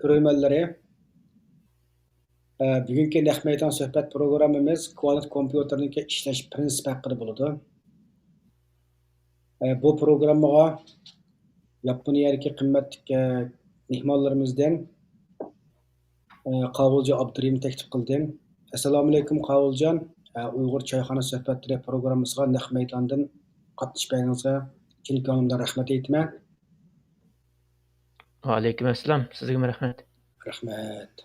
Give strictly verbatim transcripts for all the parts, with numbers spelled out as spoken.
كۆرۈرمەنلىرى، ئە، بۈگۈنكى نەق مەيدان سۆھبەت پروگراممىمىز كۋانت كومپيۇتېرنىڭكى ئىشلەش پىرىنسىپى ھەققىدە بولىدۇ. ئە، بۇ پروگراممىغا ياپونىيەدىكى قىممەتلىك، ئە، مېھمانلىرىمىزدىن، ئە، قاۋۇلجان ئابدۇرېھىمنى تەكلىپ قىلدىم. ئەسسالامۇئەلەيكۇم، قاۋۇلجان. ئە، ئۇيغۇر چايخانا سۆھبەتلىرى پروگراممىسىغا نەق مەيداندىن قاتنىشىپ بەرگىنىڭىزگە چىن كۆڭلۈمدىن رەھمەت ئېيتىمەن. ۋەئەلەيكۇم ئەسسالام. سىزگىمۇ رەھمەت. رەھمەت.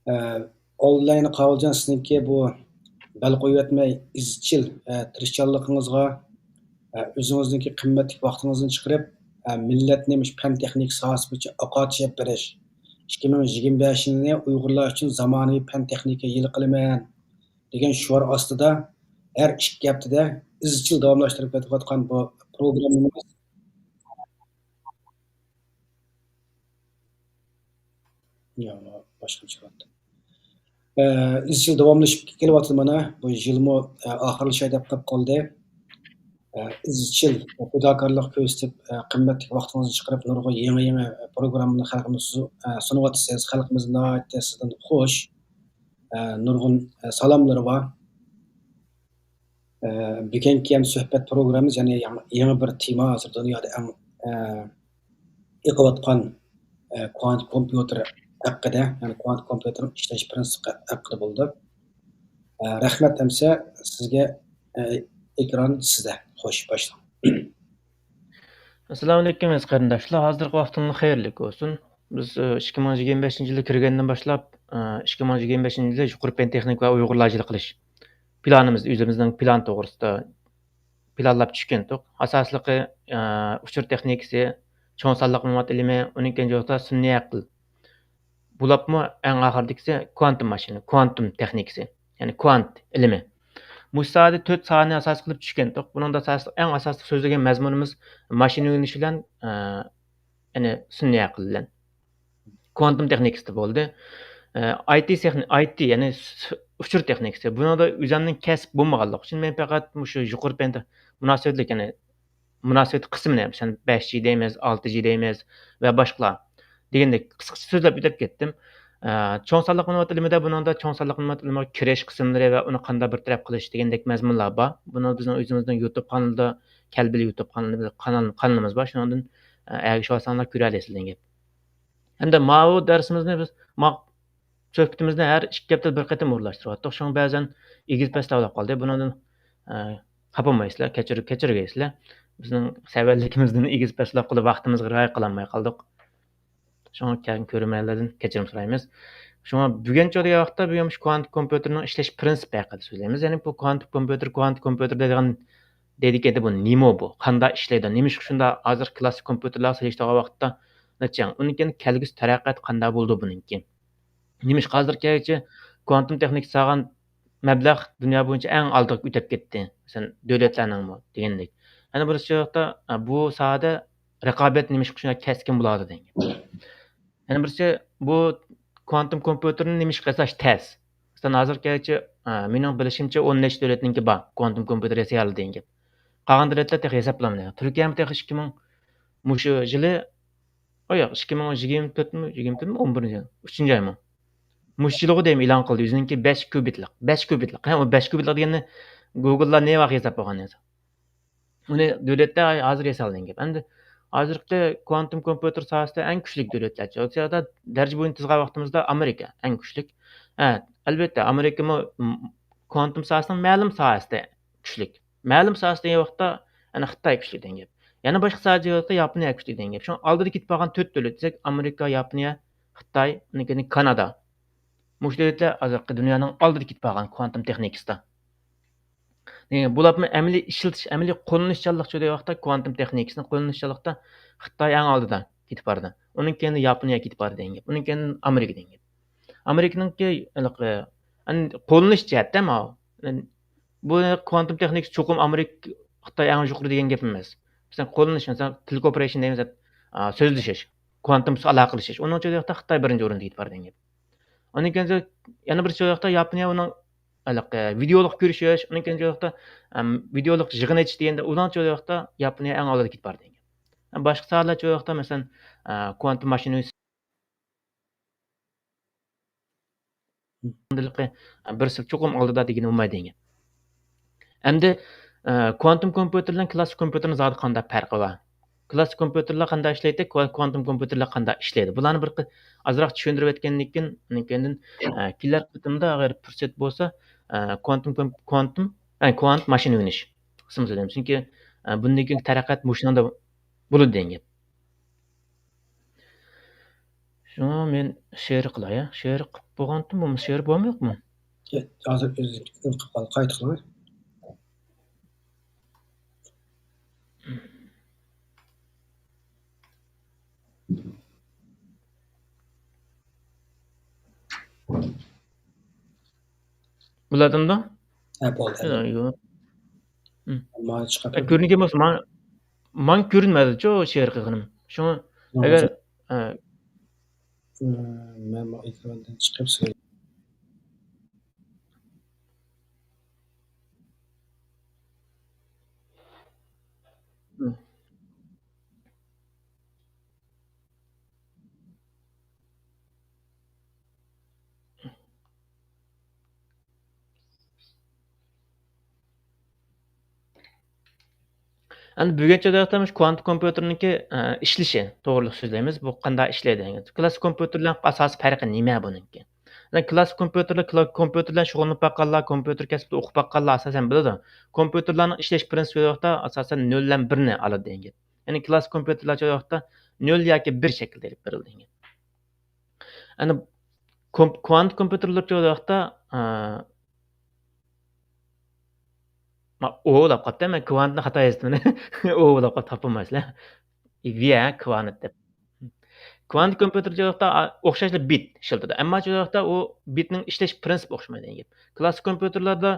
ئە، ئالدى بىلەن يەنە قاۋۇلجان سىزنىڭكى بۇ بەل قويۇۋەتمەي ئىزچىل، ئە، تىرىشچانلىقىڭىزغا، ئە، ئۆزىڭىزنىڭكى قىممەتلىك ۋاقتىڭىزنى چىقىرىپ، ئە، مىللەتنى مۇشۇ پەن تېخنىكا ساھەسى بويىچە ئاقارتىش ئېلىپ بېرىش، ئىككى مىڭ يىگىرمە بەشىنچى يىلنى ئۇيغۇرلار ئۈچۈن زامانىۋى پەن تېخنىكا يىلى قىلىمەن دېگەن شوئار ئاستىدا ھەر ئىككى ھەپتىدە ئىزچىل داۋاملاشتۇرۇپ كېلىۋاتقان بۇ پروگراممىمىز يا، باشقا چىقىۋاتىدۇ. ئە، ئىزچىل داۋاملىشىپ كېلىۋاتىدۇ مانا. بۇ يىلمۇ، ئە، ئاخىرلىشاي دەپ قېلىپ قالدى. ئە، ئىزچىل پىداكارلىق كۆرسىتىپ، ئە، قىممەتلىك ۋاقتىڭىزنى چىقىرىپ، نۇرغۇن يېڭى، يېڭى پروگراممىنى خەلقىمىزگە سۇ-، ئە، سۇنۇۋاتىسىز. خەلقىمىز ناھايىتى سىزدىن خۇش. ئە، نۇرغۇن، ئە، سالاملىرى بار. ئە، بۈگۈنكى ھەم سۆھبەت پروگراممىمىز يەنە يېڭى، يېڭى بىر تېما، ھازىر دۇنيادا ئەڭ، ئە، ئېقىۋاتقان، ئە، كۋانت كومپيۇتېر ھەققىدە، يەنى كۋانت كومپيۇتېرنىڭ ئىشلەش پىرىنسىپى ھەققىدە بولىدۇ. ئە، رەھمەت ئەمىسە سىزگە، ئە، ئېكران سىزدە. خوش، باشلاڭ. ئەسسالامۇئەلەيكۇم، ئەزىز قېرىنداشلار. ھازىرقى ۋاقتىڭلار خەيرلىك بولسۇن. بىز، ئە، ئىككى مىڭ يىگىرمە بەشىنچى يىلى كىرگەندىن باشلاپ، ئە، ئىككى مىڭ يىگىرمە بەشىنچى يىلى يۇقىرى پەن تېخنىكا ۋە ئۇيغۇرلار يىلى قىلىش پىلانىمىز، ئۆزىمىزنىڭ پىلان توغرىسىدا پىلانلاپ چۈشكەنتۇق. ئاساسلىقى، ئە، ئۇچۇر تېخنىكىسى، چوڭ سانلىق مەلۇمات ئىلمى، ئۇنىڭ كەينىدە سۈنئىي ئەقىل. بولۇپمۇ ئەڭ ئاخىرىدىكىسى كۋانتوم ماشىنا، كۋانتوم تېخنىكىسى، يەنى كۋانت ئىلمى. مۇشۇ ساھەدە تۆت ساھەنى ئاساس قىلىپ چۈشكەنتۇق. بۇنىڭدا ئاساسلىق، ئەڭ ئاساسلىق سۆزلىگەن مەزمۇنىمىز ماشىنا ئۆگىنىش بىلەن، ئە، يەنى سۈنئىي ئەقىل بىلەن كۋانتوم تېخنىكىسىدا بولدى. ئە، ئاي تى تېخنى-، ئاي تى، يەنى س-، ئۇچۇر تېخنىكىسى. بۇنىڭدا ئۆزۈمنىڭ كەسىپ بولمىغانلىقى ئۈچۈن، مەن پەقەت مۇشۇ يۇقىرى پەن مۇناسىۋەتلىك، يەنى مۇناسىۋەتلىك قىسمىنى، مەسىلەن، بەش جى دەيمىز، ئالتە جى دەيمىز ۋە باشقىلار دېگەندەك قىسقىچە سۆزلەپ ئۆتۈپ كەتتىم. ئە، چوڭ سانلىق مەلۇمات ئىلمىدە بۇنىڭدا چوڭ سانلىق مەلۇمات ئىلمىگە كىرىش قىسىملىرى ۋە ئۇنى قانداق بىر تەرەپ قىلىش دېگەندەك مەزمۇنلار بار. بۇنى بىزنىڭ ئۆزىمىزنىڭ يۇتۇب قانىلىدا، كەلبىل يۇتۇب قانىلى، قانال-، قانىلىمىز بار. شۇنىڭدىن، ئە، ئەگىشىۋالساڭلار كۆرەلەيسىز دېگەن گەپ. ھەمدە ماۋۇ دەرسىمىزنى بىز، ما-، سۆھبىتىمىزنى ھەر ئىككى ھەپتىدە بىر قېتىم ئورۇنلاشتۇرۇۋاتتۇق. شۇڭا بەزەن ئېگىز پەسلەپ قالدى. بۇنىڭدىن، ئە، خاپا بولمايسىلەر، كەچۈر-، كەچۈرگەيسىلەر. بىزنىڭ سەۋەنلىكىمىزدىن ئېگىز پەسلەپ قىلىپ ۋاقتىمىزغا رىئايە قىلالماي قالدۇق. شۇڭا كەڭ كۆرۈرمەنلەردىن كەچۈرۈم سورايمىز. شۇڭا بۈگۈنچە دېگەن ۋاقىتتا بۈگۈن مۇشۇ كۋانت كومپيۇتېرنىڭ ئىشلەش پىرىنسىپى ھەققىدە سۆزلەيمىز. يەنى بۇ كۋانت كومپيۇتېر، كۋانت كومپيۇتېر دەيدىغان، دەيدىكەن، بۇ نېمە بۇ؟ قانداق ئىشلەيدۇ؟ نېمىشقا شۇنداق ھازىر كلاسسىك كومپيۇتېرلارغا سېلىشتۇرغان ۋاقىتتا نەچچە يېڭى؟ ئۇنىڭ كېيىن كەلگۈسى تەرەققىيات قانداق بولىدۇ بۇنىڭكى؟ نېمىشقا ھازىرغىچە كۋانتوم تېخنىكىسى سالغان مەبلەغ دۇنيا بويىچە ئەڭ ئالدىغا ئۆتۈپ كەتتى؟ مەسىلەن، دۆلەتلەرنىڭمۇ دېگەندەك. يەنە بىرسى، بۇ ساھەدە رىقابەت نېمىشقا شۇنداق كەسكىن بولىدۇ دېگەن گەپ. يەنە بىرسى، بۇ كۋانتوم كومپيۇتېرنى نېمىشقا ياساش تەس؟ مەسىلەن، ھازىرغىچە، ئە، مېنىڭ بىلىشىمچە، ئون نەچچە دۆلەتنىڭكى بار، كۋانتوم كومپيۇتېر ياسىيالىدۇ دېگەن گەپ. قالغان دۆلەتلەر تېخى ھېسابلانمىدى. تۈركىيەمۇ تېخى ئىككى مىڭ، مۇشۇ يىلى، ئۇ ياق، ئىككى مىڭ يىگىرمە تۆتمۇ، يىگىرمە تۆتمۇ، ئون بىرىنچى يىل، ئۈچىنچى ئايمۇ؟ مۇشۇ يىلغۇ دەيمەن ئېلان قىلدى، ئۆزىنىڭكى بەش كۇبىتلىق، بەش كۇبىتلىق. ھە، ئۇ بەش كۇبىتلىق دېگەننى گوگللار نېۋاق ياساپ بولغان ياسا. ئۇنى دۆلەتتە ھازىر ياسالغان گەپ. ئەمدى ھازىرقى كۋانتوم كومپيۇتېر ساھەسىدە ئەڭ كۈچلۈك دۆلەتلەر، دەرىجە بويىچە تىزغان ۋاقتىمىزدا ئامېرىكا ئەڭ كۈچلۈك. ھە، ئەلۋەتتە، ئامېرىكىمۇ، م-، كۋانتوم ساھەسىنىڭ مەلۇم ساھەسىدە كۈچلۈك. مەلۇم ساھەسىدە دېگەن ۋاقىتتا، يەنە خىتاي كۈچلۈك دېگەن گەپ. يەنە باشقا ساھەدە دېگەن ۋاقىتتا ياپونىيە كۈچلۈك دېگەن گەپ. شۇڭا ئالدىدا كېتىپ بارغان تۆت دۆلەت دېسەك، ئامېرىكا، ياپونىيە، خىتاي، ئۇنىڭ كېيىن كانادا. مۇشۇ دۆلەتلەر ھازىرقى دۇنيانىڭ ئالدىدا كېتىپ بارغان كۋانتوم تېخنىكىسىدا. دېگەن، بۇلارمۇ ئەمەلىي ئىشلىتىش، ئەمەلىي قوللىنىشچانلىق چۈشىدىغان ۋاقىتتا، كۋانتوم تېخنىكىسىنى قوللىنىشچانلىقتا خىتاي ئەڭ ئالدىدا كېتىپ بارىدۇ. ئۇنىڭ كېيىن ياپونىيە كېتىپ بارىدۇ دېگەن گەپ. ئۇنىڭ كېيىن ئامېرىكا دېگەن گەپ. ئامېرىكىنىڭكى ھېلىقى، ئەن-، قوللىنىش جەھەتتە ماۋۇ. ئەن-، بۇ كۋانتوم تېخنىكىسى چوقۇم ئامېرىكا، خىتاي ئەڭ يۇقىرى دېگەن گەپ ئەمەس. مەسىلەن، قوللىنىش، مەسىلەن، تېلېكوپېرېيشن دەيمىز، ئا، سۆزلىشىش، كۋانتوم ئالاقىلىشىش. ئۇنىڭ ئىچىدە خىتاي بىرىنچى ئورۇندا كېتىپ بارىدۇ دېگەن گەپ. ئۇنىڭ كېيىن يەنە بىر ياقتا ياپونىيە ئۇنىڭ ھېلىقى ۋىدېئولۇق كۆرۈشۈش، ئۇنىڭ كېيىن ياقتا، ئەم، ۋىدېئولۇق يىغىن ئېچىش دېگەندە، ئۇلارنىڭ ياقتا ياپونىيە ئەڭ ئالدىدا كېتىپ بارىدۇ دېگەن گەپ. باشقا ساھەلەر ياقتا، مەسىلەن، ئە، كۋانتوم ماشىنا ئاندىلىقى بىرسى چوقۇم ئالدىدا دېگىنى بولمايدۇ دېگەن. ئەمدى، ئە، كوانتوم كومپيۇتېر بىلەن كلاسسىك كومپيۇتېرنىڭ زادى قانداق پەرقى بار؟ كلاسسىك كومپيۇتېرلار قانداق ئىشلەيدۇ؟ كوا-، كوانتوم كومپيۇتېرلار قانداق ئىشلەيدۇ؟ بۇلارنى بىر قى-، ئازراق چۈشەندۈرۈپ ئۆتكەندىن كېيىن، ئاندىن كېيىندىن، ئە، كېلەر قېتىمدا ئەگەر پۇرسەت بولسا، ئە، كوانتوم كوم-، كوانتوم، ئە، كوانت ماشىنا ئۆگىنىش قىسمىنى سۆزلەيمىز. چۈنكى، ئە، بۇندىن كېيىنكى تەرەققىيات مۇشۇنىڭدا بولىدۇ دېگەن گەپ. شۇڭا مەن شېئىر قىلاي، ھە؟ شېئىر قىلىپ بولغانتىم، بۇ شېئىر بولمۇ يوقمۇ؟ ھازىر ئۆزى قىلىپ قال-، قايتا قىلىڭ. بولاتتىمدۇ؟ ھە، بولدى. ھە، يوق. ھە. مانا چىقىپ ھە، كۆرۈنگەن بولسا، ماڭا، ماڭا كۆرۈنمەيدىچۇ شېئىر قىلغىنىم. شۇڭا ئەگەر، ھە. مەن بۇ ئېكراندىن چىقىپ سۆزلەي. ئەمدى بۈگۈنچە دەۋاتقان مۇشۇ كوانتوم كومپيۇتېرنىڭكى، ئە، ئىشلىشى توغرىلىق سۆزلەيمىز. بۇ قانداق ئىشلەيدۇ دېگەن. كلاسسىك كومپيۇتېرلارنىڭ ئاساسىي پەرقى نېمە بۇنىڭكى؟ كلاسسىك كومپيۇتېرلار، كلا-، كومپيۇتېر بىلەن شۇغۇللىنىپ باققانلار، كومپيۇتېر كەسپىدە ئوقۇپ باققانلار ئاساسەن بىلىدۇ. كومپيۇتېرلارنىڭ ئىشلەش پىرىنسىپى ۋاقىتتا ئاساسەن نۆل بىلەن بىرنى ئالىدۇ دېگەن گەپ. يەنى كلاسسىك كومپيۇتېرلار ۋاقىتتا نۆل ياكى بىر شەكىلدە ئېلىپ بېرىلىدۇ دېگەن گەپ. ئەنە كوم-، كوانت كومپيۇتېرلار ۋاقىتتا، ئە، ما-، ئو بولاپ قاپتۇ، مەن كۋانتنى خاتا يازدىم. ئو بولاپ قاپتۇ، تاپالمايسىلەر. ۋىيە كۋانت دەپ. كۋانت كومپيۇتېر جاۋابتا، ئا، ئوخشاشلا بىت ئىشلىتىدۇ. ئەمما شۇ جاۋابتا ئۇ بىتنىڭ ئىشلەش پىرىنسىپى ئوخشىمايدۇ دېگەن گەپ. كلاسسىك كومپيۇتېرلاردا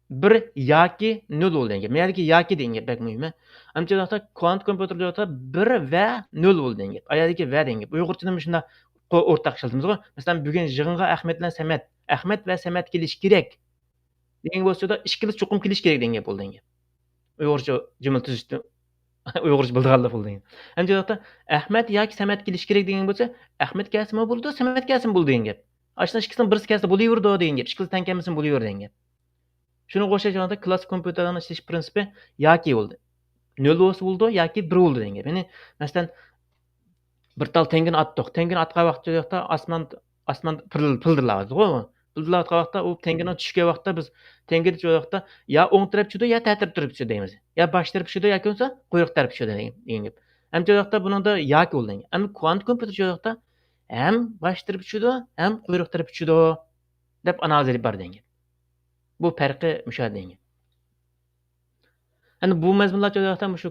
بىر ياكى نۆل بولىدۇ دېگەن گەپ. مەيەردىكى ياكى دېگەن گەپ بەك مۇھىم. ئەمما شۇ جاۋابتا كۋانت كومپيۇتېر جاۋابتا بىر ۋە نۆل بولىدۇ دېگەن گەپ. ئايەردىكى ۋە دېگەن گەپ. ئۇيغۇرچىدا مۇشۇنداق قو-، ئورتاق ئىشلىتىمىزغۇ. مەسىلەن، بۈگۈن يىغىنغا ئەخمەت بىلەن سەمەت، ئەخمەت ۋە سەمەت كېلىشى كېرەك. دېگەن بولسا، ئىككىلىسى چوقۇم كېلىشى كېرەك دېگەن گەپ بولىدۇ دېگەن گەپ. ئۇيغۇرچە جۈملە تۈزۈشتە، ئۇيغۇرچە بىلىدىغانلار بولىدۇ دېگەن. ئەمدى ئەخمەت ياكى سەمەت كېلىشى كېرەك دېگەن بولسا، ئەخمەت كەلسىمۇ بولىدۇ، سەمەت كەلسىمۇ بولىدۇ دېگەن گەپ. ئاشۇنداق ئىككىسىنىڭ بىرسى كەلسە بولۇۋېرىدۇ دېگەن گەپ. ئىككىلىسى تەڭ كەلمىسىمۇ بولۇۋېرىدۇ دېگەن گەپ. شۇنىڭغا ئوخشاش كلاسسىك كومپيۇتېرلارنىڭ ئىشلىتىش پىرىنسىپى ياكى بولدى. نۆل بولسا بولىدۇ ياكى بىر بولىدۇ دېگەن گەپ. يەنى، مەسىلەن، بىر تال تەڭگىنى ئاتتۇق. تەڭگىنى ئاتقان ۋاقىتتا ئاسمان، ئاسمان پىرىل-، پىلدىرلاۋاتىدىغۇ. پىلدىرلاۋاتقان ۋاقىتتا ئۇ تەڭگىنىڭ چۈشكەن ۋاقتىدا بىز تەڭگىنى چۈشۈرگەن ۋاقىتتا يا ئوڭ تەرەپ چۈشىدۇ، يا تەتۈر تەرەپ چۈشىدۇ دەيمىز. يا باش تەرەپ چۈشىدۇ ياكى بولمىسا قۇيرۇق تەرەپ چۈشىدۇ دېگەن، دېگەن گەپ. ئەمدى شۇ ۋاقىتتا بۇنىڭدا ياكى بولدى. ئەمما كوانت كومپيۇتېر شۇ ۋاقىتتا ھەم باش تەرەپ چۈشىدۇ، ھەم قۇيرۇق تەرەپ چۈشىدۇ دەپ ئانالىز ئېلىپ بار دېگەن گەپ. بۇ پەرقى مۇشۇ دېگەن گەپ. ئەنە بۇ مەزمۇنلار شۇ ۋاقىتتا مۇشۇ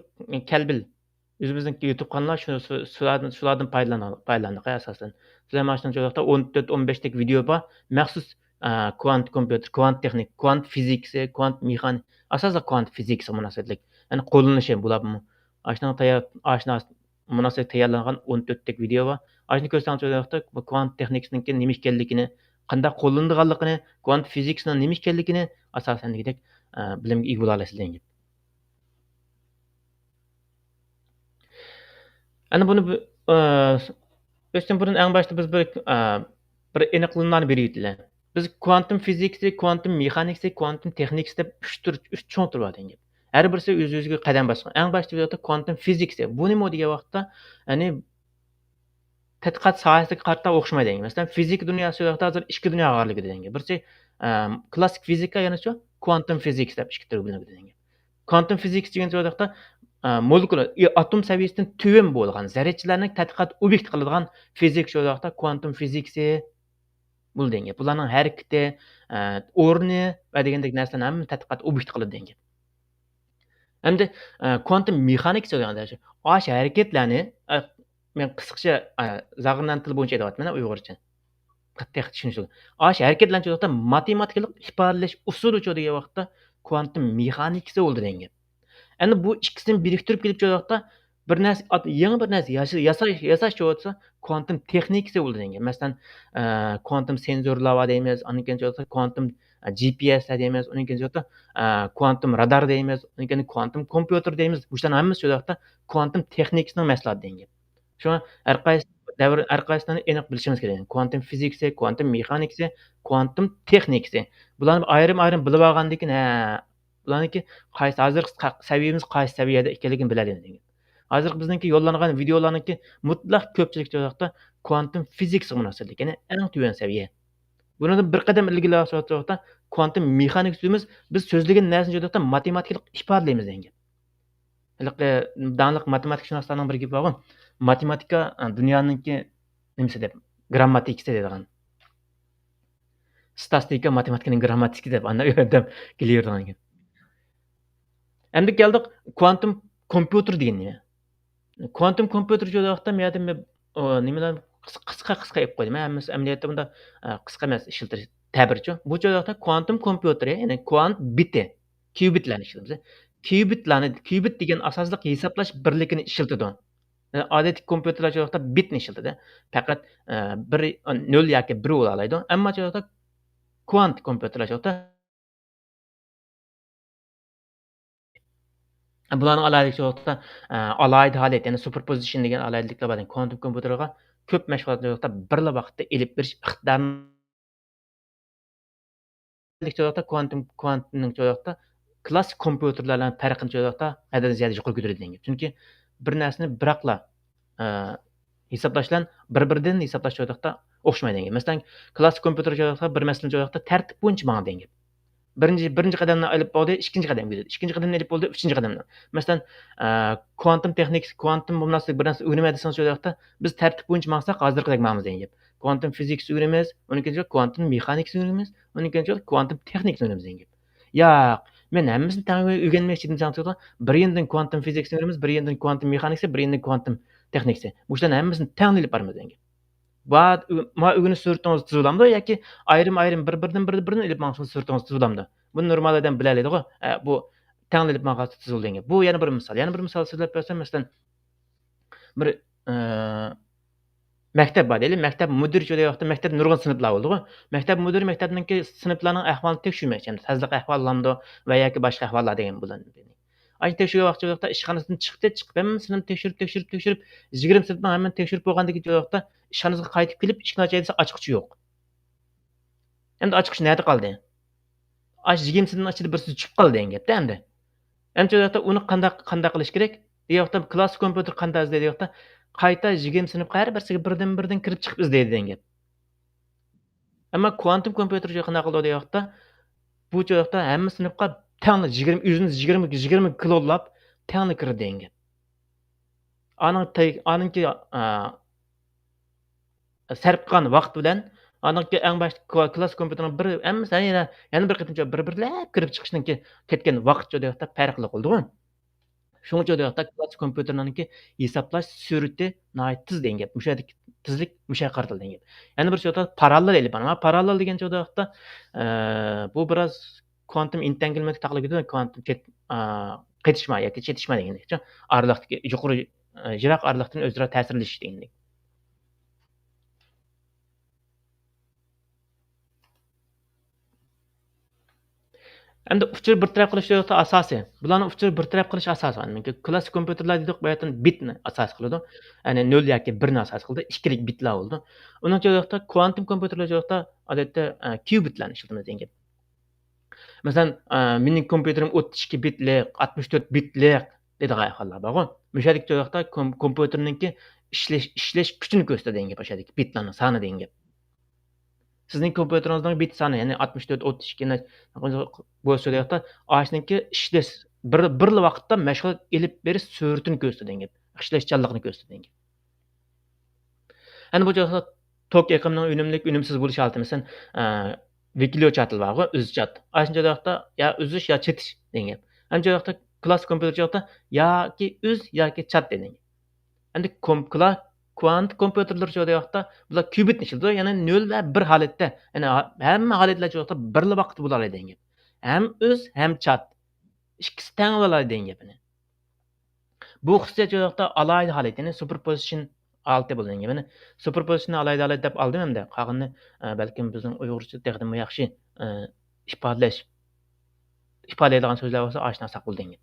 كەلبىل ئۆزىمىزنىڭ يۇتۇپ قالغانلار شۇ، شۇ، شۇلاردىن، شۇلاردىن پايدىلان-، پايدىلاندۇق ئاساسەن. سىلەر مانا شۇنىڭ ئۇ ياقتا ئون تۆت، ئون بەشتەك ۋىدېو بار. مەخسۇس، ئە، كوانت كومپيۇتېر، كوانت تېخنىك، كوانت فىزىكىسى، كوانت مېخانىك، ئاساسلىق كوانت فىزىكىسىغا مۇناسىۋەتلىك. يەنى قوللىنىشى بۇلار، ئاشۇنىڭ تەييار-، ئاشۇنىڭ مۇناسىۋەتلىك تەييارلانغان ئون تۆتتەك ۋىدېو بار. ئاشۇنى كۆرسەڭلار، شۇ ياقتا كوانت تېخنىكىسىنىڭكى نېمە ئىكەنلىكىنى، قانداق قوللىنىدىغانلىقىنى، كوانت فىزىكىسىنىڭ نېمە ئىكەنلىكىنى ئاساسەن دېگۈدەك، ئە، بىلىمگە ئىگە بولالايسىز دېگەن گەپ. ئەنە بۇنى بى-، ئە، ئۆتۈشتىن بۇرۇن ئەڭ باشتا بىز بىر، ئە، بىر ئېنىقلىمىلارنى بېرىۋېتىلى. بىز كوانتوم فىزىكىسى، كوانتوم مېخانىكىسى، كوانتوم تېخنىكىسى دەپ ئۈچ تۈر، ئۈچ چوڭ تۈر بار دېگەن گەپ. ھەر بىرسى ئۆز-ئۆزىگە قەدەم باسقان. ئەڭ باشتا بۇ يەردە كوانتوم فىزىكىسى. بۇ نېمە دېگەن ۋاقىتتا، يەنى تەتقىقات ساھەسىگە قارىتا ئوخشىمايدۇ دېگەن. مەسىلەن، فىزىكا دۇنياسى ۋاقىتتا ھازىر ئىككى دۇنياغا ئايرىلغان دېگەن گەپ. بىرسى، ئە، كلاسسىك فىزىكا، يەنە شۇ كوانتوم فىزىكىسى دەپ ئىككى تۈرگە بۆلۈنگەن دېگەن گەپ. كوانتوم فىزىكىسى دېگەن ۋاقىتتا، ئە، مولېكۇلا، ئاتوم سەۋىيەسىدىن تۆۋەن بولغان زەررىچىلەرنى تەتقىقات ئوبيېكتى قىلىدىغان فىزىكا شۇ ۋاقىتتا كوانتوم فىزىكىسى بولىدۇ دېگەن گەپ. بۇلارنىڭ ھەرىكىتى، ئە، ئورنى ۋە دېگەندەك نەرسىلەرنى ھەممە تەتقىقات ئوبيېكتى قىلىدۇ دېگەن گەپ. ئەمدى، ئە، كوانتوم مېخانىكىسى دېگەندە شۇ ئاشۇ ھەرىكەتلەرنى، ئە، مەن قىسقىچە، ئە، زاغرىنان تىلى بويىچە ئېيتىۋاتىمەن ئۇيغۇرچە. قاتتىق چۈشىنىشلىك. ئاشۇ ھەرىكەتلەرنى شۇ ۋاقىتتا ماتېماتىكىلىق ئىپادىلەش ئۇسۇلى شۇ دېگەن ۋاقىتتا كوانتوم مېخانىكىسى بولىدۇ دېگەن گەپ. ئەنە بۇ ئىككىسىنى بىرىكتۈرۈپ كېلىپ شۇ ۋاقىتتا بىر نەرسە، يېڭى بىر نەرسە ياسا-، ياساش، ياساش شۇ ۋاقىتتا كوانتوم تېخنىكىسى بولىدۇ دېگەن گەپ. مەسىلەن، ئە، كوانتوم سېنزورلار بار دەيمىز، ئاندىن كېيىن شۇ ۋاقىتتا كوانتوم، ئە، جى پى ئېس دەيمىز، ئۇنىڭ كېيىن شۇ ۋاقىتتا، ئە، كوانتوم رادار دەيمىز، ئۇنىڭ كېيىن كوانتوم كومپيۇتېر دەيمىز. مۇشۇلارنىڭ ھەممىسى شۇ ۋاقىتتا كوانتوم تېخنىكىسىنىڭ مەھسۇلاتى دېگەن گەپ. شۇڭا ھەر قايسى دەۋر ھەر قايسىلىرىنى ئېنىق بىلىشىمىز كېرەك. كوانتۇم فىزىكىسى، كوانتۇم مېخانىكىسى، كوانتۇم تېخنىكىسى. بۇلارنى ئايرىم-ئايرىم بىلىۋالغاندىن كېيىن، ھە، بۇلارنىڭكى قايسى، ھازىرقى ق-، سەۋىيەمىز قايسى سەۋىيەدە ئىكەنلىكىنى بىلەلەيمىز دېگەن. ھازىرقى بىزنىڭكى يوللانغان ۋىدېئولارنىڭكى مۇتلەق كۆپچىلىك چوغاقتا كوانتۇم فىزىكسىغا مۇناسىۋەتلىك، يەنى ئەڭ تۆۋەن سەۋىيە. بۇنىڭدىن بىر قەدەم ئىلگىرىلەپ چوغاقتا كوانتۇم مېخانىكىسى دېيمىز، بىز سۆزلىگەن نەرسىنى چوغاقتا ماتېماتىكىلىق ئىپادىلەيمىز دېگەن گەپ. ھېلىقى داڭلىق ماتېماتىكىشۇناسلارنىڭ بىر گېپى بارغۇ، ماتېماتىكا، ئە، دۇنيانىڭكى نېمىسى دەپ، گرامماتىكىسى دەيدىغان. ستاتىستىكا ماتېماتىكىنىڭ گرامماتىكىسى دەپ، ئانداق يۆنەم كېلىۋېرىدىغان گەپ. ئەمدى كەلدۇق كوانتۇم كومپيۇتېر دېگەن نېمە؟ كوانتۇم كومپيۇتېر دېگەن ۋاقىتتا مەن يەردە مەن، ئۇ، نېمىلەر قىس-، قىسقا، قىسقا ئېلىپ قويدۇم. ھەممىسى ئەمەلىيەتتە بۇندا، ئە، قىسقا ئەمەس ئىشلىتىش تەبىرچۇ. بۇ چاغدا كوانتۇم كومپيۇتېرى، يەنى كوانت بىتى، كيۇبىتلارنى ئىشلىتىمىز. كيۇبىتلارنى، كيۇبىت دېگەن ئاساسلىق ھېسابلاش بىرلىكىنى ئىشلىتىدۇ. ئادەتتىكى كومپيۇتېرلار چاغدا بىتنى ئىشلىتىدۇ. پەقەت، ئە، بىر، نۆل ياكى بىر بولالايدۇ. ئەمما چاغدا كوانت كومپيۇتېرلار چاغدا بۇلارنىڭ ئالاھىدىلىكى چاغدا، ئە، ئالاھىدە ھالەت، يەنى سۇپېرپوزىشن دېگەن ئالاھىدىلىكلەر بار. كوانتۇم كومپيۇتېرغا كۆپ مەشغۇلاتنى چاغدا بىرلا ۋاقىتتا ئېلىپ بېرىش ئىقتىدارىنى چوغاقتا كوانتۇم، كوانتنىڭ چوغاقتا كلاسسىك كومپيۇتېرلار بىلەن پەرقىنى چوغاقتا ھەددىدىن زىيادە يۇقىرى كۆتۈرىدىكەن. چۈنكى بىر نەرسىنى بىراقلا، ئە، ھېسابلاش بىلەن بىر-بىرىدىن ھېسابلاش چوغاقتا ئوخشىمايدىكەن. مەسىلەن، كلاسسىك كومپيۇتېر چوغاقتا بىر مەسىلىنى چوغاقتا تەرتىپ بويىچە ماڭىدىكەن. بىرىنچى، بىرىنچى قەدەمنى ئېلىپ بولدى، ئىككىنچى قەدەمگە ئۆتتى. ئىككىنچى قەدەمنى ئېلىپ بولدى، ئۈچىنچى قەدەمنى. مەسىلەن، ئە، كوانتۇم تېخنىكىسى، كوانتۇم مۇناسىۋەتلىك بىر نەرسە ئۆگىنىمەن دېسىڭىز، شۇ ۋاقىتتا بىز تەرتىپ بويىچە ماڭساق، ھازىرقىدەك ماڭىمىز دېگەن گەپ. كوانتۇم فىزىكىسى ئۆگىنىمىز، ئۇنىڭ كېيىن كوانتۇم مېخانىكىسى ئۆگىنىمىز، ئۇنىڭ كېيىن كوانتۇم تېخنىكىسى ئۆگىنىمىز دېگەن گەپ. ياق، مەن ھەممىسىنى تەڭ ئۆگەنمەكچى دېسەڭ، بىر يېنىدىن كوانتۇم فىزىكىسى ئۆگىنىمىز، بىر يېنىدىن كوانتۇم مېخانىكىسى، بىر يېنىدىن كوانتۇم تېخنىكىسى. مۇشۇلارنى ھەممىسىنى تەڭلا ئېلىپ بارىمىز دېگەن گەپ. ما، ما ئۆگىنىش سۈرئىتىڭىز تېز بولامدۇ ياكى ئايرىم-ئايرىم بىر-بىرىدىن، بىر-، بىرىدىن ئېلىپ ماڭسىڭىز سۈرئىتىڭىز تېز بولامدۇ؟ بۇنى نورمال ئادەم بىلەلەيدىغۇ. ئە، بۇ تەڭلا ئېلىپ ماڭغانسا تېز بولىدۇ دېگەن گەپ. بۇ يەنە بىر مىسال. يەنە بىر مىسال سۆزلەپ بەرسەم، مەسىلەن، بىر، ئە، مەكتەپ بار دەيلى. مەكتەپ مۇدىرى شۇ ۋاقىتتا مەكتەپتە نۇرغۇن سىنىپلار بولىدىغۇ. مەكتەپ مۇدىرى مەكتەپنىڭكى سىنىپلارنىڭ ئەھۋالىنى تەكشۈرمەكچى. يەنى تازىلىق ئەھۋالى بولامدۇ ۋە ياكى باشقا ئەھۋاللار دېگەن بۇلارنى. ئاشۇ تەكشۈرگەن ۋاقتى شۇ ۋاقىتتا ئىشخانىسىدىن چىقتى، چىقىپ ھەممە سىنىپنى تەكشۈرۈپ، تەكشۈرۈپ، تەكشۈرۈپ، يىگىرمە سىنىپنىڭ ھەممىنى تەكشۈرۈپ بولغاندىن كېيىن شۇ ۋاقىتتا ئىشخانىسىغا قايتىپ كېلىپ، ئىشىكنى ئاچاي دېسە، ئاچقۇچى يوق. ئەمدى ئاچقۇچ نەدە قالدى؟ ئاشۇ يىگىرمە سىنىپنىڭ ئىچىدە بىرسى چۈشۈپ قالدى دېگەن گەپتە ئەمدى. ئەمدى شۇ ۋاقىتتا ئۇنى قانداق، قانداق قىلىش كېرەك؟ دېگەن ۋاقىتتا كلاسسىك كومپيۇتېر قانداق ئىزدەيدۇ دېگەن ۋاقىتتا، قايتا يىگىرمە سىنىپقا ھەر بىرسىگە بىردىن، بىردىن كىرىپ چىقىپ ئىزدەيدۇ دېگەن گەپ. ئەمما كوانتۇم كومپيۇتېر قانداق قىلىدۇ دېگەن ۋاقىتتا، بۇ چاغدا ھەممە سىنىپقا تەڭلا يىگىرمە، ئۆزىنى يىگىرمە، يىگىرمە كلونلاپ تەڭلا كىرىدۇ دېگەن گەپ. ئانىڭ تەي-، ئانىڭكى، ئا، سەرپ قىلغان ۋاقىت بىلەن ئانىڭكى ئەڭ باشتا كو-، كلاس كومپيۇتېرنىڭ بىر، ھەممىسى يەنە، يەنە بىر قېتىمچە بىر-بىرلەپ كىرىپ چىقىشنىڭكى كەتكەن ۋاقىت چوغدا ۋاقىتتا پەرقلىق بولىدىغۇ. شۇڭا چوغدا ۋاقىتتا كلاس كومپيۇتېرنىڭكى ھېسابلاش سۈرئىتى ناھايىتى تېز دېگەن گەپ. مۇشۇ يەردىكى تېزلىك مۇشۇ يەرگە قارىتىلدى دېگەن گەپ. يەنە بىر چوغدا پاراللېل ئېلىپ بارىمەن. پاراللېل دېگەن چوغدا ۋاقىتتا، ئە، بۇ بىراز كوانتۇم ئېنتەڭگىلمىلىك تاقىلىپ كېتىدۇ، كوانتۇم چېت-، ئا، قېتىشما ياكى چېتىشما دېگەندەك. ئارىلىقتىكى يۇقىرى، ئا، يىراق ئارىلىقتىن ئۆزئارا تەسىرلىشىش دېگەندەك. ئەمدى ئۇچۇر بىر تەرەپ قىلىش ئاساسى. بۇلارنىڭ ئۇچۇر بىر تەرەپ قىلىش ئاساسى بار. كلاسسىك كومپيۇتېرلار دېدۇق، بۇ يەردىن بىتنى ئاساس قىلىدۇ. يەنى نۆل ياكى بىرنى ئاساس قىلىدۇ. ئىككىلىك بىتلار بولىدۇ. ئۇنىڭ ئىچىدە كوانتۇم كومپيۇتېرلار ئادەتتە، ئە، كيۇبىتلارنى ئىشلىتىمىز دېگەن گەپ. مەسىلەن، ئە، مېنىڭ كومپيۇتېرىم ئوتتۇز ئىككى بىتلىق، ئاتمىش تۆت بىتلىق دەيدىغان ئەھۋاللار بارغۇ. مۇشۇ يەردىكى چوغدا كوم-، كومپيۇتېرنىڭكى ئىشلەش، ئىشلەش كۈچىنى كۆرسىتىدۇ دېگەن گەپ، ئاشۇ يەردىكى بىتلارنىڭ سانى دېگەن گەپ. سىزنىڭ كومپيۇتېرىڭىزنىڭ بىت سانى، يەنى ئاتمىش تۆت، ئوتتۇز ئىككى بولسا، ئاشۇنىڭكى ئىشلەش بىر، بىرلا ۋاقىتتا مەشغۇلات ئېلىپ بېرىش سۈرئىتىنى كۆرسىتىدۇ دېگەن گەپ، ئىشلەشچانلىقىنى كۆرسىتىدۇ دېگەن گەپ. ئەنە بۇ چاغدا توك ئېقىمىنىڭ ئۈنۈملۈك، ئۈنۈمسىز بولۇش ھالىتى، مەسىلەن، ئە، ۋىكلىيو چات بارغۇ، ئۈز چات. ئاشۇنچە ۋاقىتتا يا ئۈزۈش يا چېتىش دېگەن گەپ. ئەنە شۇ ۋاقىتتا كلاسسىك كومپيۇتېر چاغدا ياكى ئۈز ياكى چات دېگەن گەپ. ئەمدى كوم-، كلا-، كوانت كومپيۇتېرلىرى شۇ ۋاقىتتا بۇلار كيۇبىتنى ئىشلىتىدۇ، يەنى نۆل ۋە بىر ھالەتتە، يەنى ھا-، ھەممە ھالەتلەر شۇ ۋاقىتتا بىرلا ۋاقىتتا بولالايدۇ دېگەن گەپ. ھەم ئۈز، ھەم چات. ئىككىسى تەڭ بولالايدۇ دېگەن گەپنى. بۇ خۇسۇسىيەت شۇ ۋاقىتتا ئالاھىدە ھالەت، يەنى سۇپېرپوزىشن ھالىتى بولىدۇ دېگەن گەپ. يەنى سۇپېرپوزىشننى ئالاھىدە ھالەت دەپ ئالدىم ئەمدى. قالغىنىنى، ئە، بەلكىم بىزنىڭ ئۇيغۇرچە تېخىمۇ ياخشى، ئە، ئىپادىلەش، ئىپادىلەيدىغان سۆزلەر بولسا ئاشۇنداق ساقلىدىڭ.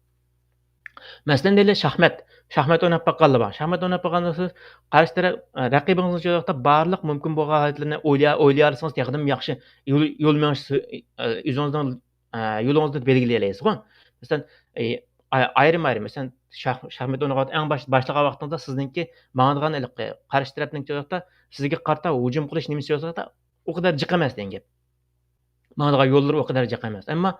مەسىلەن، دەيلى، شاھمات. شاھمات ئويناپ باققانلار بار. شاھمات ئويناپ باققاندا سىز قارشى تەرەپ، ئە، رەقىبىڭىزنى شۇ ۋاقىتتا بارلىق مۇمكىن بولغان ھالەتلەرنى ئويلا-، ئويلىيالىسىڭىز، تېخىدىمۇ ياخشى يول، يول مېڭىش سۈ-، ئە، ئۆزىڭىزنىڭ، ئە، يولىڭىزنى بەلگىلىيەلەيسىزغۇ. مەسىلەن، ئى، ئاي-، ئايرىم-ئايرىم، مەسىلەن، شاھ-، شاھمات ئوينىغان ۋاقىت، ئەڭ باش-، باشلىغان ۋاقتىڭىزدا سىزنىڭكى ماڭىدىغان ھېلىقى قارشى تەرەپنىڭكى شۇ ۋاقىتتا سىزگە قارىتا ھۇجۇم قىلىش نېمىسى شۇ ۋاقىتتا ئۇ قەدەر جىق ئەمەس دېگەن گەپ. ماڭىدىغان يوللىرى ئۇ قەدەر جىق ئەمەس. ئەمما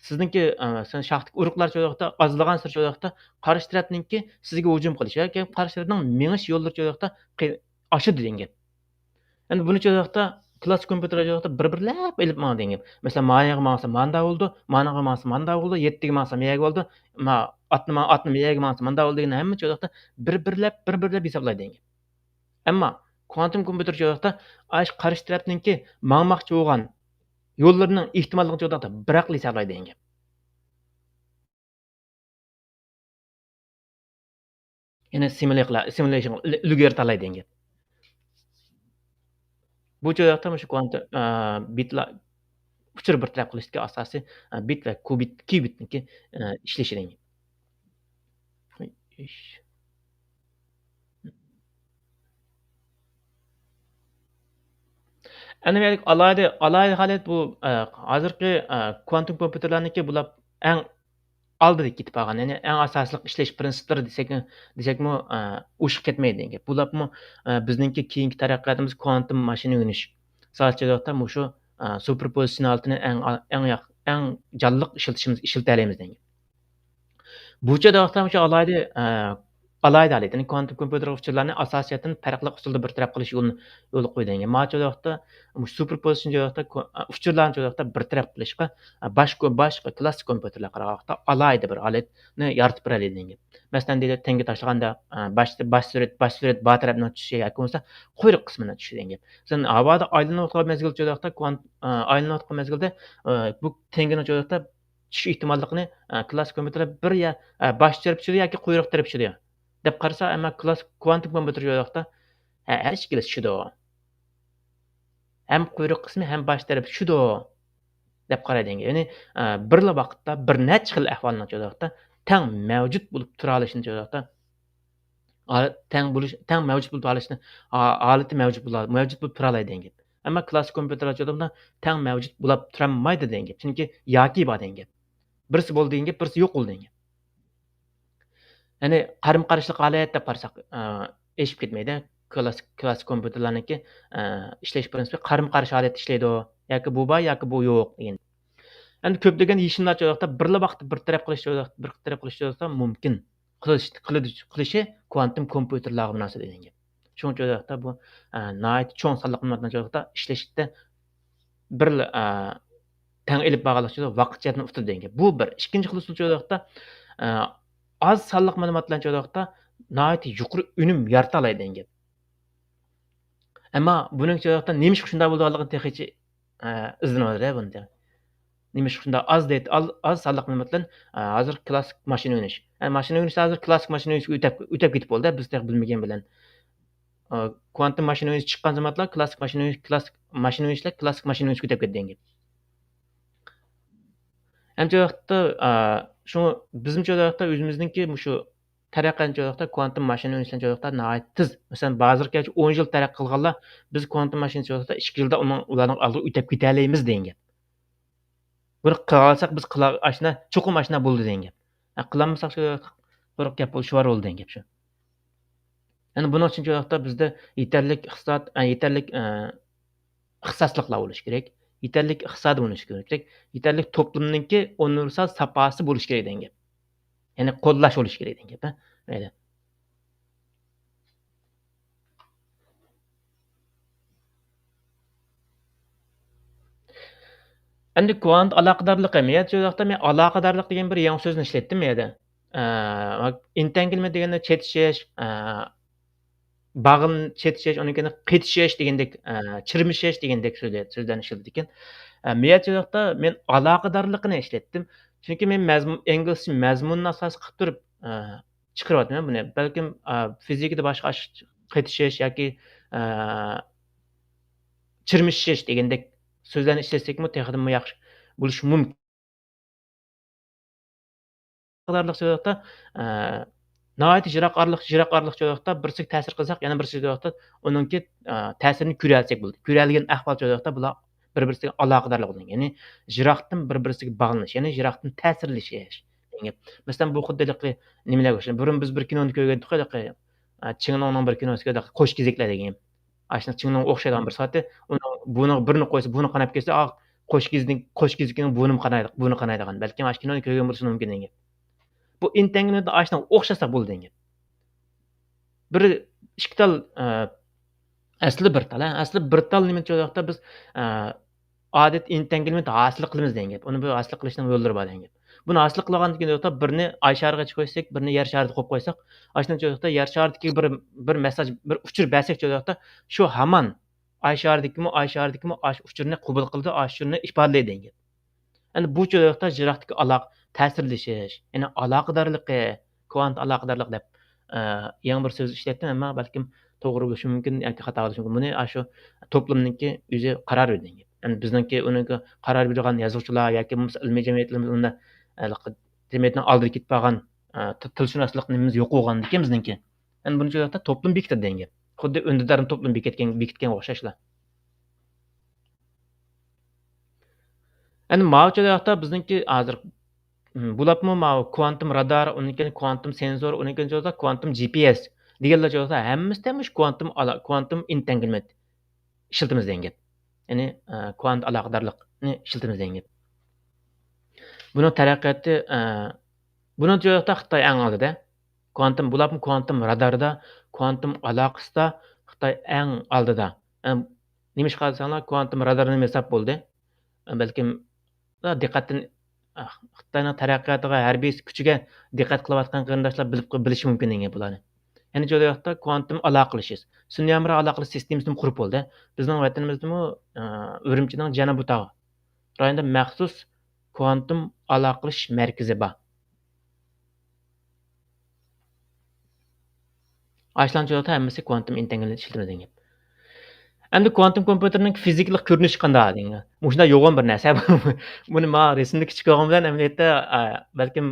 سىزنىڭكى، ئە، سىزنىڭ شاختىكى ئۇرۇقلار شۇ ۋاقىتتا ئازلىغانسېرى شۇ ۋاقىتتا قارشى تەرەپنىڭكى سىزگە ھۇجۇم قىلىشى ياكى قارشى تەرەپنىڭ مېڭىش يوللىرى شۇ ۋاقىتتا قى-، ئاشىدۇ دېگەن گەپ. ئەمدى بۇنى شۇ ۋاقىتتا كلاسسىك كومپيۇتېرلار شۇ ۋاقىتتا بىر-بىرلەپ ئېلىپ ماڭىدۇ دېگەن گەپ. مەسىلەن، مانا يەرگە ماڭسا ماندا بولىدۇ، مانىڭغا ماڭسا ماندا بولىدۇ، يەتتىگە ماڭسا مەيەرگە بولىدۇ، ما-، ئاتنى ما-، ئاتنى مەيەرگە ماڭسا ماندا بولىدۇ دېگەن ھەممە شۇ ۋاقىتتا بىر-بىرلەپ، بىر-بىرلەپ ھېسابلايدۇ دېگەن گەپ. ئەمما كۋانتوم كومپيۇتېر شۇ ۋاقىتتا ئاشۇ قارشى تەرەپنىڭكى ماڭماقچى بولغان يوللىرىنىڭ ئېھتىماللىقىنى شۇ ۋاقىتتا بىراقلا ھېسابلايدۇ دېگەن گەپ. يەنى سىمۇليا قىلا-، سىمۇليېشنغا ئىل-، ئىلگىرى تاللايدۇ دېگەن گەپ. بۇ جايلىقتا مۇشۇ كۋانت-، ئا، بىتلار، ئۇچۇر بىر تەرەپ قىلىشتىكى ئاساسىي، ئا، بىت ۋە كۇبىت، كيۇبىتنىڭكى، ئا، ئىشلىشىدىن. ئەنە بۇ يەردىكى ئالاھىدە، ئالاھىدە ھالەت بۇ، ئا، ھازىرقى، ئا، كۋانتوم كومپيۇتېرلارنىڭكى بۇلار ئەڭ ئالدىدا كېتىپ قالغان، يەنى ئەڭ ئاساسلىق ئىشلەش پىرىنسىپلىرى دېسەك، دېسەكمۇ، ئە، ئوشۇق كەتمەيدۇ دېگەن گەپ. بۇلارمۇ، ئە، بىزنىڭكى كېيىنكى تەرەققىياتىمىز كۋانتوم ماشىنا ئۆگىنىش. سازچىلىقتا مۇشۇ، ئە، سۇپېرپوزىتسىيە ھالىتىنى ئەڭ، ئەڭ ياق-، ئەڭ جانلىق ئىشلىتىشىمىز، ئىشلىتەلەيمىز دېگەن گەپ. بۇ چاغدا ۋاقىتتا مۇشۇ ئالاھىدە، ئە، ئالاھىدە ھالەت، يەنى كۋانتوم كومپيۇتېرلىق ئۇچۇرلارنى ئاساسىيەتتىن پەرقلىق ئۇسۇلدا بىر تەرەپ قىلىش يولىنى يولغا قويدى دېگەن گەپ. مانا چاغدا ۋاقىتتا مۇشۇ سۇپېرپوزىتسىيە چاغدا كو-، ئۇچۇرلارنى چاغدا بىر تەرەپ قىلىشقا، باشقا، باشقا كلاسسىك كومپيۇتېرلارغا قارىغاندا ئالاھىدە بىر ھالەتنى يارىتىپ بېرەلەيدۇ دېگەن گەپ. مەسىلەن، دەيلى، تەڭگە تاشلىغاندا، ئە، باش، باش سۈرەت، باش سۈرەت بار تەرەپنىڭ چۈشۈشى ياكى بولمىسا قۇيرۇق قىسمىنىڭ چۈشۈشى دېگەن گەپ. مەسىلەن، ھاۋادا ئايلىنىۋاتقان مەزگىل چاغدا كۋانت-، ئە، ئايلىنىۋاتقان مەزگىلدە، ئە، بۇ تەڭگىنىڭ چاغدا چۈشۈش ئېھتىماللىقىنى، ئە، كلاسسىك كومپيۇتېرلار بىر يا، ئە، باش تەرەپ چۈشىدۇ ياكى قۇيرۇق تەرەپ چۈشىدۇ دەپ قارىسا، ئەمما كلاس-، كۋانتوم كومپيۇتېر چاغدا ھە، ھەر ئىككىلىسى چۈشىدۇ. ھەم قۇيرۇق قىسمى، ھەم باش تەرىپى چۈشىدۇ، دەپ قارايدۇ. يەنى، ئە، بىرلا ۋاقىتتا بىر نەچچە خىل ئەھۋالنىڭ چاغدا تەڭ مەۋجۇت بولۇپ تۇرالىشىنى چاغدا، ھا-، تەڭ بولۇش، تەڭ مەۋجۇت بولۇپ تۇرالىشىنى، ھا-، ھالىتى مەۋجۇت بولا-، مەۋجۇت بولۇپ تۇرالايدۇ دېگەن گەپ. ئەمما كلاسسىك كومپيۇتېرلار چاغدا تەڭ مەۋجۇت بولاپ تۇرالمايدۇ دېگەن گەپ. چۈنكى ياكى بار دېگەن گەپ. بىرسى بولدى دېگەن گەپ، بىرسى يوق بولدى دېگەن گەپ. يەنى قارىمۇ قارشىلىق ھالەت دەپ قارىساق، ئە، ئېشىپ كەتمەيدۇ. كلاسسىك، كلاسسىك كومپيۇتېرلارنىڭكى، ئە، ئىشلەش پىرىنسىپى قارىمۇ قارشى ھالەتتە ئىشلەيدۇ. ياكى بۇ بار، ياكى بۇ يوق دېگەن. ئەمدى كۆپلىگەن يېشىملار چاغدا بىرلا ۋاقىتتا بىر تەرەپ قىلىش، بىر تەرەپ قىلىش مۇمكىن. قىلىش، قىلىدۇ، قىلىشى كۋانتوم كومپيۇتېرلارغا مۇناسىۋەتلىك دېگەن گەپ. شۇڭا چاغدا بۇ، ئە، ناھايىتى چوڭ سانلىق مەلۇماتلارنى چاغدا ئىشلەشتە بىر، ئە، تەڭ ئېلىپ بارغانلىقى ئۈچۈن ۋاقىت جەھەتتىن ئۇتىدۇ دېگەن گەپ. بۇ بىر. ئىككىنچى خىل ئۇسۇل چاغدا، ئە، ئاز سانلىق مەلۇماتلارنى چاغدا ناھايىتى يۇقىرى ئۈنۈم يارىتالايدۇ دېگەن گەپ. ئەمما بۇنىڭ چاغدا نېمىشقا شۇنداق بولىدىغانلىقىنى تېخىچە، ئە، ئىزدىنىۋاتىدۇ بۇنى. نېمىشقا شۇنداق ئاز دەيدۇ، ئاز، ئاز سانلىق مەلۇمات بىلەن، ئە، ھازىر كلاسسىك ماشىنا ئۆگىنىش. ئە، ماشىنا ئۆگىنىشتە ھازىر كلاسسىك ماشىنا ئۆگىنىشكە ئۆتەپ، ئۆتەپ كېتىپ بولدى، بىز تېخى بىلمىگەن بىلەن. ئە، كۋانتوم ماشىنا ئۆگىنىش چىققان زامانلا كلاسسىك ماشىنا ئۆگىنىش، كلاسسىك ماشىنا ئۆگىنىشلەر كلاسسىك ماشىنا ئۆگىنىشكە ئۆتۈپ كەتكەن گەپ. ئەمدى ۋاقىتتا، ئا، شۇ بىزمۇ شۇ ۋاقىتتا ئۆزىمىزنىڭكى مۇشۇ تەرەققىياتنى شۇ ۋاقىتتا كۋانتوم ماشىنا ئۆگىنىشلەرنى شۇ ۋاقىتتا ناھايىتى تېز، مەسىلەن، ھازىرغىچە ئون يىل تەرەققىي قىلغانلار، بىز كۋانتوم ماشىنا شۇ ۋاقىتتا ئىككى يىلدا ئۇنىڭ، ئۇلارنىڭ ئالدىغا ئۆتۈپ كېتەلەيمىز دېگەن گەپ. بۇنى قىلالىساق بىز قىلا-، ئاشۇنداق چوقۇم ئاشۇنداق بولىدۇ دېگەن گەپ. ھە، قىلالمىساق شۇ قۇرۇق گەپ بولۇشى بار بولىدۇ دېگەن گەپ شۇ. يەنى بۇنىڭ ئۈچۈن شۇ ۋاقىتتا بىزدە يېتەرلىك ئىقتىساد، ئە، يېتەرلىك، ئە، ئىختىساسلىقلار بولۇشى كېرەك، يېتەرلىك ئىقتىساد بولۇشى كېرەك، يېتەرلىك توپلۇمنىڭكى ئۇنىۋېرسال ساپاسى بولۇشى كېرەك دېگەن گەپ. يەنى قوللاش بولۇشى كېرەك دېگەن گەپ، ھە؟ مەيلى. ئەمدى كۋانت ئالاقىدارلىقى، مەن شۇ ۋاقىتتا مەن ئالاقىدارلىق دېگەن بىر يېڭى سۆزنى ئىشلەتتىم يەنە. ئە، ئېنتەنگلمېنت دېگەندە چېتىشىش، ئە، باغلىن-، چېتىشىش، ئۇنىڭ كېيىن قېتىشىش دېگەندەك، ئە، چىرمىشىش دېگەندەك سۆزلە-، سۆزلەرنى ئىشلىتىدىكەن. ئە، مەن شۇ ۋاقىتتا مەن ئالاقىدارلىقىنى ئىشلەتتىم. چۈنكى مەن مەزمۇن، ئىنگلىزچە مەزمۇننى ئاساس قىلىپ تۇرۇپ، ئە، چىقىرىۋاتىمەن بۇنى. بەلكىم، ئا، فىزىكىدا باشقا ئاش-، قېتىشىش ياكى، ئا، چىرمىشىش دېگەندەك سۆزلەرنى ئىشلەتسەكمۇ تېخىمۇ ياخشى بولۇشى مۇمكىن. ئالاقىدارلىق چوقۇدا، ئە، ناھايىتى يىراق ئارىلىق، يىراق ئارىلىق چوقۇدا بىرسىگە تەسىر قىلساق، يەنە بىرسى چوقدا ئۇنىڭكى، ئە، تەسىرىنى كۆرەلىسەك بولدى. كۆرەلىگەن ئەھۋال چوقدا بۇلار بىر-بىرسىگە ئالاقىدارلىق بولىدۇ. يەنى يىراقتىن بىر-بىرسىگە باغلىنىش، يەنى يىراقتىن تەسىرلىشىش دېگەن گەپ. مەسىلەن، بۇ خۇددى ھېلىقى نېمىلەرگە ئوخشايدۇ. بۇرۇن بىز بىر كىنونى كۆرگەنتۇق، ھېلىقى، ئە، چىڭلۇڭنىڭ بىر كىنوسى كۆردۇق، قوش كېزىكلەر دېگەن. ئاشۇنىڭ چىڭلۇڭغا ئوخشايدىغان بىر ساھەتتە، ئۇنىڭ بۇنىڭغا بىرنى قويسا، بۇنى قاناپ كەتسە، ئا، قوش كېزىكنىڭ، قوش كېزىكنىڭ بۇنىمۇ قانايدۇ، بۇنى قانايدىغان. بەلكىم ئاشۇ كىنونى كۆرگەن بولۇشىڭىز مۇمكىن دېگەن گەپ. بۇ ئېنتەڭگىلىمىتى ئاشۇنىڭغا ئوخشاتساق بولىدۇ دېگەن گەپ. بىر ئىككى تال، ئە، ئەسلى بىر تال، ھە؟ ئەسلى بىر تال نېمە دېگەن ۋاقىتتا بىز، ئە، ئادەتتە ئېنتەڭگىلىمىتى ھاسىل قىلىمىز دېگەن گەپ. ئۇنى بىر ھاسىل قىلىشنىڭ يوللىرى بار دېگەن گەپ. بۇنى ھاسىل قىلىدىغان كېيىن بىرنى ئاي شارىغا قويساق، بىرنى يەر شارىدا قويۇپ قويساق، ئاشۇنىڭ ۋاقىتتا يەر شارىدىكى بىر، بىر مېساژ، بىر ئۇچۇر بەرسەك ۋاقىتتا شۇ ھامان ئاي شارىدىكىمۇ، ئاي شارىدىكىمۇ ئاشۇ ئۇچۇرنى قوبۇل قىلىدۇ، ئاشۇ ئۇچۇرنى ئىپادىلەيدۇ دېگەن گەپ. ئەمدى بۇ ۋاقىتتا يىراقتىكى ئالاقە، تەسىرلىشىش، يەنى ئالاقىدارلىقى، كۋانت ئالاقىدارلىق دەپ، ئە، يېڭى بىر سۆز ئىشلەتتىم، ئەمما بەلكىم توغرا بولۇشى مۇمكىن ياكى خاتا بولۇشى مۇمكىن. بۇنى ئاشۇ توپلامنىڭكى ئۆزى قارار بېرىدۇ دېگەن گەپ. يەنى بىزنىڭكى ئۇنىڭكى قارار بېرىدىغان يازغۇچىلار ياكى بولمىسا ئىلمىي جەمئىيەتلىرىمىز ئۇندا، ئە، جەمئىيەتنىڭ ئالدىدا كېتىپ قالغان، ئە، تىل-، تىلشۇناسلىق نېمىمىز يوق بولغاندىكىن بىزنىڭكى. يەنى بۇنى شۇ ۋاقىتتا توپلام بېكىتىدۇ دېگەن گەپ. خۇددى ئۈندىدارنى توپلىما بېكىتكەن، بېكىتكەنگە ئوخشاشلا. ئەنە ماۋۇ چاغدا بىزنىڭكى ھازىر، م، بولۇپمۇ ماۋۇ كۋانتۇم رادار، ئۇنىڭدىن كېيىن كۋانتۇم سېنسور، ئۇنىڭدىن كېيىن چاغدا كۋانتۇم جى پى ئېس دېگەنلەر چاغدا ھەممىسىدە مۇشۇ كۋانتۇم ئالا-، كۋانتۇم ئېنتەنگلمېنت ئىشلىتىمىز دېگەن گەپ. يەنى، ئە، كۋانت ئالاقىدارلىقنى ئىشلىتىمىز دېگەن گەپ. بۇنىڭ تەرەققىياتى، ئە، بۇنىڭ چاغدا خىتاي ئەڭ ئالدىدا. كۋانتۇم، بولۇپمۇ كۋانتۇم راداردا، كۋانتۇم ئالاقىسىدا خىتاي ئەڭ ئالدىدا. ئەم، نېمىشقا دېسەڭلار، كۋانتۇم رادارنى ھېساب بولدى. ئە، بەلكىم، ئا، دىققەتتىن، ئا، خىتاينىڭ تەرەققىياتىغا، ھەربىي كۈچىگە دىققەت قىلىۋاتقان قېرىنداشلار بىلىپ، بىلىشى مۇمكىن دېگەن گەپ بۇلارنى. يەنە شۇ ۋاقىتتا كۋانتۇم ئالاقىلىشىش، سۈنئىي ھەمراھ ئالاقىلىشىش سىستېمىسىنى قۇرۇپ بولدى. بىزنىڭ ۋەتىنىمىزدىمۇ، ئا، ئۈرۈمچىنىڭ جەنۇبىي تاغ رايونىدا مەخسۇس كۋانتۇم ئالاقىلىشىش مەركىزى بار. ئاشۇلارنى چوقۇدا ھەممىسى كۋانتۇم ئېنتەنگلىنى ئىشلىتىمىز دېگەن گەپ. ئەمدى كۋانتۇم كومپيۇتېرنىڭ فىزىكىلىق كۆرۈنۈشى قانداق دېگەن گەپ. مۇشۇنداق يوغان بىر نەرسە. بۇنى ما رەسىمدە كىچىك قىلغان بىلەن ئەمەلىيەتتە، ئا، بەلكىم،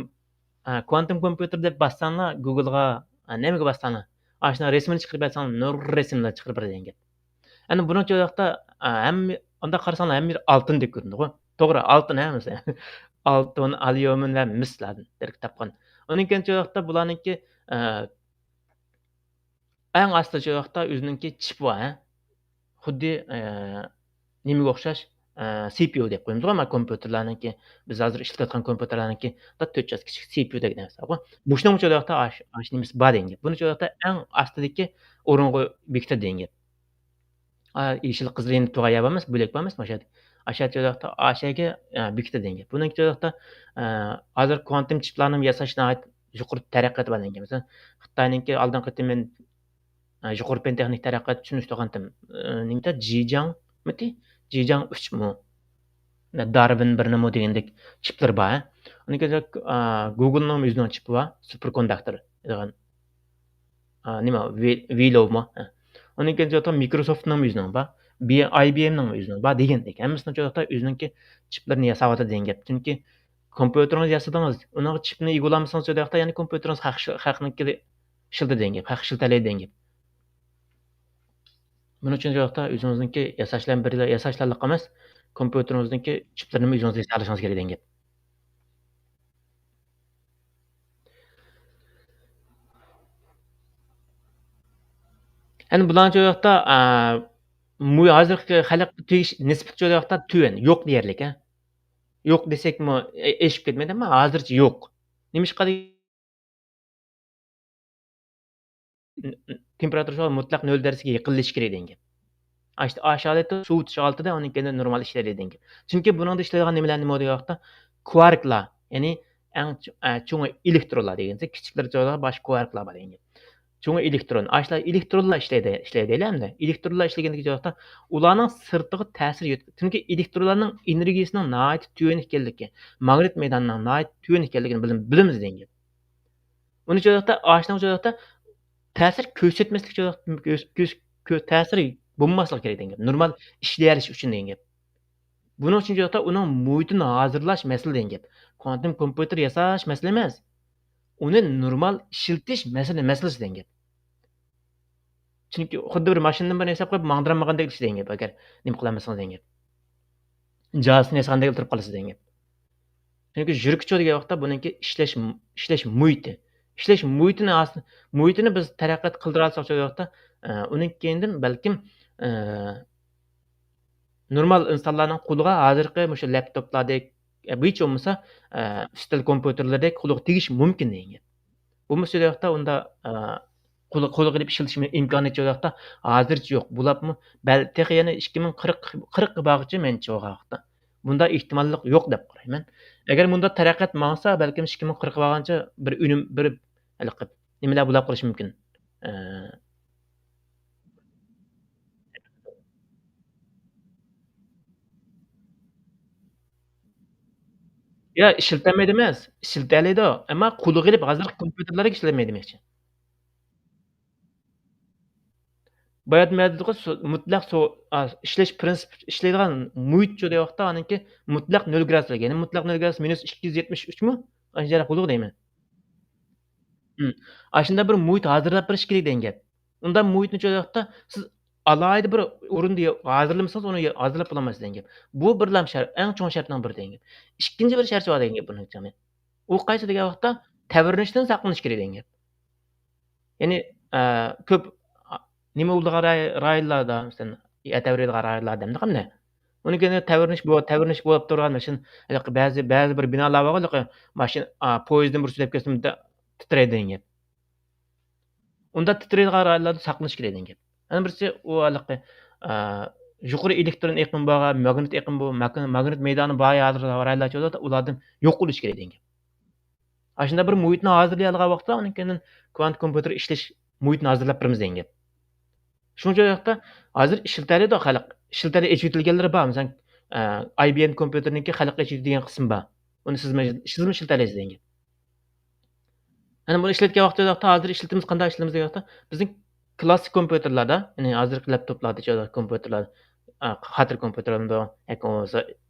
ئا، كۋانتۇم كومپيۇتېر دەپ باسساڭلار گوگلغا، ئا، نېمىگە باسساڭلار، ئاشۇنىڭ رەسىمىنى چىقىرىپ بەرسەڭلار نۇرغۇن رەسىملەر چىقىرىپ بېرىدۇ دېگەن گەپ. ئەنە بۇنىڭ چوقۇدا، ئا، ھەممە، ئۇنداق قارىساڭلار ھەممە يېرى ئالتۇندەك كۆرۈنىدىغۇ. توغرا، ئالتۇن ھەممىسى. ئالتۇن، ئاليۇمىن ۋە مىسلاردىن تەركىب تاپقان. ئۇنىڭ كېيىن چوقۇدا بۇلارنىڭكى، ئا، ئەڭ ئاستىدا چوقۇدا ئۆزىنىڭكى چىپى بار، ھە؟ خۇددى، ئا، نېمىگە ئوخشاش، ئا، سى پى يۇ دەپ قويىمىزغۇ، مانا كومپيۇتېرلارنىڭكى، بىز ھازىر ئىشلىتىۋاتقان كومپيۇتېرلارنىڭكى تۆت چاس كىچىك سى پى يۇ دەپ نەرسە بارغۇ. مۇشۇنىڭ چوقۇدا ئاش-، ئاش نېمىسى بار دېگەن گەپ. بۇنى چوقدا ئەڭ ئاستىدىكى ئورۇنغا بېكىتىدۇ دېگەن گەپ. ئا، يېشىل قىزىل يېنىپ تۇرغان يەر بارمىز، بۆلەك بارمىز، ئاشۇ يەردە. ئاشۇ يەردە چوقدا ئاشەگە، ئا، بېكىتىدۇ دېگەن گەپ. بۇنىڭ چوقدا، ئا، ھازىر كۋانتۇم چىپلارنىڭ ياساش ناھايىتى يۇقىرى تەرەققىياتى بار دېگەن گەپ. مەسىلەن، خىتاينىڭكى ئالدىنقى قېتىم مەن، ئا، يۇقىرى پەن تېخنىك تەرەققىياتى چۈشىنىشتۈرگەنتىم. ئا، نېمىدە؟ جىجاڭمىتى؟ جىجاڭ ئۈچمۇ؟ دارۋىن بىرنىمۇ دېگەندەك چىپلىرى بار. ئۇنىڭ كېيىن، ئا، گوگلنىڭ ئۆزىنىڭ چىپى بار، سۇپېر كونداكتور دېگەن. ئا، نېمە، ۋى-، ۋىلوۋمۇ؟ ھە. ئۇنىڭ كېيىن چوقدا مىكروسوفتنىڭ ئۆزىنىڭ بار، بى-، ئاي بى ئېمنىڭ ئۆزىنىڭ بار دېگەندەك. ھەممىسىنىڭ چوقدا ئۆزىنىڭكى چىپلىرىنى ياساۋاتىدۇ دېگەن گەپ. چۈنكى كومپيۇتېرىڭىزنى ياسىدىڭىز، ئۇنىڭغا چىپنى ئىگە بولالمىسىڭىز، چوقدا يەنە كومپيۇتېرىڭىز خەق-، خەقنىڭكى ئىشلىتىدۇ دېگەن گەپ، خەق ئىشلىتەلەيدۇ دېگەن گەپ. بۇنىڭ ئۈچۈن چوقدا ئۆزىڭىزنىڭكى ياساشلار بىر ياساشلارلىق ئەمەس، كومپيۇتېرىڭىزنىڭكى چىپلىرىنىمۇ ئۆزىڭىز ياسالىشىڭىز كېرەك دېگەن گەپ. يەنى بۇلارنىڭ چوقدا، ئا، مۇ-، ھازىرقى خەلققە تېگىش نىسبىتى چوقدا تۆۋەن، يوق دېيەرلىك، ھە. يوق دېسەكمۇ، ئېشىپ كەتمەيدۇ، ئەمما ھازىرچە يوق. نېمىشقا دېگەن تېمپېراتۇرا شۇ مۇتلەق نۆل دەرىجىسىگە يېقىنلىشىش كېرەك دېگەن گەپ. ئاشۇ، ئاشۇ ھالەتتە سوۋۇتۇش ھالىتىدە ئۇنىڭ كەينىدىن نورمال ئىشلەيدۇ دېگەن گەپ. چۈنكى بۇنىڭدا ئىشلەيدىغان نېمىلەر نېمە دېگەن ۋاقىتتا؟ كۋاركلار، يەنى ئەڭ چو-، ئە، چوڭى ئېلېكترونلار دېگەن، كىچىكلىرى چوقدا باشقا كۋاركلار بار دېگەن گەپ. چوڭى ئېلېكترون. ئاشۇلار ئېلېكترونلار ئىشلەيدۇ، ئىشلەيدۇ ئەمدى. ئېلېكترونلار ئىشلىگەندىكى ۋاقىتتا ئۇلارنىڭ سىرتىغا تەسىر يەت-، چۈنكى ئېلېكترونلارنىڭ ئېنېرگىيىسىنىڭ ناھايىتى تۆۋەن ئىكەنلىكى، ماگنىت مەيدانىنىڭ ناھايىتى تۆۋەن ئىكەنلىكىنى بىلىم-، بىلىمىز دېگەن گەپ. ئۇنى چوقدا، ئاشۇنىڭ چوقدا تەسىر كۆرسەتمەسلىك چوقدا، كۆس-، كۆس-، كۆ-، تەسىرى بولماسلىقى كېرەك دېگەن گەپ. نورمال ئىشلىيەلىشى ئۈچۈن دېگەن گەپ. بۇنىڭ ئۈچۈن چوقدا ئۇنىڭ مۇھىتىنى ھازىرلاش مەسىلە دېگەن گەپ. كۋانتۇم كومپيۇتېر ياساش مەسىلە ئەمەس. ئۇنى نورمال ئىشلىتىش مەسىلە، مەسىلىسى دېگەن گەپ. چۈنكى خۇددى بىر ماشىنىنى بىر ھېساب قىلىپ ماڭدۇرالمىغاندەك ئىش دېگەن گەپ، ئەگەر نېمە قىلالمىسىڭىز دېگەن گەپ. جازىسىنى ياسىغاندەك تۇرۇپ قالىسىز دېگەن گەپ. چۈنكى يۈرىكىچۇ دېگەن ۋاقىتتا بۇنىڭكى ئىشلەش، ئىشلەش مۇھىتى. ئىشلەش مۇھىتىنى ھاسىل، مۇھىتىنى بىز تەرەققىيات قىلدۇرالىساق شۇ ۋاقىتتا، ئە، ئۇنىڭ كېيىندىن بەلكىم، ئە، نورمال ئىنسانلارنىڭ قولىغا ھازىرقى مۇشۇ لەپتوپلاردەك، ئە، ھېچ بولمىسا، ئە، ئۈستەل كومپيۇتېرلىرىدەك قولىغا تېگىش مۇمكىن دېگەن گەپ. بولمىسا شۇ ۋاقىتتا ئۇندا، ئە، قول-، قولغا ئېلىپ ئىشلىتىش ئىمكانىيىتى شۇ ۋاقىتتا ھازىرچە يوق. بولۇپمۇ بەل-، تېخى يەنە ئىككى مىڭ قىرىق، قىرىققا بارغۇچە مەنچە بولغان ۋاقىتتا. بۇندا ئېھتىماللىق يوق دەپ قارايمەن. ئەگەر مۇنداق تەرەققىيات ماڭسا، بەلكىم ئىككى مىڭ قىرىققا بارغانچە بىر ئۈنۈم، بىر ھېلىقى نېمىلەر بولاپ قېلىشى مۇمكىن. ئە، يا، ئىشلىتەلمەيدۇ ئەمەس، ئىشلىتەلەيدۇ. ئەمما قولىغا ئېلىپ ھازىرقى كومپيۇتېرلاردا ئىشلەتمەيدۇ دېمەكچى. بايا مەن دېدىغۇ، سو-، مۇتلەق سو-، ئا، ئىشلەش پىرىنسىپى، ئىشلەيدىغان مۇھىت شۇ دەيۋاقىتتا، ئانىڭكى مۇتلەق نۆل گرادۇس، يەنى مۇتلەق نۆل گرادۇس مىنۇس ئىككى يۈز يەتمىش ئۈچمۇ؟ ئاشۇنداق بولىدۇ دەيمەن. ھىم. ئاشۇنداق بىر مۇھىت ھازىرلاپ بېرىش كېرەك دېگەن گەپ. ئۇنداق مۇھىتنى شۇ دەيۋاقىتتا سىز ئالاھىدە بىر ئورۇندا ھازىرلىمىسىڭىز، ئۇنى ھازىرلاپ بولالمايسىز دېگەن گەپ. بۇ بىرلا شەرت، ئەڭ چوڭ شەرتنىڭ بىرى دېگەن گەپ. ئىككىنچى بىر شەرتى بار دېگەن گەپ بۇنىڭ ئىچىدە. ئۇ قايسى دېگەن ۋاقىتتا، تەۋرىنىشتىن ساقلىنىش كېرەك دېگەن گەپ. يەنى، ئە، كۆپ، ئا، نېمە بولىدىغان راي-، رايونلاردا، مەسىلەن، ئەتەۋرەيدىغان رايونلار دەمدۇ قانداق؟ ئۇنىڭ كېيىن تەۋرىنىش بو-، تەۋرىنىش بولۇپ تۇرغان ماشىنا، ھېلىقى بەزى، بەزى بىر بىنالار بارغۇ، ھېلىقى ماشىنا، ئا، پويىزدىن بىر سۆلەپ كەتسىمۇ تىترەيدۇ دېگەن گەپ. ئۇنداق تىترەيدىغان رايونلاردا ساقلىنىش كېرەك دېگەن گەپ. يەنە بىرسى ئۇ ھېلىقى، ئا، يۇقىرى ئېلېكترون ئېقىمى بارغان، ماگنىت ئېقىمى بار، ماگن-، ماگنىت مەيدانى بار ھازىر رايونلار، ئۇلاردىن يوق بولۇش كېرەك دېگەن گەپ. ئاشۇنداق بىر مۇھىتنى ھازىرلىيالىغان ۋاقىتتا، ئۇنىڭ كېيىن كۋانت كومپيۇتېر ئىشلەش مۇھىتىنى ھازىرلاپ بېرىمىز دېگەن گەپ. شۇنىڭ ئۈچۈن ئۇ ياقتا ھازىر ئىشلىتەلەيدۇ خەلق. ئىشلىتەلەي ئېچىۋېتىلگەنلىرى بار. مەسىلەن، ئە، ئاي بى ئېم كومپيۇتېرنىڭكى خەلققە ئېچىۋېتىلگەن قىسمى بار. ئۇنى سىزمۇ، سىزمۇ ئىشلىتەلەيسىز دېگەن گەپ. يەنە بۇنى ئىشلەتكەن ۋاقتىدا ھازىر ئىشلىتىمىز، قانداق ئىشلىتىمىز دېگەن ۋاقىتتا، بىزنىڭ كلاسسىك كومپيۇتېرلاردا، يەنى ھازىرقى لەپتوپلاردا، كومپيۇتېرلار، ئا، خاتىرە كومپيۇتېرلار بولىدۇ، ياكى بولمىسا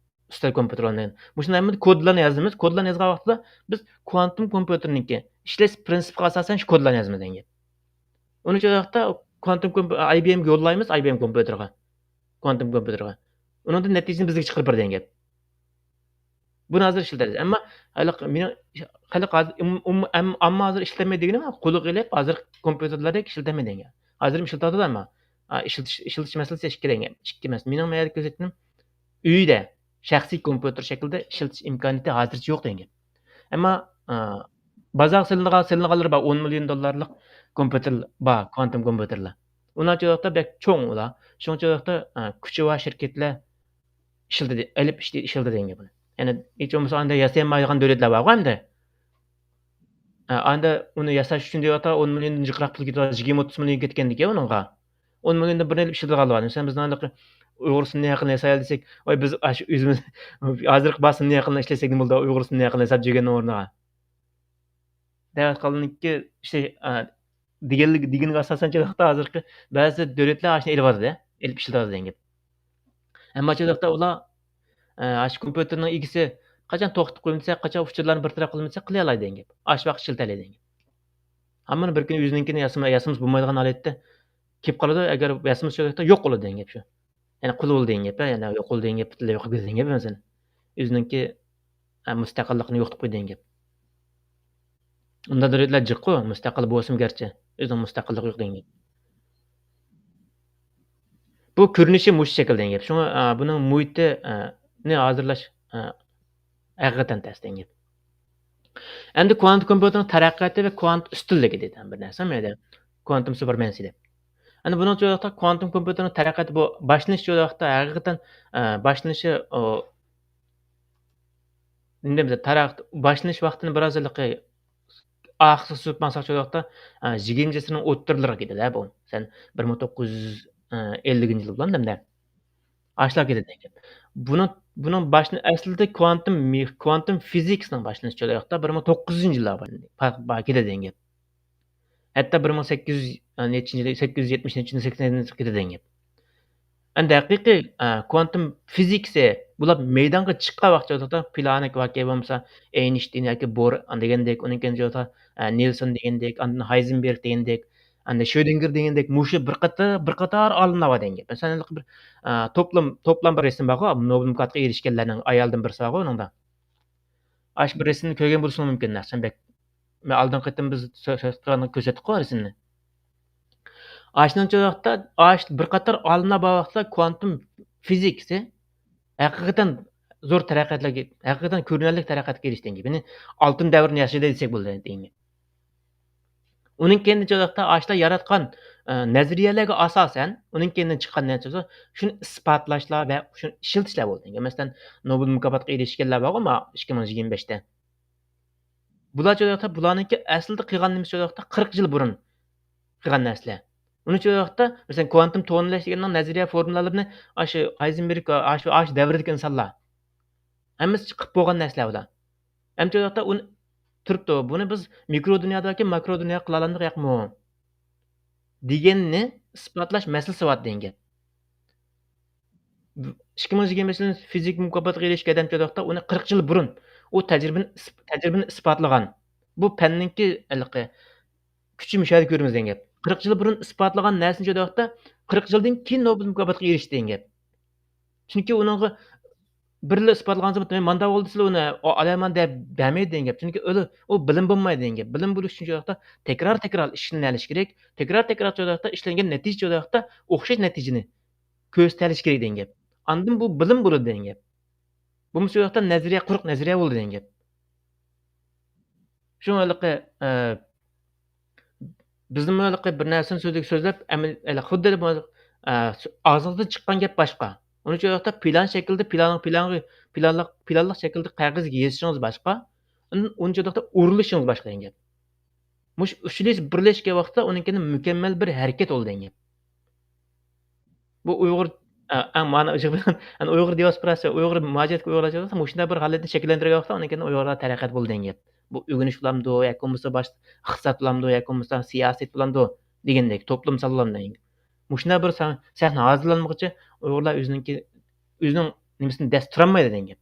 ئۈستەل كومپيۇتېرلار. مۇشۇنداق ھەممىدە كودلارنى يازىمىز. كودلارنى يازغان ۋاقتىدا بىز كوانتۇم كومپيۇتېرنىڭكى ئىشلەش پىرىنسىپىغا ئاساسەن شۇ كودلارنى يازىمىز دېگەن گەپ. ئۇنى شۇ ۋاقىتتا كوانتۇم كومپ-، ئاي بى ئېمگە يوللايمىز، ئاي بى ئېم كومپيۇتېرغا. كوانتۇم كومپيۇتېرغا. ئۇنىڭدىن نەتىجىنى بىزگە چىقىرىپ بېرىدۇ دېگەن گەپ. بۇنى ھازىر ئىشلىتەلەيسىز. ئەمما خەلق، مېنىڭ، خەلق ھازىر، ئوم-، ئوم-، ئەم-، ئامما ھازىر ئىشلىتەلمەيدۇ دېگىنىم، قولىغا ئېلىپ، ھازىر كومپيۇتېرلاردەك ئىشلىتەلمەيدۇ دېگەن گەپ. ھازىر ئىشلىتىۋاتىدۇ ئەمما. ئا، ئىشلىتىش، ئىشلىتىش مەسىلىسى ئىككى دېگەن گەپ. ئىككى مەسىلە. مېنىڭ مەيەردە كۆزەتكىنىم، ئۆيدە شەخسىي كومپيۇتېر شەكلىدە ئىشلىتىش ئىمكانىيىتى ھازىرچە يوق دېگەن گەپ. ئەمما، ئا، بازارغا سېلىنغان، سېلىنغانلىرى بار، ئون مىليون دوللارلىق كومپيۇتېر بار، كوانتۇم كومپيۇتېرلار. ئۇلارچە ۋاقىتتا بەك چوڭ ئۇلار. شۇنىڭچە ۋاقىتتا، ئا، كۈچى بار شىركەتلەر ئىشلىتىدۇ، ئېلىپ ئىشلىتىدۇ دېگەن گەپ بۇنى. يەنى ھېچ بولمىسا ئاندا ياسىيالمايدىغان دۆلەتلەر بارغۇ ئەمدى. ئا، ئاندا ئۇنى ياساش ئۈچۈن دەۋاتقان ئون مىليوندىن جىقراق پۇل كېتىۋاتىدۇ، يىگىرمە ئوتتۇز مىليون كەتكەندىكەن ئۇنىڭغا. ئون مىليوندىن بىرنى ئېلىپ ئىشلىتىدىغانلار بار. مەسىلەن، بىز ئۇيغۇر سۈنئىي ئەقلىنى ياسايلى دېسەك، ۋاي، بىز ئاشۇ ئۆزىمىز ھازىرقى بار سۈنئىي ئەقلىنى ئىشلەتسەك نېمە بولىدۇ، ئۇيغۇر سۈنئىي ئەقلىنى ياساپ جۈرگەننىڭ ئورنىغا. دەۋاتقانلىكى ئىشتە، ئا، دېگەنلىك، دېگىنىگە ئاساسەن، چېلىقتا ھازىرقى بەزى دۆلەتلەر ئاشۇنى ئېلىۋاتىدۇ، ئېلىپ ئىشلىتىۋاتىدۇ دېگەن گەپ. ئەمما چېلىقتا ئۇلار، ئا، ئاشۇ كومپيۇتېرنىڭ ئىگىسى قاچان توختىتىپ قويمىسا، قاچان ئۇچۇرلارنى بىر تەرەپ قىلمىسا، قىلىۋالايدۇ دېگەن گەپ. ئاشۇ ۋاقىت ئىشلىتەلەيدۇ دېگەن گەپ. ئەمما بىر كۈنى ئۆزىنىڭكىنى ياسىما-، ياسىمىسا بولمايدىغان ھالەتتە كېلىپ قالىدۇ. ئەگەر ياسىمىسا شۇ ۋاقىتتا يوق بولىدۇ دېگەن گەپ شۇ. يەنى قۇل بولدى دېگەن گەپ، يەنى يوق بولدى دېگەن گەپ، پۈتۈنلەي يوقاپ كەتتى دېگەن گەپ ئەمەسمۇ. ئۆزىنىڭكى، ئە، مۇستەقىللىقىنى يوقىتىپ قويدى دېگەن گەپ. ئۇنداق دۆلەتلەر جىققۇ، مۇستەقىل بولسىمۇ گەرچە، ئۆزىنىڭ مۇستەقىللىقى يوق دېگەن گەپ. بۇ كۆرۈنۈشى مۇشۇ شەكىل دېگەن گەپ. شۇڭا، ئە، بۇنىڭ مۇھىتى، ئە، نى ھازىرلاش، ئە، ھەقىقەتەن تەس دېگەن گەپ. ئەمدى كوانتىم كومپيۇتېرنىڭ تەرەققىياتى ۋە كوانت ئۈستۈنلۈكى دېدى بىر نەرسە، مەيلى. كوانتىم سۇپېرمەنسى دەپ. ئەمدى بۇنىڭ ئۈچۈن ۋاقىتتا كوانتىم كومپيۇتېرنىڭ تەرەققىياتى بۇ باشلىنىش ۋاقتىدا ھەقىقەتەن، ئە، باشلىنىشى، ئۇ، نېمە دەيمىز، تەرەققىيات، باشلىنىش ۋاقتىنى بىراز ھېلىقى ئارقىسىغا سۈرۈپ ماڭساق شۇ ۋاقىتتا، ئە، يىگىرمىنچى ئەسىرنىڭ ئوتتۇرىلىرىغا كېتىدۇ، بۇ. سەن بىر مىڭ توققۇز يۈز ئەللىكىنچى يىل بولامدۇ ئەمدى؟ ئاشۇلار كېتىدۇ دېگەن گەپ. بۇنىڭ، بۇنىڭ باشلىنىش، ئەسلىدە كوانتىم مېخ-، كوانتىم فىزىكىسىنىڭ باشلىنىش جايى بىر مىڭ توققۇز يۈزىنچى يىللار بار، بار، بار كېتىدۇ دېگەن گەپ. ھەتتا بىر مىڭ سەككىز يۈز نەچچىنچى يىلى، سەككىز يۈز يەتمىش نەچچىنچى، سەكسەن كېتىدۇ دېگەن گەپ. ئەمدى ھەقىقىي، ئە، كۋانتۇم فىزىكىسى بۇلار مەيدانغا چىققان ۋاقىت چوقۇم پلانك ياكى بولمىسا ئەينشتىين ياكى بور دېگەندەك، ئۇنىڭ كېيىن چوقۇم، ئە، نېلسون دېگەندەك، ئاندىن ھايزېنبېرگ دېگەندەك، ئاندىن شرۆدىنگېر دېگەندەك، مۇشۇ بىر قاتار، بىر قاتار ئالىملار بار دېگەن گەپ. مەسىلەن، بىر، ئە، توپلام، توپلام بىر رەسىم بارغۇ، نوبېل مۇكاپاتىغا ئېرىشكەنلەرنىڭ ئايالدىن بىرسى بارغۇ ئۇنىڭدا. ئاشۇ بىر رەسىمنى كۆرگەن بولۇشىڭىز مۇمكىن، ئەھسەن بەك. مەن ئالدىنقى قېتىم بىز سۆ-، سۆز قىلغاندا كۆرسەتتۇققۇ رەسىمنى. ئاشۇنىڭ ۋاقىتتا، ئاش-، بىر قاتار ئالىملار بار ۋاقىتتا كۋانتۇم فىزىكىسى ھەقىقەتەن زور تەرەققىياتلارغا، ھەقىقەتەن كۆرۈنەرلىك تەرەققىياتقا ئېرىشتى دېگەن گەپ. يەنى ئالتۇن دەۋرىنى ياشىدى دېسەك بولىدۇ دېگەن گەپ. ئۇنىڭ كېيىن چوقۇم ئاشۇلار ياراتقان، ئە، نەزەرىيەلەرگە ئاساسەن، ئۇنىڭ كېيىن چىققان نەتىجە شۇنى ئىسپاتلاشلار ۋە شۇنى ئىشلىتىشلەر بولىدۇ دېگەن گەپ. مەسىلەن، نوبېل مۇكاپاتىغا ئېرىشكەنلەر بارغۇ، ما، ئىككى مىڭ يىگىرمە بەشتە. بۇلار چوقۇم بۇلارنىڭكى ئەسلىدە قىلغان نېمىسى چوقۇم قىرىق يىل بۇرۇن قىلغان نەرسىلەر. ئۇنى چوقۇم، مەسىلەن، كۋانتۇم تونېللەش دېگەننىڭ نەزەرىيە فورمۇلالىرىنى ئاشۇ ھايزېنبېرگ، ئاشۇ، ئاشۇ دەۋردىكى ئىنسانلار ھەممىسى چىقىپ بولغان نەرسىلەر بۇلار. ئەمدى چوقۇم ئۇنى تۇرۇپتۇ. بۇنى بىز مىكرو دۇنيادىكى ماكرو دۇنياغا قىلالامدۇق ياقمۇ؟ دېگەننى ئىسپاتلاش مەسىلىسى بار دېگەن گەپ. ئىككى مىڭ يىگىرمە بەشىنچى يىلى فىزىكا مۇكاپاتىغا ئېرىشكەن ئادەم چوقۇم ئۇنى قىرىق يىل بۇرۇن ئۇ تەجرىبىنى ئىس-، تەجرىبىنى ئىسپاتلىغان. بۇ پەننىڭكى ھېلىقى كۈچى مۇشۇ يەردە كۆرىمىز دېگەن گەپ. قىرىق يىل بۇرۇن ئىسپاتلىغان نەرسىنى چوقۇم قىرىق يىلدىن كېيىن نوبېل مۇكاپاتىغا ئېرىشتى دېگەن گەپ. چۈنكى ئۇنىڭغا بىرلا ئىسپاتلىغان زېمىن، مانداق بولدى دېسىلا ئۇنى ئالىمەن دەپ بەرمەيدۇ دېگەن گەپ. چۈنكى ئۇ، ئۇ بىلىم بولمايدۇ دېگەن گەپ. بىلىم بولۇش ئۈچۈن چوقۇم تەكرار، تەكرار ئىشلىنىلىشى كېرەك. تەكرار، تەكرار چوقۇم ئىشلەنگەن نەتىجە چوقۇم ئوخشاش نەتىجىنى كۆرسىتەلىشى كېرەك دېگەن گەپ. ئاندىن بۇ بىلىم بولىدۇ دېگەن گەپ. بولمىسا ئۇ ياقتا نەزەرىيە، قۇرۇق نەزەرىيە بولىدۇ دېگەن گەپ. شۇڭا ھېلىقى، ئە، بىزمۇ ھېلىقى بىر نەرسىنى سۆزلەپ، سۆزلەپ، ئەمەل-، ھېلىقى خۇددى بۇ، ئە، ئاغزىڭىزدىن چىققان گەپ باشقا. ئۇنى شۇ ۋاقىتتا پىلان شەكىلدە، پىلانغا، پىلانغا، پىلانلىق، پىلانلىق شەكىلدە قەغەزگە يېزىشىڭىز باشقا. ئۇنى، ئۇنى شۇ ۋاقىتتا ئورۇنلىشىڭىز باشقا دېگەن گەپ. مۇشۇ ئۈچىلىسى بىرلەشكەن ۋاقىتتا ئۇنىڭكىدىن مۇكەممەل بىر ھەرىكەت بولىدۇ دېگەن گەپ. بۇ ئۇيغۇر، ئە، ئە، مانا، ئەنە ئۇيغۇر دىياسپوراسى، ئۇيغۇر مۇھاجىرەتتىكى ئۇيغۇرلار مۇشۇنداق بىر ھالەتنى شەكىللەندۈرگەن ۋاقىتتا، ئۇنىڭ كېيىن ئۇيغۇرلار تەرەققىيات بولىدۇ دېگەن گەپ. بۇ ئۆگىنىش بولامدۇ ياكى بولمىسا باشقا ئىقتىساد بولامدۇ ياكى بولمىسا سىياسەت بولامدۇ دېگەندەك، توپلۇمسال بولامدۇ دېگەن گەپ. مۇشۇنداق بىر سا-، سەھنە ھازىرلانمىغۇچە ئۇيغۇرلار ئۆزىنىڭكى، ئۆزىنىڭ نېمىسىنى دەس تۇرالمايدۇ دېگەن گەپ.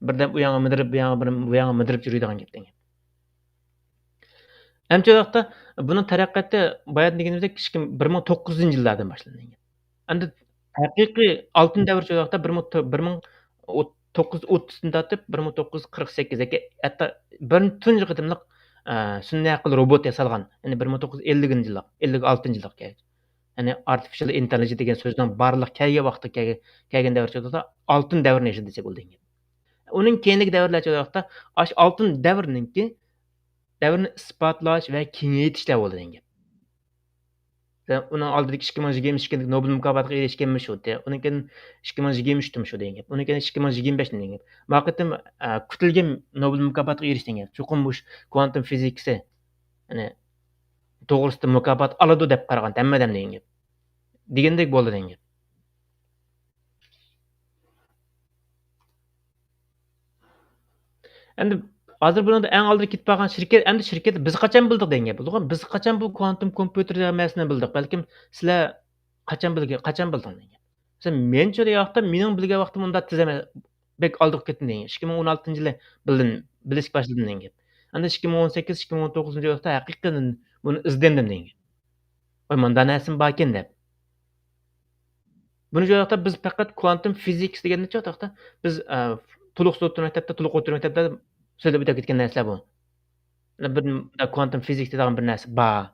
بىردەم ئۇ ياڭغا مىدىرىپ، بۇ ياڭغا بىر، بۇ ياڭغا مىدىرىپ يۈرىدىغان گەپ دېگەن گەپ. ئەمدى شۇ ۋاقىتتا بۇنىڭ تەرەققىياتى باياتىن دېگىنىمىزدەك ئىككى، بىر مىڭ توققۇز يۈز يىللاردىن باشلانغان. ئەمدى ھەقىقىي ئالتۇن دەۋر شۇ ۋاقىتتا بىر مىڭ، بىر مىڭ توققۇز يۈز ئوتتۇزدىن تارتىپ بىر مىڭ توققۇز يۈز قىرىق سەككىز ياكى ھەتتا بىر تۇنجى قېتىملىق، ئە، سۈنئىي ئەقىل روبوت ياسالغان. يەنى بىر مىڭ توققۇز يۈز ئەللىكىنچى يىللىق، ئەللىك ئالتىنچى يىللىق كەلگەن. يەنى ئارتىفىشىل ئىنتېللىجېنس دېگەن سۆزنىڭ بارلىق كەلگەن ۋاقتىغا كەلگەن، كەلگەن دەۋر شۇ ۋاقىتتا ئالتۇن دەۋرىنى ياشىدى دېسەك بولىدۇ دېگەن گەپ. ئۇنىڭ كېيىنكى دەۋرلەر شۇ ۋاقىتتا ئاشۇ ئالتۇن دەۋرنىڭكى دەۋرنى ئىسپاتلاش ۋە كېڭەيتىشلەر بولىدۇ دېگەن گەپ. مەسىلەن، ئۇنىڭ ئالدىدىكى ئىككى مىڭ يىگىرمە ئىككىدىكى نوبېل مۇكاپاتىغا ئېرىشكەنمۇ شۇ، ئۇنىڭ كېيىن ئىككى مىڭ يىگىرمە ئۈچتىمۇ شۇ دېگەن گەپ، ئۇنىڭ كېيىن ئىككى مىڭ يىگىرمە بەشتىمۇ دېگەن گەپ. ما قېتىم، ئە، كۈتۈلگەن نوبېل مۇكاپاتىغا ئېرىشتى دېگەن گەپ. چوقۇم مۇشۇ كۋانتۇم فىزىكىسى، يەنى توغرىسىدا مۇكاپات ئالىدۇ دەپ قارىغان ھەممە ئادەم دېگەن گەپ. دېگەندەك بولدى دېگەن گەپ. ئەمدى ھازىر بۇنىڭدا ئەڭ ئالدىدا كېتىپ بارغان شىركەت، ئەمدى شىركەت بىز قاچان بىلدۇق دېگەن گەپ بولىدىغۇ. بىز قاچان بۇ كۋانتۇم كومپيۇتېر دېگەن مەسىلىنى بىلدۇق؟ بەلكىم سىلەر قاچان بىلگەن، قاچان بىلدىڭ دېگەن گەپ. مەسىلەن، مەنچە دېگەن ۋاقىتتا مېنىڭ بىلگەن ۋاقتىم ئۇنداق تېز ئەمەس، بەك ئالدىغا كەتتىم دېگەن گەپ. ئىككى مىڭ ئون ئالتىنچى يىلى بىلدىم، بىلىشكە باشلىدىم دېگەن گەپ. ئەمدى ئىككى مىڭ ئون سەككىز، ئىككى مىڭ ئون توققۇزىنچى يىللىقتا ھەقىقەتەن بۇنى ئىزدەندىم دېگەن گەپ. ۋاي، مۇنداق نەرسىمۇ باركەن دەپ. بۇنى شۇ ۋاقىتتا بىز پەقەت كۋانتۇم فىزىكس دېگەندە شۇ ۋاقىتتا بىز، ئە، تولۇق ئوتتۇرا مەكتەپتە، تولۇق ئوتتۇرا مەكتەپتە سۆزلەپ ئۆتۈپ كەتكەن نەرسىلەر بۇ. بىر كۋانتۇم فىزىكس دەيدىغان بىر نەرسە بار.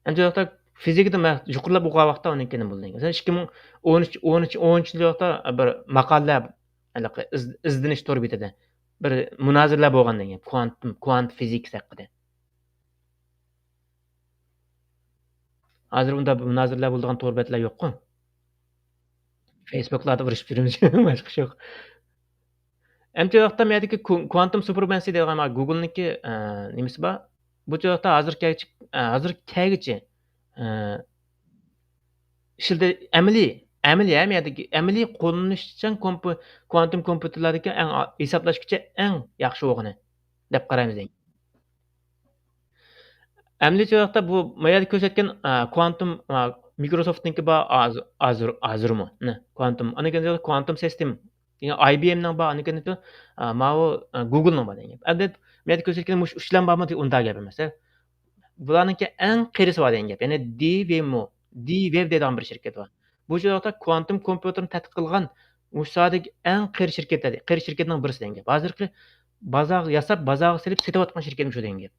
ئەمدى شۇ ۋاقىتتا فىزىكىدا مەن يۇقىرىلاپ ئوقۇغان ۋاقىتتا ئۇنىڭ كېيىن بولدى. مەسىلەن، ئىككى مىڭ ئون ئۈچ، ئون ئۈچ، ئون ئۈچىنچى يىللىقتا بىر ماقالە، ھېلىقى ئىز-، ئىزدىنىش تور بېتىدە بىر مۇنازىرىلەر بولغان دېگەن، كۋانتۇم، كۋانت فىزىكس ھەققىدە. ھازىر ئۇنداق مۇنازىرىلەر بولىدىغان تور بەتلەر يوققۇ. فېيسبۇكلاردا ئۇرۇشۇپ يۈرىمىز، باشقا ئىش يوق. ئەمدى شۇ ۋاقىتتا مەيەردىكى كۇ-، كۋانتۇم سۇپېرمەنسى دەيدىغان گۇگلنىڭكى، ئە، نېمىسى بار. بۇ ۋاقىتتا ھازىر كەلگۈچە، ئە، ھازىر كەلگۈچە، ئە، ئىشلىتى-، ئەمەلىي، ئەمەلىي، ھە، مەيەردىكى ئەمەلىي قوللىنىشچان كومپۇ-، كۋانتۇم كومپيۇتېرلاردىكى ئەڭ ئا-، ھېسابلاش كۈچى ئەڭ ياخشى بولغىنى دەپ قارايمىز. ئەمدى شۇ ۋاقىتتا بۇ ما يەردە كۆرسەتكەن، ئا، كۋانتۇم، ئا، مىكروسوفتنىڭكى بار، ئاز-، ئازۇر، ئازۇرمۇ؟ نە، كۋانتوم. ئاندىن كېيىن كۋانتوم سىستېم. يەنى ئاي بى ئېمنىڭ بار، ئاندىن كېيىن، ئا، ماۋۇ، ئا، گۇگلنىڭ بار دېگەن گەپ. ئەمدى مەيدە كۆرسەتكىنىم مۇشۇ ئۈچلەن بارمۇ دېگەن ئۇنداق گەپ ئەمەس. بۇلارنىڭكى ئەڭ قېرىسى بار دېگەن گەپ. يەنى دى ۋېممۇ، دى ۋېۋ دەيدىغان بىر شىركەت بار. بۇ شۇ ۋاقىتتا كۋانتوم كومپيۇتېرنى تەتقىق قىلغان مۇشۇ ساھەدىكى ئەڭ قېرى شىركەتلەر، قېرى شىركەتنىڭ بىرسى دېگەن گەپ. ھازىرقى بازارغا ياساپ، بازارغا سېلىپ سېتىۋاتقان شىركەت مۇشۇ دېگەن گەپ.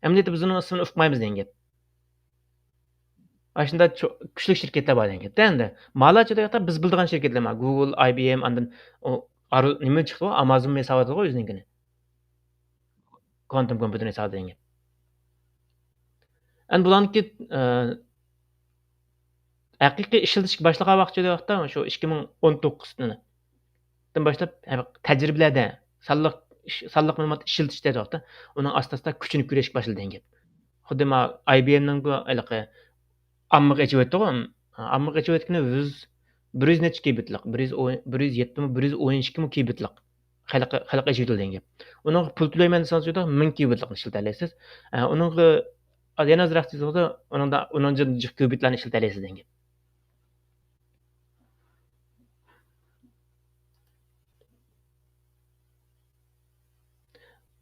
ئەمدى بىز ئۇنىڭ ئىسمىنى ئۇقمايمىز دېگەن گەپ. ئاشۇنداق چو-، كۈچلۈك شىركەتلەر بار دېگەن گەپتە ئەمدى. مالاچۇ دەپ بىز بىلىدىغان شىركەتلەر بار. گۇگل، ئاي بى ئېم، ئاندىن ئۇ ئارۇ-، نېمە چىقتى ئۇ؟ ئامازونمۇ ھېسابلىدىغۇ ئۆزىنىڭكىنى. كوانتوم كومپيۇتېرنى ھېسابلىدىغان گەپ. ئەمدى بۇلارنىڭكى، ئە، ھەقىقىي ئىشلىتىشكە باشلىغان ۋاقتى شۇ ۋاقىتتا، شۇ ئىككى مىڭ ئون توققۇزدىن باشلاپ، ھە، تەجرىبىلەردە سانلىق ئىش-، سانلىق مەلۇمات ئىشلىتىش دەيدۇ ۋاقىتتا، ئۇنىڭ ئاستا-ئاستا كۈچىنى كۆرۈشكە باشلىدى دېگەن گەپ. خۇددى ما ئاي بى ئېمنىڭ بۇ ھېلىقى ئاممىغا ئېچىۋېتىدىغۇ، ئاممىغا ئېچىۋەتكىنى يۈز، بىر يۈز نەچچە كىبىتلىق، بىر يۈز ئون، بىر يۈز يەتتىمۇ، بىر يۈز ئون ئىككىمۇ كىبىتلىق خەلققە، خەلققە ئېچىۋېتىلدى دېگەن گەپ. ئۇنىڭغا پۇل تۆلەيمەن دېسىڭىز، مىڭ كىبىتلىقنى ئىشلىتەلەيسىز. ئە، ئۇنىڭغا يەنە ئازراق دېسىڭىز، ئۇنىڭدا، ئۇنىڭدىن جىق كىبىتلارنى ئىشلىتەلەيسىز دېگەن گەپ.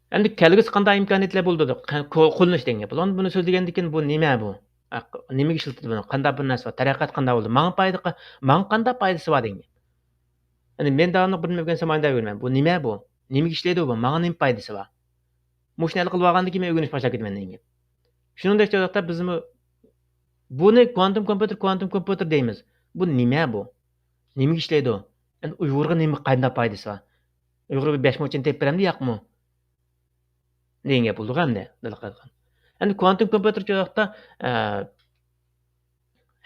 ئەمدى كەلگۈسى قانداق ئىمكانىيەتلەر بولىدۇ؟ قە-، قو-، قوللىنىش دېگەن گەپ. بۇلار بۇنى سۆزلىگەندىن كېيىن بۇ نېمە بۇ؟ ئە، نېمىگە ئىشلىتىدۇ بۇنى؟ قانداق بىر نەرسە بار؟ تەرەققىيات قانداق بولىدۇ؟ ماڭا پايدا قا-، ماڭا قانداق پايدىسى بار دېگەن گەپ. يەنى مەن داۋاملىق بىر نېمە ئۆگەنسەم ئانداق ئۆگىنىمەن. بۇ نېمە بۇ؟ نېمىگە ئىشلەيدۇ بۇ؟ ماڭا نېمە پايدىسى بار؟ مۇشۇنى ھەل قىلىپ ئالغاندىن كېيىن مەن ئۆگىنىشكە باشلاپ كېتىمەن دېگەن گەپ. شۇنىڭدەك چاغدا بىزمۇ بۇنى كۋانتوم كومپيۇتېر، كۋانتوم كومپيۇتېر دەيمىز. بۇ نېمە بۇ؟ نېمىگە ئىشلەيدۇ؟ ئەمدى ئۇيغۇرغا نېمە، قانداق پايدىسى بار؟ ئۇيغۇرغا بىر بەش مو چىن تېپىپ بېرەمدۇ ياقمۇ؟ دېگەن گەپ بولىدىغۇ ئەمدى. ئەمدى كۋانتوم كومپيۇتېر چاغدا، ئە،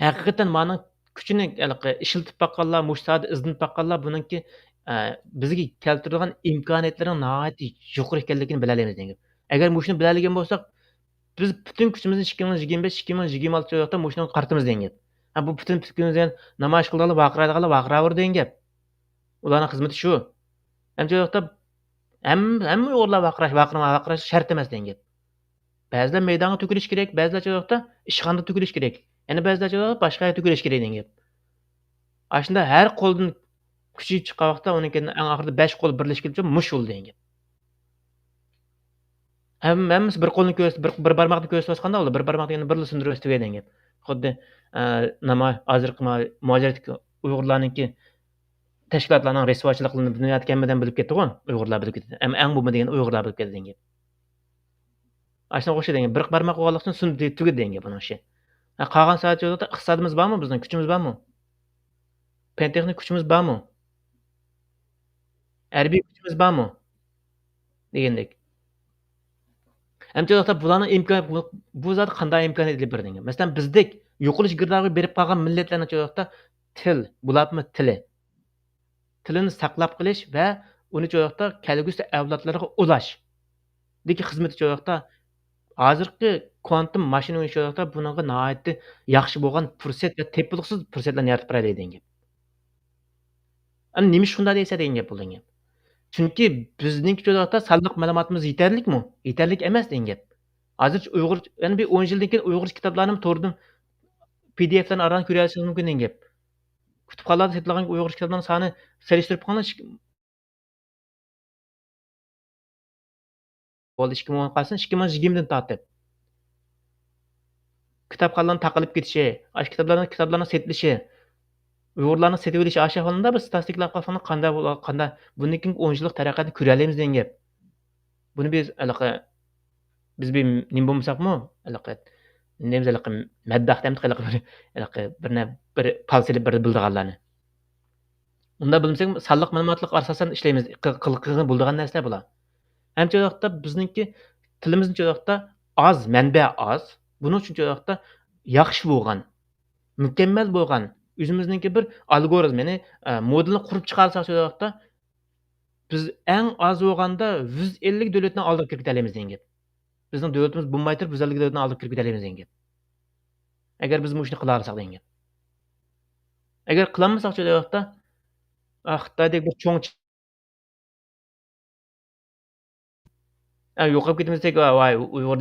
ھەقىقەتەن مانىڭ كۈچىنى ھېلىقى ئىشلىتىپ باققانلار، مۇشۇ ساھەدە ئىزدىنىپ باققانلار بۇنىڭكى، ئە، بىزگە كەلتۈرىدىغان ئىمكانىيەتلىرىنىڭ ناھايىتى يۇقىرى ئىكەنلىكىنى بىلەلەيمىز دېگەن گەپ. ئەگەر مۇشۇنى بىلەلىگەن بولساق، بىز پۈتۈن كۈچىمىزنى ئىككى مىڭ يىگىرمە بەش، ئىككى مىڭ يىگىرمە ئالتە چاغدا مۇشۇنىڭغا قارىتىمىز دېگەن گەپ. ھە، بۇ پۈتۈن پۈتكۈنىمىز دېگەن نامايىش قىلىدىغانلار ۋارقىرايدىغانلار ۋارقىراۋېرىدۇ دېگەن گەپ. ئۇلارنىڭ خىزمىتى شۇ. ئەمدى شۇ ۋاقىتتا ھەم-، ھەممە ئۇيغۇرلار ۋارقىراش، ۋارقىرىما-، ۋارقىراش شەرت ئەمەس دېگەن گەپ. بەزىلەر مەيدانغا تۆكۈلۈش كېرەك، بەزىلەر شۇ ۋاقىتتا ئىشخانىدا تۆكۈلۈش كېرەك. يەنە بەزىلەر شۇ ۋاقىتتا باشقا يەردە تۆكۈلۈش كېرەك دېگەن گەپ. ئاشۇنداق ھەر قولدىن كۈچى چىققان ۋاقىتتا ئۇنىڭ كېيىن ئەڭ ئاخىرىدا بەش قول بىرلىشىپ كېلىپ مۇشۇ بولىدۇ دېگەن گەپ. ھەم-، ھەممىسى بىر قولنى كۆرسىتىپ، بىر، بىر بارماقنى كۆرسىتىۋاتقاندا، ئۇلار بىر بارماق دېگەندە بىرلا سۇندۇرۇپ تۈگەيدۇ دېگەن گەپ. خۇددى، ئە، ناما-، ھازىرقى ما-، مۇھاجىرەتتىكى ئۇيغۇرلارنىڭكى تەشكىلاتلارنىڭ رىسۋاچىلىقلىرىنى دۇنيادا ھەممىدىن بىلىپ كەتتىغۇ، ئۇيغۇرلار بىلىپ كەتتى. ئەم-، ئەڭ بۇمۇ دېگەن ئۇيغۇرلار بىلىپ كەتتى دېگەن گەپ. ئاشۇنىڭغا ئوخشايدۇ دېگەن گەپ. بىر بارماق بولغانلىقى ئۈچۈن سۇندى، تۈگىدى دېگەن گەپ ئۇنىڭ ئىشى. ھە، قالغان ساھەدە ئىقتىسادىمىز بارمۇ بىزنىڭ، كۈچىمىز بارمۇ؟ پەن تېخنىك كۈچىمىز بارمۇ؟ ھەربىي كۈچىمىز بارمۇ؟ دېگەندەك. ئەمدى شۇ ۋاقىتتا بۇلارنىڭ ئىمكان-، بۇ، بۇ زادى قانداق ئىمكانىيەت ئېلىپ بېرىدۇ دېگەن. مەسىلەن، بىزدەك يوقىلىش گىردابىغا بېرىپ قالغان مىللەتلەرنىڭ شۇ ۋاقىتتا تىل، بولۇپمۇ تىلى. تىلىنى ساقلاپ قېلىش ۋە ئۇنى شۇ ۋاقىتتا كەلگۈسى ئەۋلادلارغا ئۇلاشتىكى خىزمىتى شۇ ۋاقىتتا ھازىرقى كۋانتوم ماشىنا ئويۇنى شۇ ۋاقىتتا بۇنىڭغا ناھايىتى ياخشى بولغان پۇرسەت ۋە تېپىلغۇسىز پۇرسەتلەرنى يارىتىپ بېرەلەيدۇ دېگەن گەپ. ئەمدى نېمە ئىش شۇنداق دەيسە دېگەن گەپ بولدى. چۈنكى بىزنىڭكى شۇ ۋاقىتتا سانلىق مەلۇماتىمىز يېتەرلىكمۇ؟ يېتەرلىك ئەمەس دېگەن گەپ. ھازىرچە ئۇيغۇر، يەنە بىر ئون يىلدىن كېيىن ئۇيغۇرچە كىتابلارنىمۇ توردىن پى دى ئېفلارنى ئاران كۆرۈۋېلىشىڭىز مۇمكىن دېگەن گەپ. كۇتۇپخانىلاردا سېتىلغان ئۇيغۇرچە كىتابلارنىڭ سانى سېلىشتۇرۇپ بېقىڭلار، ئىككى، بولدى، ئىككى مىڭ ئون قالسۇن، ئىككى مىڭ يىگىرمىدىن تارتىپ. كىتابخانىلارنىڭ تاقىلىپ كېتىشى، ئاشۇ كىتابلارنىڭ، كىتابلارنىڭ سېتىلىشى، ئۇيغۇرلارنىڭ سېتىۋېلىشى، ئاشۇ ئەھۋالدا بىز ستاتىستىكىلار قىلساق قانداق بول-، قانداق، بۇندىن كېيىنكى ئون يىللىق تەرەققىياتنى كۆرەلەيمىز دېگەن گەپ. بۇنى بىز ھېلىقى، بىز بىر نېمە بولمىساقمۇ، ھېلىقى، نېمە ھېلىقى مەدداھ دەمدۇق، ھېلىقى بىر، ھېلىقى بىرنى، بىر پال سېلىپ بىر بىلىدىغانلارنى. ئۇنداق بىلمىسەك، سانلىق مەلۇماتلىق ئاساسەن ئىشلەيمىز، قىل-، قىل-، قىلغىلى بولىدىغان نەرسىلەر بۇلار. ھەم شۇ ۋاقىتتا بىزنىڭكى تىلىمىزنىڭ شۇ ۋاقىتتا ئاز، مەنبە ئاز. بۇنىڭ ئۈچۈن شۇ ۋاقىتتا ياخشى بولغان، مۇكەممەل بولغان، ئۆزىمىزنىڭكى بىر ئالگورىتم، يەنى، ئە، مودېلنى قۇرۇپ چىقارساق شۇ ۋاقىتتا، بىز ئەڭ ئاز بولغاندا يۈز ئەللىك دۆلەتنىڭ ئالدىغا كىرىپ كېتەلەيمىز دېگەن گەپ. بىزنىڭ دۆلىتىمىز بولماي تۇرۇپ، يۈز ئەللىك دۆلەتنىڭ ئالدىغا كىرىپ كېتەلەيمىز دېگەن گەپ. ئەگەر بىز مۇشۇنى قىلالىساق دېگەن گەپ. ئەگەر قىلالمىساق، شۇ ۋاقىتتا، ئا، خىتايدەك بىر چوڭ، ئا، يوقاپ كېتىمىز دېسەك، ۋاي، ۋاي، ئۇيغۇر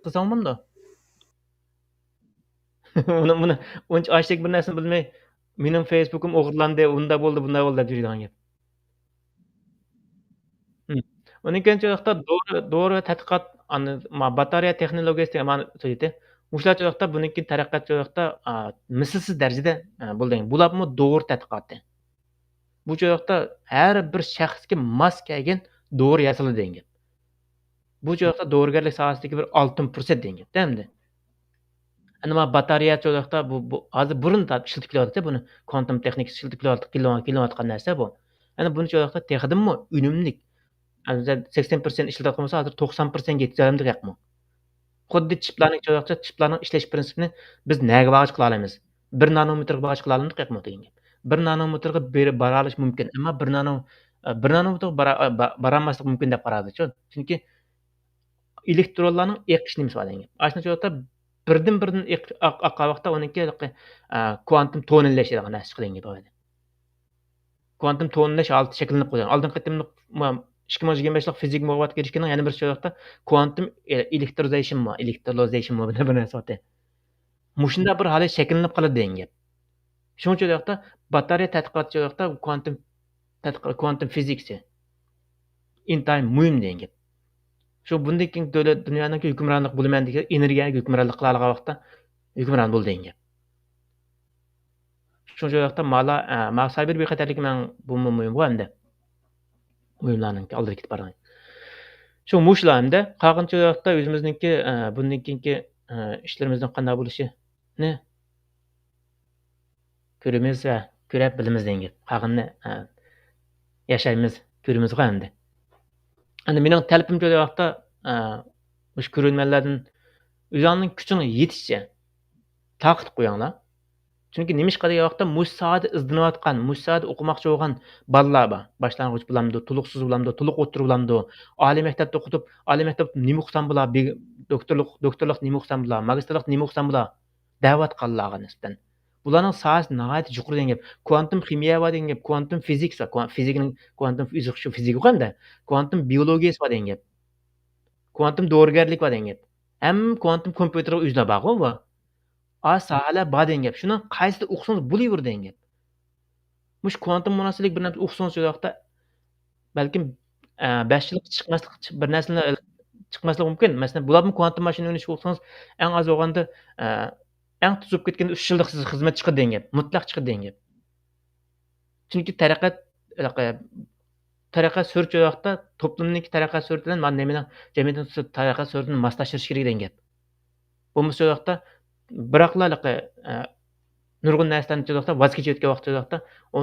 قىلساڭ بولمامدۇ؟ ئۇنى، بۇنى ئۇنچە ئاشتەك بىر نەرسىنى بىلمەي، مېنىڭ فېيسبۇكۇم ئوغرىلاندى، ئۇنداق بولدى، بۇنداق بولدى دەپ يۈرىدىغان گەپ. ھىم. ئۇنىڭ كېيىن چوياقتا دورا، دورا تەتقىقات، ئاندىن ما-، باتارېيە تېخنولوگىيەسى دېگەن مانا سۆزىتى. مۇشۇلار چوياقتا بۇنىڭكى تەرەققىيات چوياقتا، ئا، مىسلىسىز دەرىجىدە، ئا، بولدى. بۇلارمۇ دورا تەتقىقاتى. بۇ چوياقتا ھەر بىر شەخسكە ماس كەلگەن دورا ياسىلىدۇ دېگەن گەپ. بۇ چوياقتا دورىگەرلىك ساھەسىدىكى بىر ئالتۇن پۇرسەت دېگەن گەپ ئەمدى. ئەنە ما باتارېيە چوياقتا بۇ، بۇ ھازىر بۇرۇن تارتىپ ئىشلىتىپ كېلىۋاتىدۇ، بۇنى كوانتوم تېخنىكىسى ئىشلىتىپ كېلىۋاتىدۇ، قىلىنىۋاتقان نەرسە بۇ. ئەنە بۇنى چوياقتا تېخىدىنمۇ ئۈنۈملۈك. ھازىر سەكسەن پىرسەنت ئىشلىتىۋاتقان بولسا، ھازىر توقسان پىرسەنتكە يېتىزەلمىدۇق ھەقمۇ. خۇددى چىپلارنىڭ چوياقتا، چىپلارنىڭ ئىشلەش پىرىنسىپىنى بىز نەگە بارغاچ قىلالايمىز؟ بىر نانومېتىرغا بارغاچ قىلالمىدۇق ھەقمۇ دېگەن گەپ. بىر نانومېتىرغا بېرىپ بارالاش مۇمكىن، ئەمما بىر نانو-، بىر نانومېتىرغا بارا-، با-، بارالماسلىق مۇمكىن دەپ قارادىچۇ. چۈنكى ئېلېكترونلارنىڭ ئېقىش نېمىسى بار دېگەن گەپ. ئاشۇنىڭ چوياقتا بىردىن بىردىن ئېق-، ئاق-، ئاققان ۋاقىتتا ئۇنىڭكى، ئە، كوانتوم تونېللەش دېگەن نەرسە چىقىدۇ دېگەن گەپ. كوانتوم تونېللەش ھالىتى شەكىللىنىپ قالغان. ئالدىنقى قېتىملىق، ما، ئىككى مىڭ يىگىرمە بەشلىك فىزىكا مۇكاپاتىغا ئېرىشكەننىڭ يەنە بىر شۇ ۋاقىتتا كوانتوم، ئە، ئېلېكترولىزېيشنمۇ، ئېلېكترولىزېيشنمۇ بىر نەرسە بار. مۇشۇنداق بىر ھالەت شەكىللىنىپ قالىدۇ دېگەن گەپ. شۇنىڭ ئۈچۈن بۇ ياقتا باتارېيە تەتقىقاتى، بۇ ياقتا كوانتوم تەتقىق-، كوانتوم فىزىكىسى ئىنتايىن مۇھىم دېگەن گەپ. شۇ بۇندىن كېيىنكى دۆلەت، دۇنيانىڭكى ھۆكۈمرانلىق بولىمەن دېگەن، ئېنېرگىيەگە ھۆكۈمرانلىق قىلالىغان ۋاقىتتا ھۆكۈمران بول دېگەن گەپ. شۇنىڭ ئۈچۈن بۇ ياقتا مالا، ئە، ما سايبېر بىخەتەرلىكى مەن بۇمۇ مۇھىم بۇ ئەمدى. مۇھىملارنىڭكى ئالدىدا كېتىپ بارغان. شۇ مۇشۇلار ئەمدى. قالغىنىچە بۇ ياقتا ئۆزىمىزنىڭكى، ئە، بۇندىن كېيىنكى، ئە، ئىشلىرىمىزنىڭ قانداق بولۇشىنى كۆرىمىز ۋە كۆرۈپ بىلىمىز دېگەن گەپ. قالغىنىنى، ئە، ياشايمىز، كۆرىمىزغۇ ئەمدى. ئەمدى مېنىڭ تەلىپىم شۇ ۋاقىتتا، ئە، مۇشۇ كۆرۈرمەنلەردىن ئۆزۈڭنىڭ كۈچۈڭ يېتىشىچە تارقىتىپ قويۇڭلار. چۈنكى نېمىشقا دېگەن ۋاقىتتا مۇشۇ ساھەدە ئىزدىنىۋاتقان، مۇشۇ ساھەدە ئوقۇماقچى بولغان بالىلار بار. باشلانغۇچ بولامدۇ، تولۇقسىز بولامدۇ، تولۇق ئوتتۇرا بولامدۇ، ئالىي مەكتەپتە ئوقۇتۇپ، ئالىي مەكتەپتە نېمە ئوقۇسام بولا، بىگ-، دوكتورلۇق، دوكتورلۇق نېمە ئوقۇسام بولا، ماگىستىرلىق نېمە ئوقۇسام بولا دەۋاتقانلارغا نىسبەتەن. بۇلارنىڭ ساھەسى ناھايىتى يۇقىرى دېگەن گەپ. كوانتوم خىمىيە بار دېگەن گەپ، كوانتوم فىزىكىسى بار، كوان-، فىزىكىنىڭ، كوانتوم فىزىكا شۇ فىزىكا ئەمدى. كوانتوم بىئولوگىيەسى بار دېگەن گەپ. كوانتوم دورىگەرلىك بار دېگەن گەپ. ھەممە كوانتوم كومپيۇتېرغا ئۆزىنىڭ بارغۇ بۇ. ئا ساھەلەر بار دېگەن گەپ. شۇنىڭ قايسىدا ئوقۇسىڭىز بولۇۋېرىدۇ دېگەن گەپ. مۇشۇ كوانتوم مۇناسىۋەتلىك بىر نەرسە ئوقۇسىڭىز شۇ ۋاقىتتا بەلكىم، ئە، بەش يىلغىچە چىقماسلىق، بىر نەرسىلەر چىقماسلىقى مۇمكىن. مەسىلەن، بۇلارمۇ كوانتوم ماشىنا ئۆگىنىشكە ئوقۇسىڭىز، ئەڭ ئاز بولغاندا، ئە، ئەڭ تېز ئۆتۈپ كەتكەندە ئۈچ يىللىق سىز خىزمەت چىقىدۇ دېگەن گەپ. مۇتلەق چىقىدۇ دېگەن گەپ. چۈنكى تەرەققىيات، ھېلىقى، تەرەققىيات سۈرئىتى ۋاقىتتا توپلۇمنىڭكى تەرەققىيات سۈرئىتى بىلەن مانا نېمىنىڭ، جەمئىيەتنىڭ تەرەققىيات سۈرئىتىنى ماسلاشتۇرۇش كېرەك دېگەن گەپ. بولمىسا شۇ ۋاقىتتا بىراقلا ھېلىقى، ئە، نۇرغۇن نەرسىلەرنى شۇ ۋاقىتتا ۋاز كېچىۋەتكەن ۋاقىتتا شۇ ۋاقىتتا ئۇ،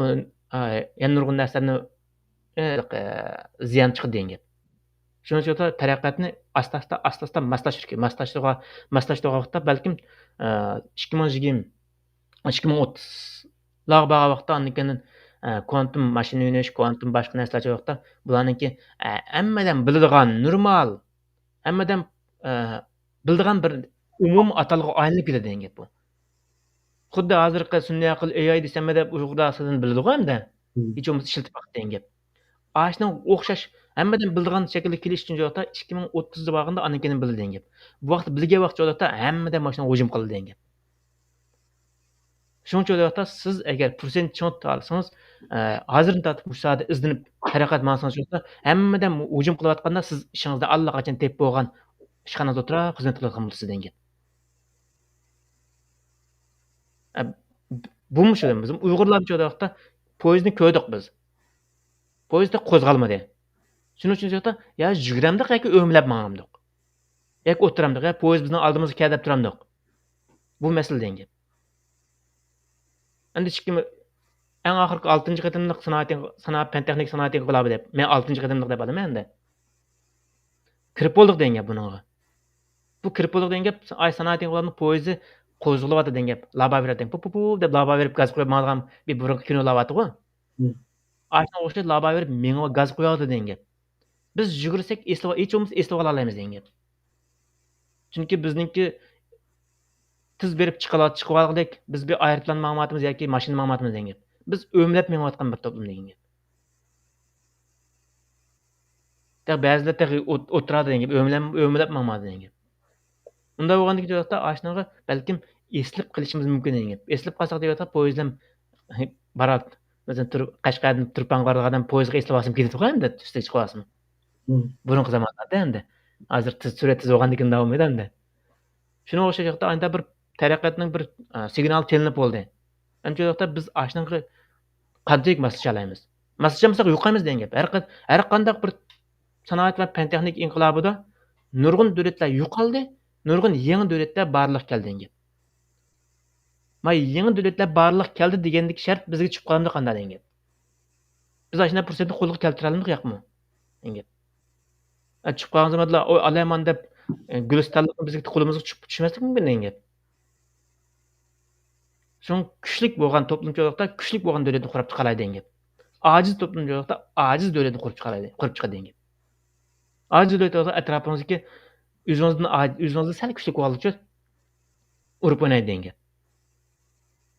ئە، يەنە نۇرغۇن نەرسىلەرنى، ئە، ھېلىقى زىيان چىقىدۇ دېگەن گەپ. شۇنىڭ ئۈچۈن تەرەققىياتنى ئاستا-ئاستا، ئاستا-ئاستا ماسلاشتۇرۇش كېرەك. ماسلاشتۇرغا-، ماسلاشتۇرغان ۋاقىتتا بەلكىم، ئە، ئىككى مىڭ يىگىرمە، ئىككى مىڭ ئوتتۇزلارغا بارغان ۋاقىتتا ئاندىن كېيىن، ئە، كوانتوم ماشىنا ئۆگىنىش، كوانتوم باشقا نەرسىلەرچە ۋاقىتتا بۇلارنىڭكى، ئە، ھەممە ئادەم بىلىدىغان نورمال، ھەممە ئادەم، ئە، بىلىدىغان بىر ئومۇمىي ئاتالغۇغا ئايلىنىپ كېتىدۇ دېگەن گەپ بۇ. خۇددى ھازىرقى سۈنئىي ئەقىل، ئېي ئاي دېسەم، ھەممە ئۇيغۇرلار ئاساسەن بىلىدىغۇ ئەمدى. مم. ھېچ بولمىسا ئىشلىتىپ باقتى دېگەن گەپ. ئاشۇنىڭغا ئوخشاش ھەممىدىن بىلىدىغان شەكىلدە كېلىش ئۈچۈن بۇ ۋاقىتتا ئىككى مىڭ ئوتتۇزدا بارغاندا ئاندىن كېيىن بىلىدۇ دېگەن گەپ. بۇ ۋاقىتتا بىلگەن ۋاقىت بۇ ۋاقىتتا ھەممىدىن ماشىنىغا ھۇجۇم قىلىدۇ دېگەن گەپ. شۇنىڭ ئۈچۈن بۇ ۋاقىتتا سىز ئەگەر پۇرسەتنى چىڭ تۇتالىسىڭىز، ئە، ھازىردىن تارتىپ مۇشۇ ساھەدە ئىزدىنىپ تەرەققىيات ماڭسىڭىز، شۇ ۋاقىتتا ھەممىدىن ھۇجۇم قىلىۋاتقاندا سىز ئىشىڭىزدا ئاللىقاچان تېپىپ بولغان ئىشخانىڭىزدا ئولتۇرۇپ خىزمەت قىلىۋاتقان بولىسىز دېگەن گەپ. ئە، بۇمۇ شۇ، بىز ئۇيغۇرلار شۇ ۋاقىتتا پويىزنى كۆردۇق بىز. پويىز قوزغالمىدى. شۇنىڭ ئۈچۈن شۇ ۋاقىتتا يا يۈگۈرەمدۇق ياكى ئۆمىلەپ ماڭامدۇق. ياكى ئولتۇرامدۇق، يا پويىز بىزنىڭ ئالدىمىزغا كەل دەپ تۇرامدۇق. بۇ مەسىلە دېگەن گەپ. ئەمدى ئىككى مىڭ، ئەڭ ئاخىرقى ئالتىنچى قېتىملىق سانائەت، سانائەت، پەن تېخنىكا سانائەت ئىنقىلابى دەپ، مەن ئالتىنچى قېتىملىق دەپ ئالىمەن ئەمدى. كىرىپ بولدۇق دېگەن گەپ بۇنىڭغا. بۇ كىرىپ بولدۇق دېگەن گەپ، ئاي سانائەت ئىنقىلابىنىڭ پويىزى قوزغىلىۋاتىدۇ دېگەن گەپ. لابا بېرىدۇ دېگەن، پۇ، پۇ، پۇ دەپ لابا بېرىپ گاز قويۇپ ماڭىدىغان بىر بۇرۇنقى كىنولار بارتىغۇ. مم. ئاشۇنىڭغا ئوخشاش لابا بېرىپ مېڭىپ گاز قويۇۋاتىدۇ دېگەن گەپ. بىز يۈگۈرسەك ئېسىلىپ، ھېچ بولمىسا ئېسىلىۋالالمايمىز دېگەن گەپ. چۈنكى بىزنىڭكى تېز بېرىپ چىقىۋال-، چىقىۋالغۇدەك، بىز بىر ئايروپىلان ماڭىۋاتىمىز ياكى ماشىنا ماڭىۋاتىمىز دېگەن گەپ. بىز ئۆمىلەپ مېڭىۋاتقان بىر توپلۇم دېگەن گەپ. تېخى بەزىلەر تېخى ئوت-، ئولتۇرىدۇ دېگەن گەپ، ئۆمىلەپ، ئۆمىلەپ ماڭمايدۇ دېگەن گەپ. ئۇنداق بولغاندىكىن، ئاشۇنىڭغا بەلكىم ئېسىلىپ قېلىشىمىز مۇمكىن دېگەن گەپ. ئېسىلىپ قالساق دەۋاتقان پويىزلام بارات. مەسىلەن، تۇر-، قەشقەردىن تۇرپانغا بارىدىغان ئادەم پويىزغا ئېسىلىپ ئالسام كېتىدىغۇ ئەمدى، ئۈستىگە چىقىپ ئالسىمۇ. مم. بۇرۇنقى زامانلاردا ئەمدى. ھازىر تېز، سۈرئەت تېز بولغاندىكىن داۋام ئەمدى. شۇنىڭغا ئوخشاش ۋاقىتتا ئانداق بىر تەرەققىياتنىڭ بىر، ئە، سىگنالى چېلىنىپ بولدى. ئەمدى شۇ ۋاقىتتا بىز ئاشۇنىڭغا قانچىلىك ماسلىشالايمىز؟ ماسلىشالمىساق يوقايمىز دېگەن گەپ. ھەر قا-، ھەر قانداق بىر سانائەت ۋە پەن تېخنىكا ئىنقىلابىدا نۇرغۇن دۆلەتلەر يوقالدى، نۇرغۇن يېڭى دۆلەتلەر بارلىققا كەلدى دېگەن گەپ. مانا يېڭى دۆلەتلەر بارلىققا كەلدى دېگەندىكى شەرت بىزگە چۈشۈپ قالامدۇ قانداق دېگەن گەپ. بىز ئاشۇنداق پۇرسەتنى قولغا كەلتۈرەلمىدۇق ياقمۇ؟ دېگەن گەپ. ئە، چۈشۈپ قالغان زاماندا ئۇ ئالايمان دەپ، ئە، گۈلىستانلىقنى بىزگە قولىمىزغا چۈشۈپ، چۈشمەسلىكى مۇمكىن دېگەن گەپ. شۇڭا كۈچلۈك بولغان توپلۇمچىلىقتا كۈچلۈك بولغان دۆلەتنى قۇرۇپ چىقالاي دېگەن گەپ. ئاجىز توپلۇمچىلىقتا ئاجىز دۆلەتنى قۇرۇپ چىقالاي، قۇرۇپ چىقاي دېگەن گەپ. ئاجىز دۆلەت بولسا ئەتراپىڭىزدىكى ئۆزىڭىزدىن ئاج-، ئۆزىڭىزدىن سەل كۈچلۈك بولغانلىقى ئۈچۈن ئۇرۇپ ئوينايدۇ دېگەن گەپ.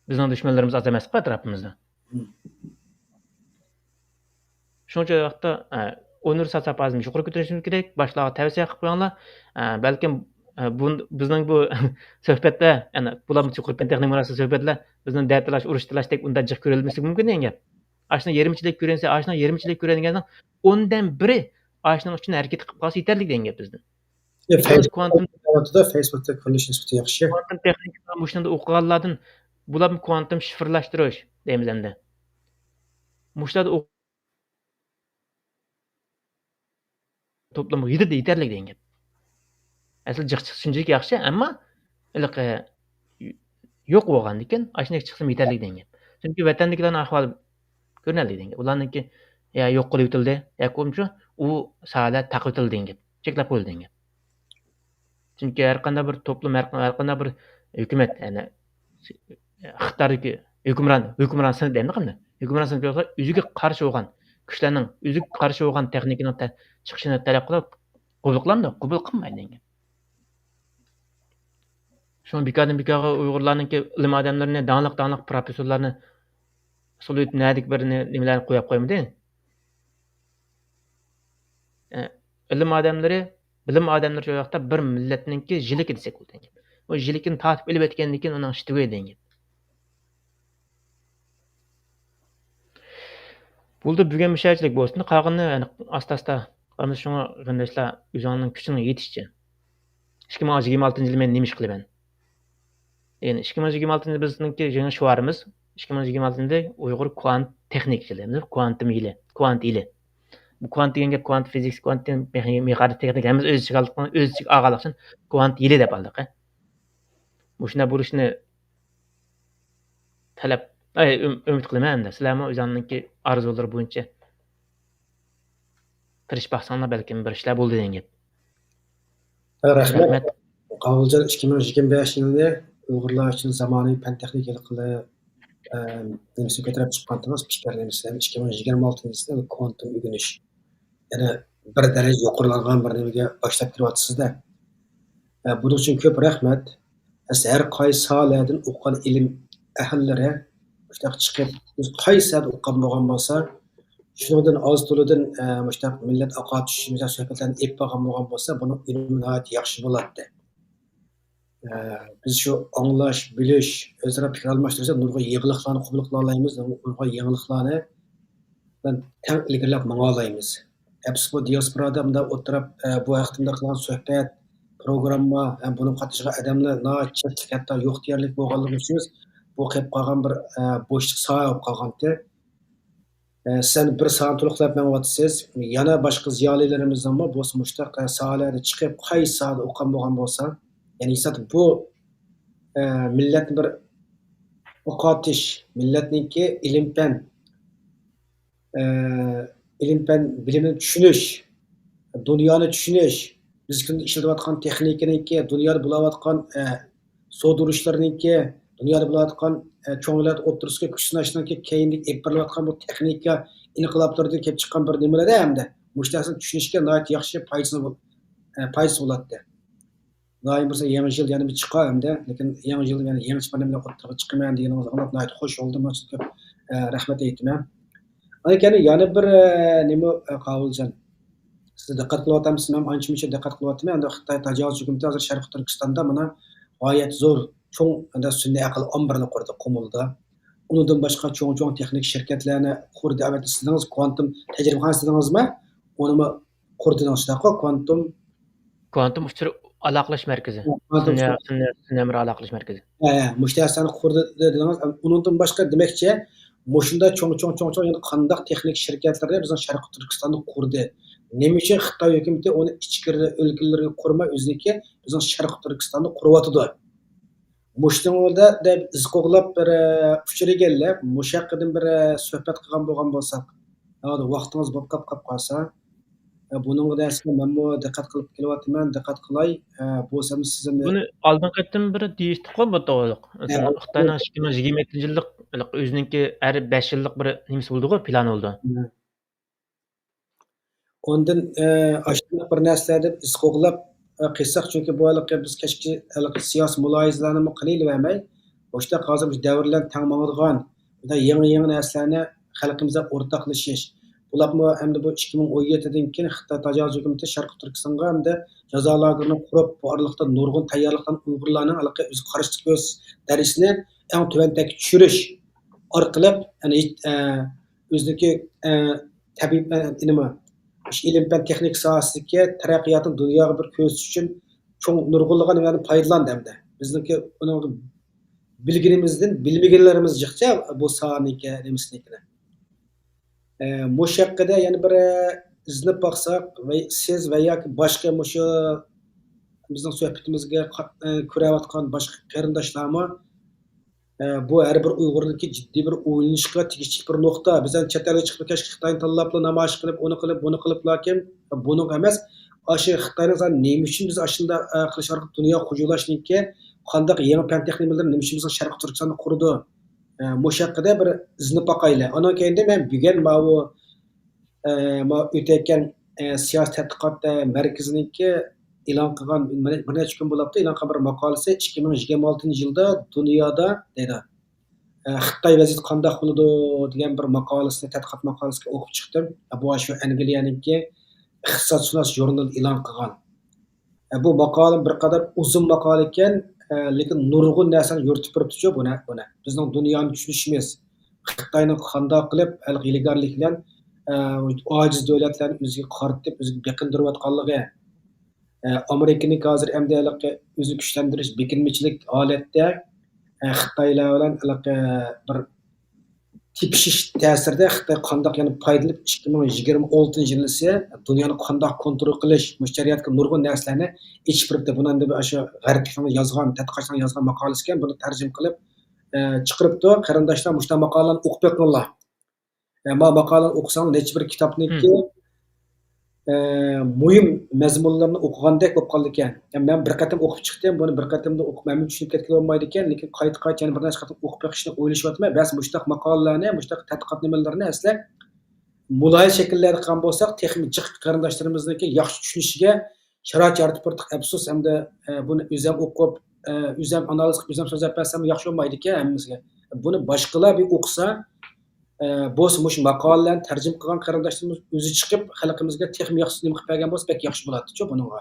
بىزنىڭ دۈشمەنلىرىمىز ئاز ئەمەسقۇ ئەتراپىمىزدا. شۇنىڭ ئۈچۈن ئۇ ۋاقىتتا، ئە، ئۇنىۋېرسال ساپاسىنى يۇقىرى كۆتۈرۈشىمىز كېرەك. باشقىلارغا تەۋسىيە قىلىپ قويۇڭلار. ئە، بەلكىم، ئە، بۇ، بىزنىڭ بۇ سۆھبەتتە، يەنى بۇلار يۇقىرى پەن تېخنىكا مۇناسىۋەتلىك سۆھبەتلەر بىزنىڭ دەتالاش، ئۇرۇش تالاشتەك ئۇنداق جىق كۆرۈلمىسىلىكى مۇمكىن دېگەن گەپ. ئاشۇنىڭ يېرىمچىلىك كۆرۈنسە، ئاشۇنىڭ يېرىمچىلىك كۆرۈنگەننىڭ ئوندىن بىرى ئاشۇنىڭ ئۈچۈن ھەرىكەت قىلىپ قالسا يېتەرلىك دېگەن گەپ بىزدىن. ئە، فەيسبۇك كوانتۇم دەۋاتىدۇ، فەيسبۇكتا كۆرۈنۈش نىسبىتى ياخشى. كوانتۇم تېخنىكا مۇشۇندا ئوقۇغانلاردىن بۇلار كوانتۇم شىفىرلاشتۇرۇش دەيمىز ئەمدى. مۇشۇلاردا ئوق-، توپلىمىغا يېتىدۇ، يېتەرلىك دېگەن گەپ. ئەسلى جىق چىقسا شۇنچىلىك ياخشى، ئەمما ھېلىقى يوق بولغاندىكىن ئاشۇنداق چىقسىمۇ يېتەرلىك دېگەن گەپ. چۈنكى ۋەتەندىكىلەرنىڭ ئەھۋالى كۆرۈنەلىك دېگەن گەپ. ئۇلارنىڭكى يا يوق قىلىۋېتىلدى، ياكى بولمىسا ئۇ ساھەلەر تاقىۋېتىلدى دېگەن گەپ. چەكلەپ قويۇلدى دېگەن گەپ. چۈنكى ھەر قانداق بىر توپلۇم، ھەر، ھەر قانداق بىر ھۆكۈمەت، يەنى ئىقتىداردىكى ھۆكۈمران، ھۆكۈمران سىنىپ دەيمىز قانداق؟ ھۆكۈمران سىنىپ بولسا ئۆزىگە قارشى بولغان كۈچلەرنىڭ، ئۆزىگە قارشى بولغان تېخنىكىنىڭ تە-، چىقىشىنى تەلەپ قىلىپ قوبۇل قىلامدۇ؟ قوبۇل قىلمايدۇ دېگەن گەپ. شۇڭا بىكاردىن بىكارغا ئۇيغۇرلارنىڭكى ئىلىم ئادەملىرىنى، داڭلىق، داڭلىق پروفېسسورلارنى سولىۋېتىپ نەدىكى بىر نېمىلەرنى قويۇپ قويمىدى. ئە، ئىلىم ئادەملىرى، بىلىم ئادەملىرى شۇ ۋاقىتتا بىر مىللەتنىڭكى يىلىكى دېسەك بولىدۇ دېگەن گەپ. ئۇ يىلىكىنى تارتىپ ئېلىۋەتكەندىن كېيىن ئۇنىڭ ئىشى تۈگەيدۇ دېگەن گەپ. بولدى، بۈگۈن مۇشۇنچىلىك بولسۇن. قالغىنىنى يەنە ئاستا-ئاستا قىلىمىز. شۇڭا قېرىنداشلار، ئۆزۈڭلارنىڭ كۈچىنىڭ يېتىشىچە. ئىككى مىڭ يىگىرمە ئالتىنچى يىلى مەن نېمە ئىش قىلىمەن؟ يەنى ئىككى مىڭ يىگىرمە ئالتىنچى يىلى بىزنىڭكى يېڭى شوئارىمىز، ئىككى مىڭ يىگىرمە ئالتىنچى يىلى ئۇيغۇر كۋانت تېخنىكا يىلى، كوانتوم يىلى، كوانت يىلى. بۇ كۋانت دېگەن گەپ كۋانت فىزىكس، كۋانت مېخ-، مېخانىك تېخنىكا ھەممىسى ئۆز ئىچىگە ئالغان، ئۆز ئىچىگە ئالغانلىقى ئۈچۈن كۋانت يىلى دەپ ئالدۇق. مۇشۇنداق بولۇشىنى تەلەپ، ئەي، ئۈم-، ئۈمىد قىلىمەن ئەمدى. سىلەرمۇ ئۆزۈڭلارنىڭكى ئارزۇلىرى بويىچە تىرىشىپ باقساڭلار، بەلكىم بىر ئىشلار بولىدۇ دېگەن گەپ. ھە، رەھمەت. رەھمەت. قاۋۇلجان، ئىككى مىڭ يىگىرمە بەشىنچى يىلنى ئۇيغۇرلار ئۈچۈن زامانىۋى پەن تېخنىكا يىلى قىلىپ، ئە، نېمىسىنى كۆتۈرۈپ چىققانتىڭىز، پىكىر نېمىسى، ئىككى مىڭ يىگىرمە ئالتىنچى يىلى كوانتوم ئۆگىنىش. يەنە بىر دەرىجە يۇقىرىلانغان بىر نېمىگە باشلاپ كىرىۋاتىسىز-دە. ئە، بۇنىڭ ئۈچۈن كۆپ رەھمەت. ئەسلى ھەر قايسى ساھەلەردىن ئوقۇغان ئىلىم ئەھلىلىرى مۇشۇنداق چىقىپ، بىز قايسى ساھەدە ئوقۇغان بولغان بولسا، شۇنىڭدىن ئاز تولىدىن، ئە، مۇشۇنداق مىللەت ئاقارتىش، مۇشۇنداق سۆھبەتلەرنى ئېلىپ بارغان بولغان بولسا، بۇنىڭ ئۈنۈمى ناھايىتى ياخشى بولاتتى. ئە، بىز شۇ ئاڭلاش، بىلىش، ئۆزئارا پىكىر ئالماشتۇرسا، نۇرغۇن يېڭىلىقلارنى قوبۇل قىلالايمىز، نۇرغۇن يېڭىلىقلارنى بىلەن تەڭ ئىلگىرىلەپ ماڭالايمىز. ھەپسى بۇ دىياسپورادا مۇنداق ئولتۇرۇپ، ئە، بۇ ھەقتە مۇنداق قىلغان سۆھبەت، پروگرامما، ھەم بۇنىڭغا قاتناشقان ئادەملەر ناھايىتى چەكلىك، ھەتتا يوق دېيەرلىك بولغانلىقى ئۈچۈن بۇ قېلىپ قالغان بىر، ئە، بوشلۇق ساھە بولۇپ قالغانتى. ئە، سەن بىر ساننى تولۇقلاپ مېڭىۋاتىسىز، يەنە باشقا زىيالىيلىرىمىزنىڭمۇ بولسا مۇشۇنداق، ئە، ساھەلەردە چىقىپ، قايسى ساھەدە ئوقۇغان بولغان بولسا، يەنى ھېسابتا بۇ، ئە، مىللەتنى بىر ئوقۇۋېتىش، مىللەتنىڭكى ئىلىم-پەن، ئە، ئىلىم-پەن بىلىمىنى چۈشىنىش، دۇنيانى چۈشىنىش، بىز كۈندە ئىشلىتىۋاتقان تېخنىكىنىڭكى، دۇنيادا بولۇۋاتقان، ئە، سودا ئۇرۇشلىرىنىڭكى، دۇنيادا بولۇۋاتقان، ئە، چوڭ دۆلەت ئوتتۇرىسىدىكى كۈچ سىناشنىڭكى كەينىدىكى ئېلىپ بېرىلىۋاتقان بۇ تېخنىكا ئىنقىلابلىرىدىن كېلىپ چىققان بىر نېمىلەر-دە ئەمدى. مۇشۇ نەرسىنى چۈشىنىشكە ناھايىتى ياخشى پايدىسى بول-، ئە، پايدىسى بولاتتى. ئىلاھىم بۇيرۇسا يېڭى يىل يەنە بىر چىقار ئەمدى. لېكىن يېڭى يىل يەنە يېڭىچە بىر نېمىلەر ئوتتۇرىغا چىقىمەن دېگىنىڭىزنى ئاڭلاپ ناھايىتى خۇش بولدۇم. مانا شۇ كۆپ، ئە، رەھمەت ئېيتىمەن. ئاندىن كېيىن يەنە بىر، ئە، نېمە، ئە، قاۋۇلجان. سىز دىققەت قىلىۋاتامسىز؟ مەن ئانچە-مۇنچە دىققەت قىلىۋاتىمەن. ئەمدى خىتاي تاجاۋۇز ھۆكۈمىتى ھازىر شەرقىي تۈركىستاندا مانا غايەت زور، چوڭ، ئەمدى سۈنئىي ئەقىل ئامبىرىنى قۇردى قۇمۇلدا. ئۇنىڭدىن باشقا چوڭ-چوڭ تېخنىك شىركەتلەرنى قۇردى. ئەمدى سىز دېدىڭىز، كۋانتۇم تەجرىبىخانىسى دېدىڭىزمۇ؟ ئۇنىمۇ قۇردى دېدىڭىز، شۇنداققۇ؟ كۋانتۇم كوانتوم ئۇچۇر ئالاقىلەش مەركىزى. كوانتوم سۈنئىي، ئۇچۇر سۈنئىي، سۈنئىي ئەمر ئالاقىلەش مەركىزى. ھە، ھە، مۇشۇ نەرسىنى قۇردى دېدىڭىز. ئۇنىڭدىن باشقا دېمەكچى، مۇشۇنداق چوڭ، چوڭ، چوڭ، چوڭ يەنە قانداق تېخنىك شىركەتلەرنى بىزنىڭ شەرقىي تۈركىستاندا قۇردى؟ نېمە ئۈچۈن خىتاي ھۆكۈمىتى ئۇنى ئىچكىرى ئۆلكىلىرىگە قۇرماي، ئۆزىنىڭكى بىزنىڭ شەرقىي تۈركىستاندا قۇرۇۋاتىدۇ؟ مۇشۇنىڭدا دەپ ئىز قوغلاپ بىر، ئە، ئۇچۇر ئىگىلەپ، مۇشۇ ھەققىدىن بىر، ئە، سۆھبەت قىلغان بولغان بولساق. ھازىر ۋاقتىڭىز بولۇپ قاپ، قاپ قالسا. ئە، بۇنىڭغا دەرسكە مەنمۇ دىققەت قىلىپ كېلىۋاتىمەن، دىققەت قىلاي. ئە، بولسام سىزمۇ بۇنى ئالدىنقى قېتىم بىر دېيىشتۇققۇ بۇ توغرىلىق. ھە، خىتاينىڭ ئىككى مىڭ يىگىرمە يەتتىنچى يىللىق ئۆزىنىڭكى ھەر بەش يىللىق بىر نېمىسى بولىدىغۇ، پىلانى بولىدۇ. ھە. ئاندىن، ئە، ئاشۇنداق بىر نەرسىلەردىن ئىز قوغلاپ، ئە، قىلساق، چۈنكى بۇ ھېلىقى بىز كەچكى ھېلىقى سىياسىي مۇلاھىزىلەرنىمۇ قىلىۋەرمەي، مۇشۇنداق ھازىر مۇشۇ دەۋر بىلەن تەڭ ماڭىدىغان، مۇنداق يېڭى، يېڭى نەرسىلەرنى خەلقىمىزگە ئورتاقلىشىش. بۇلارمۇ ئەمدى بۇ ئىككى مىڭ ئون يەتتىدىن كېيىن خىتاي تاجاۋۇز ھۆكۈمىتى شەرقىي تۈركىستانغا ئەمدى جازا لاگېرىنى قۇرۇپ، بۇ ئارىلىقتا نۇرغۇن تەييارلىقلارنى ئۇيغۇرلارنىڭ ھېلىقى ئۆزىگە قارشى كۆرسىتىش دەرىجىسىنى ئەڭ تۆۋەن تەككە چۈشۈرۈش ئارقىلىق، يەنى، ئە، ئۆزىنىڭكى، ئە، تەبىئىي، ئە، نېمە، ئىش، ئىلىم پەن تېخنىكا ساھەسىدىكى تەرەققىياتنى دۇنياغا بىر كۆرسىتىش ئۈچۈن چوڭ نۇرغۇنلىغان نېمىلەردىن پايدىلاندى ئەمدى. بىزنىڭكى ئۇنىڭغا بىلگىنىمىزدىن بىلمىگەنلىرىمىز جىقچە بۇ ساھەنىڭكى نېمىسىنىڭكىنى. ئە، مۇشۇ ھەققىدە يەنە بىر، ئە، ئىزدىنىپ باقساق، ۋە سىز ۋە ياكى باشقا مۇشۇ بىزنىڭ سۆھبىتىمىزگە قا-، ئە، كۆرەۋاتقان باشقا قېرىنداشلارمۇ، ئە، بۇ ھەر بىر ئۇيغۇرنىڭكى جىددىي بىر ئويلىنىشقا تېگىشلىك بىر نۇقتا. بىز ئەمدى چەت ئەلگە چىقىپ كەچ خىتاينى تاللاپلا نامايىش قىلىپ، ئۇنى قىلىپ، بۇنى قىلىپ، لېكىن بۇنىڭغا ئەمەس، ئاشۇ خىتاينىڭ زادى نېمە ئۈچۈن بىز ئاشۇنداق، ئە، قىلىش ئارقىلىق دۇنيا خۇجۇلاشنىڭكى قانداق يېڭى پەن تېخنىكىلىرى نېمە ئۈچۈن بىزنىڭ شەرقىي تۈركىستاندا قۇرىدۇ؟ ئە، مۇشۇ ھەققىدە بىر ئىزدىنىپ باقايلى. ئۇنىڭ كەينىدە مەن بۈگۈن ماۋۇ، ئە، ماۋۇ ئۆتەيكەن، ئە، سىياسىي تەتقىقات، ئە، مەركىزىنىڭكى ئېلان قىلغان، بىر، بىر نەچچە كۈن بولاپتۇ، ئېلان قىلغان بىر ماقالىسى، ئىككى مىڭ يىگىرمە ئالتىنچى يىلدا دۇنيادا دەيدۇ، ئە، خىتاي ۋەزىيىتى قانداق بولىدۇ دېگەن بىر ماقالىسىنى، تەتقىقات ماقالىسىنى ئوقۇپ چىقتىم. بۇ ئاشۇ ئەنگلىيەنىڭكى ئىقتىسادشۇناس ژۇرنىلى ئېلان قىلغان. ئە، بۇ ماقالە بىر قەدەر ئۇزۇن ماقالە ئىكەن، ئە، لېكىن نۇرغۇن نەرسىنى يورۇتۇپ بېرىپتۇچۇ بۇنى، بۇنى. بىزنىڭ دۇنيانى چۈشىنىشىمىز، خىتاينىڭ قانداق قىلىپ ھېلىقى ھىيلىگەرلىك بىلەن، ئە، ئاجىز دۆلەتلەرنى ئۆزىگە قارىتىپ، ئۆزىگە بېقىندۇرۇۋاتقانلىقى، ئە، ئامېرىكىنىڭكى ھازىر ئەمدى ھېلىقى ئۆزىنى كۈچلەندۈرۈش، بېكىنمىچىلىك ھالەتتە، ئە، خىتايلار بىلەن ھېلىقى بىر تېپىشىش تەسىرىدە خىتاي قانداق يەنە پايدىلىنىپ، ئىككى مىڭ يىگىرمە ئالتىنچى يىلىسى دۇنيانى قانداق كونترول قىلىش، مۇشۇ جەرياندا نۇرغۇن نەرسىلەرنى ئېچىپ بېرىپتۇ. بۇنى ئەمدى ئاشۇ غەربلىكنىڭ يازغان، تەتقىقاتچىلارنىڭ يازغان ماقالىسى ئىكەن، بۇنى تەرجىمە قىلىپ، ئە، چىقىرىپتۇ. قېرىنداشلار، مۇشۇنداق ماقالىلەرنى ئوقۇپ بېقىڭلار. ئە، ما ماقالىنى ئوقۇساڭ، نەچچە بىر كىتابنىڭكى، ئە، مۇھىم مەزمۇنلىرىنى ئوقۇغاندەك بولۇپ قالىدىكەن. يا، مەن بىر قېتىم ئوقۇپ چىقتىم، بۇنى بىر قېتىمدا ئوقۇپ ھەممە چۈشىنىپ كەتكىلى بولمايدىكەن، لېكىن قايتا-قايتا يەنە بىر نەچچە قېتىم ئوقۇپ بېقىشنى ئويلىشىۋاتىمەن. بەس مۇشۇنداق ماقالىلەرنى، مۇشۇنداق تەتقىقات نېمىلىرىنى ئەسلى مۇلاھىزە شەكىللەردە قىلغان بولساق، تېخىمۇ جىق قېرىنداشلىرىمىزنىڭكى ياخشى چۈشىنىشىگە شارائىت يارىتىپ بېرىدۇ. ئەپسۇس، ئەمدى، ئە، بۇنى ئۆزۈم ئوقۇپ، ئە، ئۆزۈم ئانالىز قىلىپ، ئۆزۈم سۆزلەپ بەرسەم ياخشى بولمايدىكەن ھەممىمىزگە. بۇنى باشقىلار بىر ئوقۇسا، ئە، بولسا مۇشۇ ماقالىلەرنى تەرجىمە قىلغان قېرىنداشلىرىمىز ئۆزى چىقىپ، خەلقىمىزگە تېخىمۇ ياخشى نېمە قىلىپ بەرگەن بولسا بەك ياخشى بولاتتىچۇ بۇنىڭغا.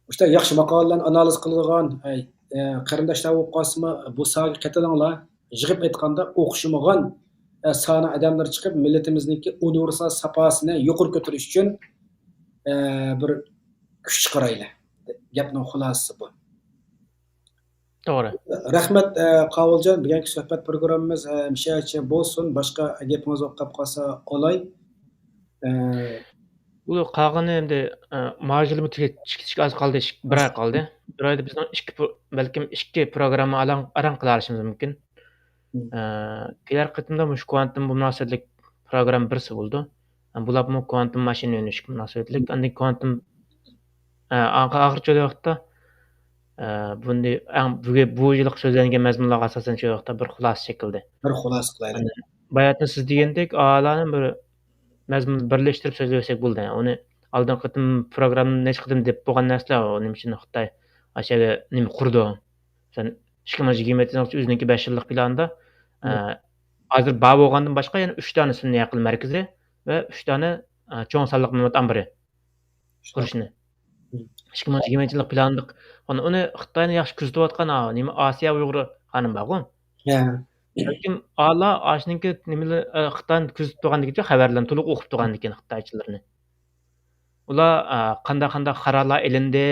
مۇشۇنداق ياخشى ماقالىلەرنى ئانالىز قىلىدىغان، ئەي، ئە، قېرىنداشلار بولۇپ قالسىمۇ، بۇ ساھەگە قېتىلىڭلار. يىغىپ ئېيتقاندا، ئوخشىمىغان، ئە، سانا ئادەملەر چىقىپ، مىللىتىمىزنىڭكى ئۇنىۋېرسال ساپاسىنى يۇقىرى كۆتۈرۈش ئۈچۈن، ئە، بىر كۈچ چىقىرايلى. گەپنىڭ خۇلاسىسى بۇ. توغرا. رەھمەت، ئە، قاۋۇلجان، بۈگۈنكى سۆھبەت پروگراممىمىز، ئە، مۇشۇ يەرگىچە بولسۇن، باشقا گېپىڭىز بولۇپ قالسا ئالاي. ئە، بۇ قالغىنى ئەمدى، ئە، ماجىلىمۇ تۈگەپ كېتىشكە ئاز قالدى، ئىش-، بىر ئاي قالدى. بىر ئايدا بىزنىڭ ئىككى پرو-، بەلكىم ئىككى پروگرامما ئالاڭ-، ئاران قىلالىشىمىز مۇمكىن. مم. ئە، كېلەر قېتىمدا مۇشۇ كۋانتومغا مۇناسىۋەتلىك پروگرامما بىرسى بولىدۇ. بۇلارمۇ كۋانتوم ماشىنا ئۆگىنىشكە مۇناسىۋەتلىك. ئاندىن كۋانتوم، ئە، ئاخ-، ئاخىرى شۇ ۋاقىتتا، ئە، بۇنى ئەڭ بۈگۈن، بۇ يىلقى سۆزلەنگەن مەزمۇنلارغا ئاساسەن شۇ ۋاقىتتا بىر خۇلاسە چېكىلدى. بىر خۇلاسە قىلايلى. ئاندىن باياتىن سىز دېگەندەك، ئالانى بىر مەزمۇننى بىرلەشتۈرۈپ سۆزلىۋەتسەك بولىدۇ. ئۇنى ئالدىنقى قېتىم پروگراممىنى نەچچە قېتىم دەپ بولغان نەرسىلەر، ئۇ نېمە ئۈچۈن خىتاي ئاشۇ يەرگە نېمە قۇردى؟ مەسىلەن، ئىككى مىڭ يىگىرمە يەتتىنچى يىل ئۆزىنىڭكى بەش يىللىق پىلانىدا، مم. ئە، ھازىر بار بولغاندىن باشقا يەنە ئۈچ دانە سۈنئىي ئەقىل مەركىزى ۋە ئۈچ دانە ئە، چوڭ سانلىق مەلۇمات ئامبىرى قۇرۇشنى. مم. ئىككى مىڭ يىگىرمىنچى يىللىق پىلانلىق. ئۇنى، ئۇنى خىتاينى ياخشى كۆزىتىۋاتقان، ئا، نېمە، ئاسىيا ئۇيغۇر خانىم بارغۇ. ھە. بەلكىم ئالا ئاشۇنىڭكى نېمىلەر، ئە، خىتاينى كۆزىتىپ تۇرغاندىكىن، خەۋەرلەرنى تولۇق ئوقۇپ تۇرغاندىكىن خىتايچىلىرىنى. ئۇلار، ئە، قانداق، قانداق قارارلار ئېلىندى،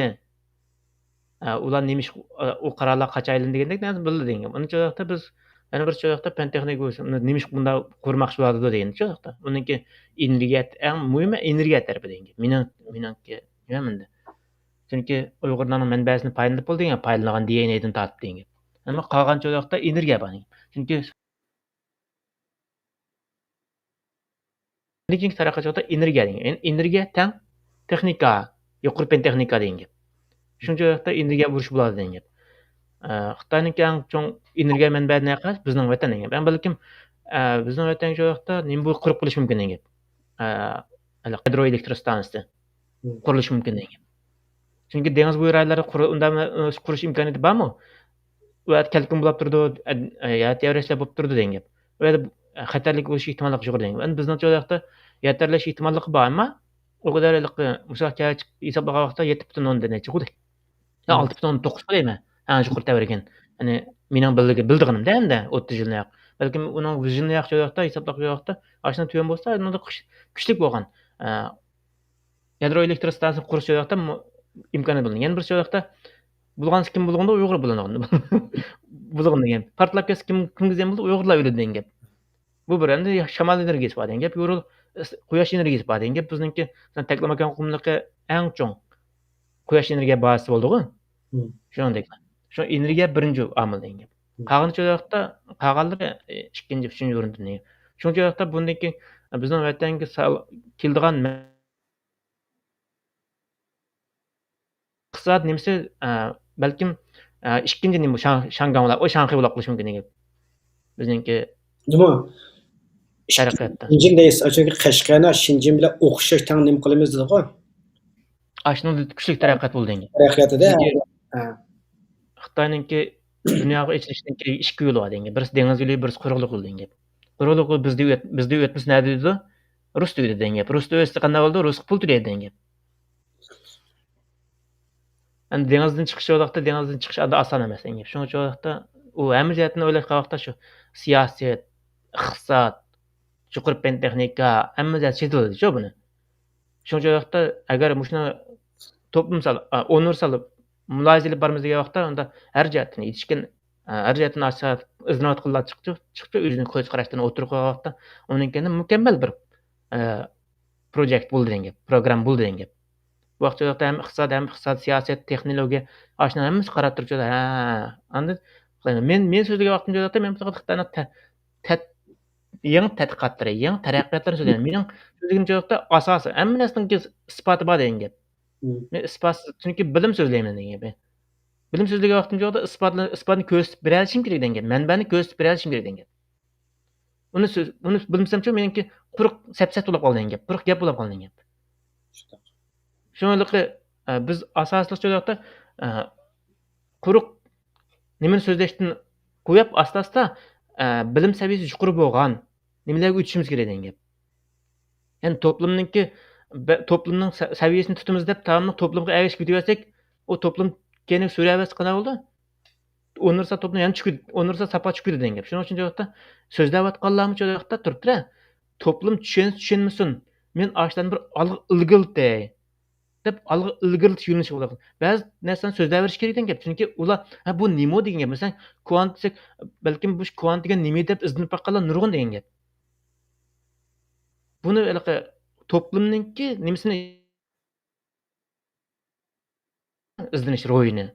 ئە، ئۇلار نېمە ئىش، ئە، ئۇ قارارلار قاچان ئېلىندى دېگەندەك نەرسە بىلدى دېگەن گەپ. ئۇنى چوقتا بىز يەنە بىر چوقتا پەن تېخنىك بولسا، ئۇنى نېمە ئىش بۇنداق قۇرماقچى بولدى دېگەن چوقتا. ئۇنىڭكى ئېنېرگىيە، ئەڭ مۇھىمى ئېنېرگىيە تەرىپى دېگەن گەپ. مېنىڭ، مېنىڭكى نېمە مەندە. چۈنكى ئۇيغۇرلارنىڭ مەنبەسىنى پايدىلىنىپ بولدى دېگەن، پايدىلانغان دى ئېن ئېدىن تارتىپ دېگەن گەپ. ئەمما قالغان چوقتا ئېنېرگىيە بار دېگەن. چۈنكى لېكىن تەرەققىيات چوقتا ئېنېرگىيە دېگەن. يەنى ئېنېرگىيە تەڭ تېخنىكا، يۇقىرى پەن تېخنىكا دېگەن گەپ. شۇنچە ۋاقىتتا ئېنېرگىيە ئۇرۇشى بولىدۇ دېگەن گەپ. ئە، خىتاينىڭكى ئەڭ چوڭ ئېنېرگىيە مەنبەسى نەقەدەر؟ بىزنىڭ ۋەتەن دېگەن گەپ. ئەمما بەلكىم، ئە، بىزنىڭ ۋەتەنگە شۇ ۋاقىتتا نېمە بۇ قۇرۇق بولۇشى مۇمكىن دېگەن گەپ. ئە، ھېلىقى گىدرو ئېلېكتر ئىستانسىسى مم. قۇرۇلۇشى مۇمكىن دېگەن گەپ. چۈنكى دېڭىز بويى رايونلاردا قۇر-، ئۇنداق قۇرۇش ئىمكانىيىتى بارمۇ؟ ئۇ يەردە كەلكۈن بولاپ تۇرىدۇ، ئە، يا تەۋرەشلەر بولۇپ تۇرىدۇ دېگەن گەپ. ئۇ يەردە خەتەرلىك بولۇش ئېھتىماللىقى يۇقىرى دېگەن گەپ. ئەمدى بىزنىڭچە ئۇ ياقتا يا تەۋرەش ئېھتىماللىقى بار، ئەمما ئۇ قەدەر ھېلىقى مۇشۇ ھېسابلىغان ۋاقىتتا يەتتە پۈتۈن ئوندىن نەچچە قۇدۇق. يا مم. ئالتە پۈتۈن ئوندىن توققۇز قۇدۇق دەيمەن. ھە، يۇقىرى تەۋرىگەن. يەنى مېنىڭ بىلگە-، بىلىدىغىنىمدا ئەمدى ئوتتۇز يىلنى ياق. بەلكىم ئۇنىڭ يۈز يىلنى ياق چوقتا ھېسابلاپ قويغان ۋاقىتتا ئاشۇنداق تۆۋەن بولسا، ئۇنىڭدا كۈچ-، كۈچلۈك بولغان. ئە، يادرو ئېلېكتر ئىستانسىيە قۇرۇش چوقتا مۇ-، ئىمكانى بولغان. يەنە بىر چوقتا بۇلغانسا كىم بۇلغىنىدۇ؟ ئۇيغۇر بۇلغىنىدۇ. بۇلغىنىدۇ دېگەن. پارتلاپ كەتسە كىم، كىمگە زىيان بولىدۇ؟ ئۇيغۇرلار ئۆلىدۇ دېگەن گەپ. بۇ بىر ئەمدى شامال ئېنېرگىيىسى بار دېگەن گەپ، يورۇق، ئىس-، قۇياش ئېنېرگىيىسى بار دېگەن گەپ. بىزنىڭكى، مەسىلەن، تەكلىماكان قۇملۇقى ئەڭ چوڭ قۇياش ئېنېرگىيە بازىسى بولدىغۇ. مم. شۇنىڭدەك. شۇ ئېنېرگىيە بىرىنچى ئامىل دېگەن گەپ. مم. قالغىنى چوقتا، قالغانلىرى، ئى، ئىككىنچى، ئۈچىنچى ئورۇندا دېگەن. شۇنىڭ چوقتا بۇندىن كېيىن بىزنىڭ ۋەتەنگە سال-، كېلىدىغان مە-، ئىقتىساد نېمىسى، ئە، بەلكىم، ئە، ئىككىنچى نېمە، شاڭ-، شاڭگاڭلار، ئۇ شاڭخەي بولاپ قېلىشى مۇمكىن دېگەن گەپ. بىزنىڭكى جۇمۇ. تەرەققىياتتا. شىنجىڭ دەيسىز، چۈنكى قەشقەرنى شىنجىڭ بىلەن ئوخشاش تەڭ نېمە قىلىمىز دېدىغۇ. ئاشۇنىڭ كۈچلۈك تەرەققىيات بولدى دېگەن گەپ. تەرەققىياتىدا. چۈنكى ھە. خىتاينىڭكى دۇنياغا ئېچىلىشىنىڭكى ئىككى يولى بار دېگەن گەپ. بىرسى دېڭىز يولى، بىرسى قۇرۇقلۇق يولى دېگەن گەپ. قۇرۇقلۇق يولى بىزدە ئۆت-، بىزدە ئۆتمىسە نەدە ئۆتىدۇ؟ رۇستا ئۆتىدۇ دېگەن گەپ. رۇستا ئۆتسە قانداق بولىدۇ؟ رۇسقا پۇل تۆلەيدۇ دېگەن گەپ. ئەمدى دېڭىزدىن چىقىش ۋاقتىدا، دېڭىزدىن چىقىش ئاددا ئاسان ئەمەس دېگەن گەپ. شۇڭا شۇ ۋاقىتتا ئۇ ھەممە جەھەتتىن ئويلاشقان ۋاقىتتا شۇ سىياسەت، ئىقتىساد، يۇقىرى پەن تېخنىكا، ھەممە جەھەت چېتىلىدىچۇ بۇنى. شۇڭا شۇ ۋاقىتتا ئەگەر مۇشۇنى توپلىمىسا، ئا، ئۇنىۋېرسال مۇلاھىزە ئېلىپ بارىمىز دېگەن ۋاقىتتا، ئۇندا ھەر جەھەتتىن يېتىشكەن، ئا، ھەر جەھەتتىن ئاشۇ ئىزدىنىۋاتقانلار چىقتى، چىقتى، ئۆزىنىڭ كۆز قاراشلىرىنى ئوتتۇرىغا قويغان ۋاقىتتا، ئۇنىڭ كەينىدىن مۇكەممەل بىر، ئا، پروجېكت بولدى دېگەن گەپ، پروگرامما بولدى دېگەن گەپ. بۇ ۋاقىت ھەم ئىقتىساد، ھەم ئىقتىساد، سىياسەت، تېخنولوگىيە، ئاشۇنى ھەممىسى قاراپ تۇرۇپ، ھە، ئاندىن قىلايمەن. مەن، مەن سۆزلىگەن ۋاقتىمدا مەن بۇ خىتاينىڭ تە-، تەت-، يېڭى تەتقىقاتلىرى، يېڭى تەرەققىياتلىرىنى سۆزلەيمەن. مېنىڭ سۆزلىگىنىمچە ئاساسىي، ھەممە نەرسىنىڭ ئىسپاتى بار دېگەن گەپ. مم. مەن ئىسپاتسىز، چۈنكى بىلىم سۆزلەيمەن دېگەن گەپ. بىلىم سۆزلىگەن ۋاقتىمچە ئىسپاتنى، ئىسپاتنى كۆرسىتىپ بېرەلىشىم كېرەك دېگەن گەپ. مەنبەنى كۆرسىتىپ بېرەلىشىم كېرەك دېگەن گەپ. ئۇنى سۆز-، ئۇنى بىلمىسەمچۇ مېنىڭكى قۇرۇق سەپسەتە بولۇپ قالدى دېگەن گەپ. قۇرۇق گەپ بولۇپ قالدى دېگەن گەپ. شۇنداق. شۇڭا ھېلىقى، ئە، بىز ئاساسلىقچە بۇ ياقتا، ئە، قۇرۇق نېمىنى سۆزلەشتىن قويۇپ، ئاستا-ئاستا، ئە، بىلىم سەۋىيەسى يۇقىرى بولغان نېمىلەرگە ئۆتۈشىمىز كېرەك دېگەن گەپ. يەنى توپلۇمنىڭكى، بە-، توپلۇمنىڭ سە-، سەۋىيەسىنى تۇتىمىز دەپ، داۋاملىق توپلۇمغا ئەگىشىپ كېتىۋەرسەك، ئۇ توپلۇم كەينىگە سۈرەۋەرسە قانداق بولىدۇ؟ ئۇنىۋېرسال توپلۇم يەنە چۈشۈپ كېتىدۇ، ئۇنىۋېرسال ساپا چۈشۈپ كېتىدۇ دېگەن گەپ. شۇنىڭ ئۈچۈن بۇ ياقتا سۆزلەۋاتقانلارمۇ شۇ ياقتا تۇرۇپ تۇرە، توپلۇم چۈشەنسە چۈشەنمىسۇن، مەن ئاشۇلارنى بىر ئالغا ئىلگىرىتەي دەپ، ئالغا ئىلگىرىتىش يۆنىلىشى بولىدۇ. بەزى نەرسىلەرنى سۆزلەۋېرىش كېرەك دېگەن گەپ. چۈنكى ئۇلار، ھە، بۇ نېمە دېگەن گەپ؟ مەسىلەن، كۋانت دېسەك، بەلكىم بۇ كۋانت دېگەن نېمە دەپ ئىزدىنىپ باققانلار نۇرغۇن دېگەن گەپ. بۇنى ھېلىقى توپلۇمنىڭكى نېمىسىنى ئىزدىنىش روھىنى.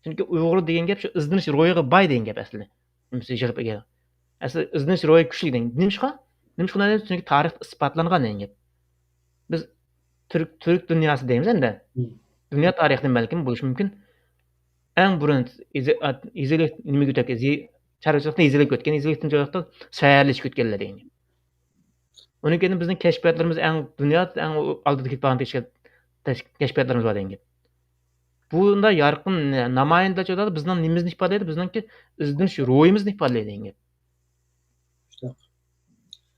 چۈنكى ئۇيغۇر دېگەن گەپ شۇ ئىزدىنىش روھىغا باي دېگەن گەپ ئەسلى. نېمىسى يىغىپ ئىگە. ئەسلى ئىزدىنىش روھى كۈچلۈك دېگەن. نېمىشقا؟ نېمىشقا ئۇنداق دېدىم؟ چۈنكى تارىختا ئىسپاتلانغان دېگەن گەپ. بىز تۈرك، تۈرك دۇنياسى دەيمىز ئەمدى. مم. دۇنيا تارىخىدىن بەلكىم بولۇشى مۇمكىن. ئەڭ بۇرۇن ئىزى-، ئات-، ئىزىلىك نېمىگە ئۆتەك-، ئىزى-، چارۋىچىلىقتىن ئىزىلىك ئۆتكەن، ئىزىلىكتىن چوقتا سەييارلىشىپ ئۆتكەنلەر دېگەن گەپ. ئۇنىڭ كەينىدىن بىزنىڭ كەشپىياتلىرىمىز ئەڭ دۇنيادا ئەڭ ئالدىدا كېتىپ بارغان تەشكىل-، تەش-، كەشپىياتلىرىمىز بار دېگەن گەپ. بۇنداق يارقىن نامايەندىلەر چوقتا بىزنىڭ نېمىمىزنى ئىپادىلەيدۇ؟ بىزنىڭكى ئىزدىنىش روھىمىزنى ئىپادىلەيدۇ دېگەن گەپ. شۇنداق.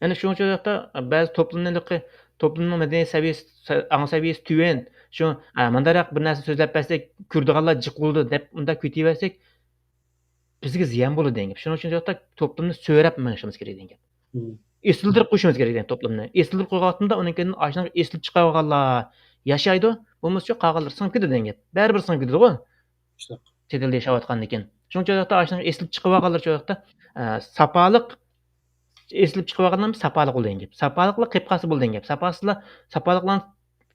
يەنى شۇنىڭ ئۈچۈن بۇ ياقتا بەزى توپلۇمنى ھېلىقى توپلۇمنىڭ مەدەنىيەت سەۋىيەسى، ئاڭ سەۋىيەسى تۆۋەن، شۇ، ئە، مۇنداقراق بىر نەرسە سۆزلەپ بەرسەك، كۆرىدىغانلار جىق بولىدۇ دەپ ئۇنداق كۆتۈرۈۋەرسەك، بىزگە زىيان بولىدۇ دېگەن گەپ. شۇنىڭ ئۈچۈن توپلۇمنى سۆرەپ مېڭىشىمىز كېرەك دېگەن گەپ. مم. ئېسىلدۇرۇپ قويۇشىمىز كېرەك دېگەن توپلۇمنى. ئېسىلدۇرۇپ قويغان ۋاقتىمىزدا ئۇنىڭ كەينىدىن ئاشۇنىڭ ئېسىلىپ چىقىۋالغانلار ياشايدۇ، بولمىسا قالغانلار سىڭىپ كېتىدۇ دېگەن گەپ. بەرىبىر سىڭىپ كېتىدىغۇ. شۇنداق. چەت ئەلدە ياشاۋاتقاندىن كېيىن. شۇنىڭ ئۈچۈن ئاشۇنىڭ ئېسىلىپ چىقىۋالغانلار شۇ ۋاقىتتا، ئە، ساپالىق، ئېسىلىپ چىقىۋالغانلار ساپالىق بولىدۇ دېگەن گەپ. ساپالىقلا قېلىپ قالسا بولىدۇ دېگەن گەپ. ساپاسىزلا، ساپالىقلارنى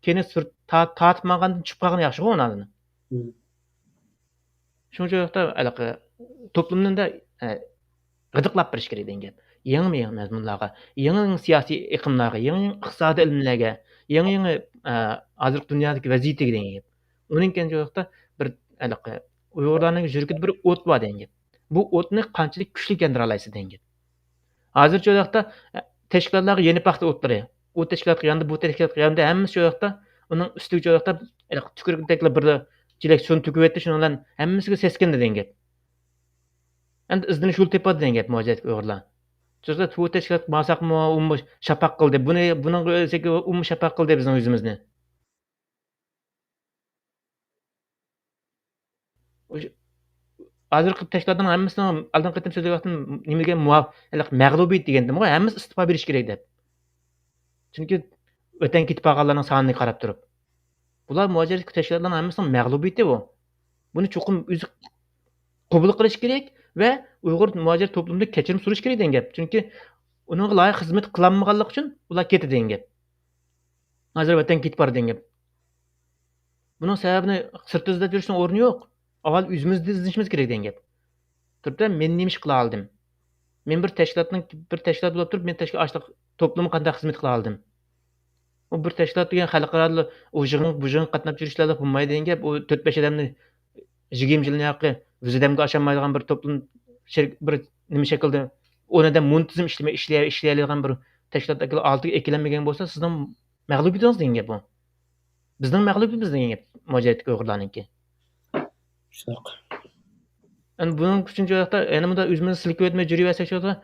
كەينى سۈرۈپ تا-، تارتىپ ماڭغاندىن چۈشۈپ قالغان ياخشىغۇ ئۇنىڭدىن. مم. شۇنىڭ ئۈچۈن ھەقتە ھېلىقى توپلۇمنى ئە، غىدىقلاپ بېرىش كېرەك دېگەن گەپ. يېڭىمۇ يېڭى مەزمۇنلارغا، يېڭى يېڭى سىياسىي ئېقىملارغا، يېڭى يېڭى ئىقتىسادىي ئىلىملەرگە، يېڭى يېڭى، ئە، ھازىرقى دۇنيادىكى ۋەزىيىتىگە دېگەن گەپ. ئۇنىڭ كەينىدىن شۇ ۋاقىتتا بىر ھېلىقى ئۇيغۇرلارنىڭ يۈرىكىدە بىر ئوت بار دېگەن گەپ. بۇ ئوتنى قانچىلىك كۈچلۈك ياندۇرالايسىز دېگەن گەپ. ھازىرچە ئۇ ياقتا، ئە، تەشكىلاتلارغا يەنە پاختا ئوتلىرى. ئۇ تەشكىلاتقا ياندى، بۇ تەشكىلاتقا ياندى، ھەممىسى شۇ ياقتا. ئۇنىڭ ئۈستىگە شۇ ياقتا، ھېلىقى تۈكۈرۈكتەكلا بىر چېلەك سۇنى تۆكۈۋەتتى، شۇنىڭ بىلەن ھەممىسىگە سەسكەندى دېگەن گەپ. ئەمدى ئىزدىنىش يولى تېپىۋاتىدۇ دېگەن گەپ مۇھاجىرەتتىكى ئۇيغۇرلار. سۆزدە بۇ تەشكىلات ماڭساقمۇ، ئۇمۇ شاپاق قىلدى، بۇنى، بۇنىڭغا ئۆلسەك، ئۇمۇ شاپاق قىلدى بىزنىڭ يۈزىمىزنى. ھازىرقى تەشكىلاتنىڭ ھەممىسىنىڭ ئالدىنقى قېتىم سۆزلىگەن ۋاقتىم نېمە دېگەن مۇۋاپ-، ھېلىقى مەغلۇبىيەت دېگەنتىمغۇ، ھەممىسى ئىستېپا بېرىش كېرەك دەپ. چۈنكى ۋەتەنگە كېتىپ قالغانلارنىڭ سانىنى قاراپ تۇرۇپ. بۇلار مۇھاجىرەت تەشكىلاتلارنىڭ ھەممىسىنىڭ مەغلۇبىيىتى بۇ. بۇنى چوقۇم ئۆزى قوبۇل قىلىش كېرەك ۋە ئۇيغۇر مۇھاجىر توپلۇمىدىن كەچۈرۈم سورىشى كېرەك دېگەن گەپ. چۈنكى ئۇنىڭغا لايىق خىزمەت قىلالمىغانلىقى ئۈچۈن ئۇلار كېتىدۇ دېگەن گەپ. ھازىر ۋەتەنگە كېتىپ بارىدۇ دېگەن گەپ. بۇنىڭ سەۋەبىنى سىرتتا ئىزدەپ يۈرۈشنىڭ ئورنى يوق. ئاۋۋال ئۆزىمىزدە ئىزدىنىشىمىز كېرەك دېگەن گەپ. تۇرۇپتا مەن نېمە ئىش قىلالىدىم؟ مەن بىر تەشكىلاتنىڭ، بىر تەشكىلات بولۇپ تۇرۇپ، مەن تەشكىل-، ئاشۇنداق توپلۇمغا قانداق خىزمەت قىلالىدىم؟ ئۇ بىر تەشكىلات دېگەن خەلقئارادا ئۇ يىغىن، بۇ يىغىنغا قاتناپ يۈرۈشلەرلا بولمايدۇ دېگەن گەپ. ئۇ تۆت بەش ئادەمنى، يىگىرمە يىلنى ھەققى يۈز ئادەمگە ئاشالمايدىغان بىر توپلۇم، شىر-، بىر نېمە شەكىلدە ئون ئادەم مۇنتىزىم ئىشلىمە-، ئىشلىيە-، ئىشلىيەلەيدىغان بىر تەشكىلات ئالدىغا ئەكېلەلمىگەن بولسا، سىزنىڭ مەغلۇبىيىتىڭىز دېگەن گەپ ئۇ. بىزنىڭ مەغلۇبىيىتىمىز دېگەن گەپ مۇھاجىرەتتىكى ئۇيغۇرلارنىڭكى. شۇنداق. ئەمدى بۇنىڭ ئۈچۈن شۇ ۋاقىتتا يەنە مۇنداق ئۆزىمىزنى سىلكىۋەتمەي يۈرۈۋەرسەك شۇ ۋاقىتتا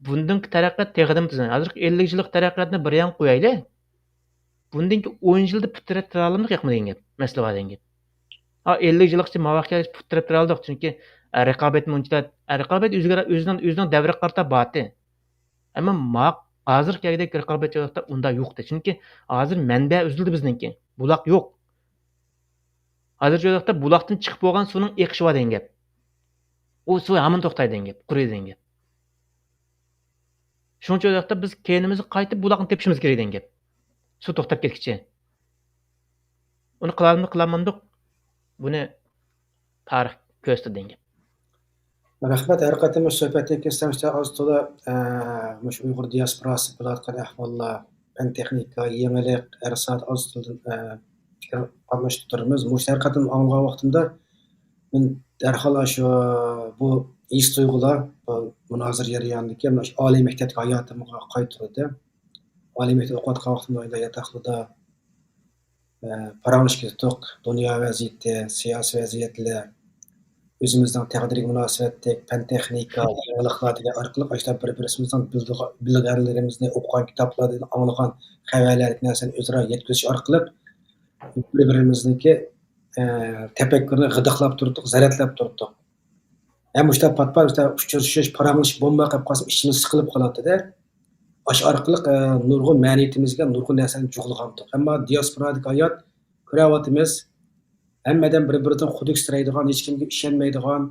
بۇندىنقى تەرەققىيات تېخىمۇ تېز. ھازىرقى ئەللىك يىللىق تەرەققىياتنى بىر يان قويايلى. بۇندىن كېيىن ئون يىلدا پۇت تىرەپ تۇرالامدۇق ياقمۇ دېگەن گەپ. مەسىلە بار دېگەن گەپ. ھا، ئەللىك يىللىقچە ماۋاققا پۇت تىرەپ تۇرالدۇق. چۈنكى، ئە، رىقابەت مۇنچىلا، ئە، رىقابەت ئۆزگىرە-، ئۆزىنىڭ، ئۆزىنىڭ دەۋرىگە قارىتا بارتى. ئەمما ما-، ھازىر كەلگۈدەك رىقابەتچى ۋاقىتتا ئۇنداق يوقتى. چۈنكى ھازىر مەنبە ئۈزۈلدى بىزنىڭكى. بۇلاق يوق. ھازىرچە ۋاقىتتا بۇلاقتىن چىقىپ بولغان سۇنىڭ ئېقىشى بار دېگەن گەپ. ئۇ سۇ ھامان توختايدۇ دېگەن گەپ، قۇرۇيدۇ دېگەن گەپ. شۇنىڭ ئۈچۈن ۋاقىتتا بىز كەينىمىزگە قايتىپ بۇلاقنى تېپىشىمىز كېرەك دېگەن گەپ. سۇ توختاپ كەتكىچە. ئۇنى قىلالمىدۇق، قىلالمامدۇق. بۇنى تارىخ كۆرسىتىدۇ دېگەن گەپ. رەھمەت، ھەر قېتىم مۇشۇ سۆھبەتتىن كېيىن سەن ئاز تولا، ئە، مۇشۇ ئۇيغۇر دىياسپوراسى بولۇۋاتقان ئەھۋاللار، پەن تېخنىكا، يېڭىلىق، ھەر سائەت ئاز تولىدىن، ئە، پىكىر قاتناشتۇرۇپ تۇرىمىز. مۇشۇ ھەر قېتىم ئاڭلىغان ۋاقتىمدا، مەن دەرھال شۇ، بۇ ھېس تۇيغۇلار، بۇ مۇنازىرە جەريانىدىكى مانا شۇ ئالىي مەكتەپتىكى ھاياتىمغا قايتۇردى. ئالىي مەكتەپتە ئوقۇۋاتقان ۋاقتىمدا ياتاقلىدا، ئە، پاراڭلىشىپ كېتىتتۇق. دۇنيا ۋەزىيىتى، سىياسىي ۋەزىيەتلەر، ئۆزىمىزنىڭ تەقدىرىگە مۇناسىۋەتلىك پەن تېخنىكا، يېڭىلىقلار دېگەن ئارقىلىق ئاشۇنداق بىر-بىرىمىزنىڭ بىلىدىغا-، بىلگەنلىرىمىزنى، ئوقۇغان كىتابلاردىن ئاڭلىغان خەۋەرلەردىكى نەرسىلەرنى ئۆزئارا يەتكۈزۈش ئارقىلىق بىر-بىرىمىزنىڭكى، ئە، تەپەككۇرىنى غىدىقلاپ تۇرۇپتۇق، زەرەتلەپ تۇرۇپتۇق. ھەم مۇشۇنداق پات-پات مۇشۇنداق ئۇچرىشىش، پاراڭلىشىش بولماي قېلىپ قالسا ئىچىمىز سىقىلىپ قالاتتى-دە. ئاشۇ ئارقىلىق، ئە، نۇرغۇن مەنىۋىيىتىمىزگە نۇرغۇن نەرسىلەرنى جۇغلىغانتۇق. ئەمما دىياسپورادىكى ھايات كۆرۈۋاتىمىز. ھەممە ئادەم بىر-بىرىدىن خۇدۈكسىرەيدىغان، ھېچكىمگە ئىشەنمەيدىغان،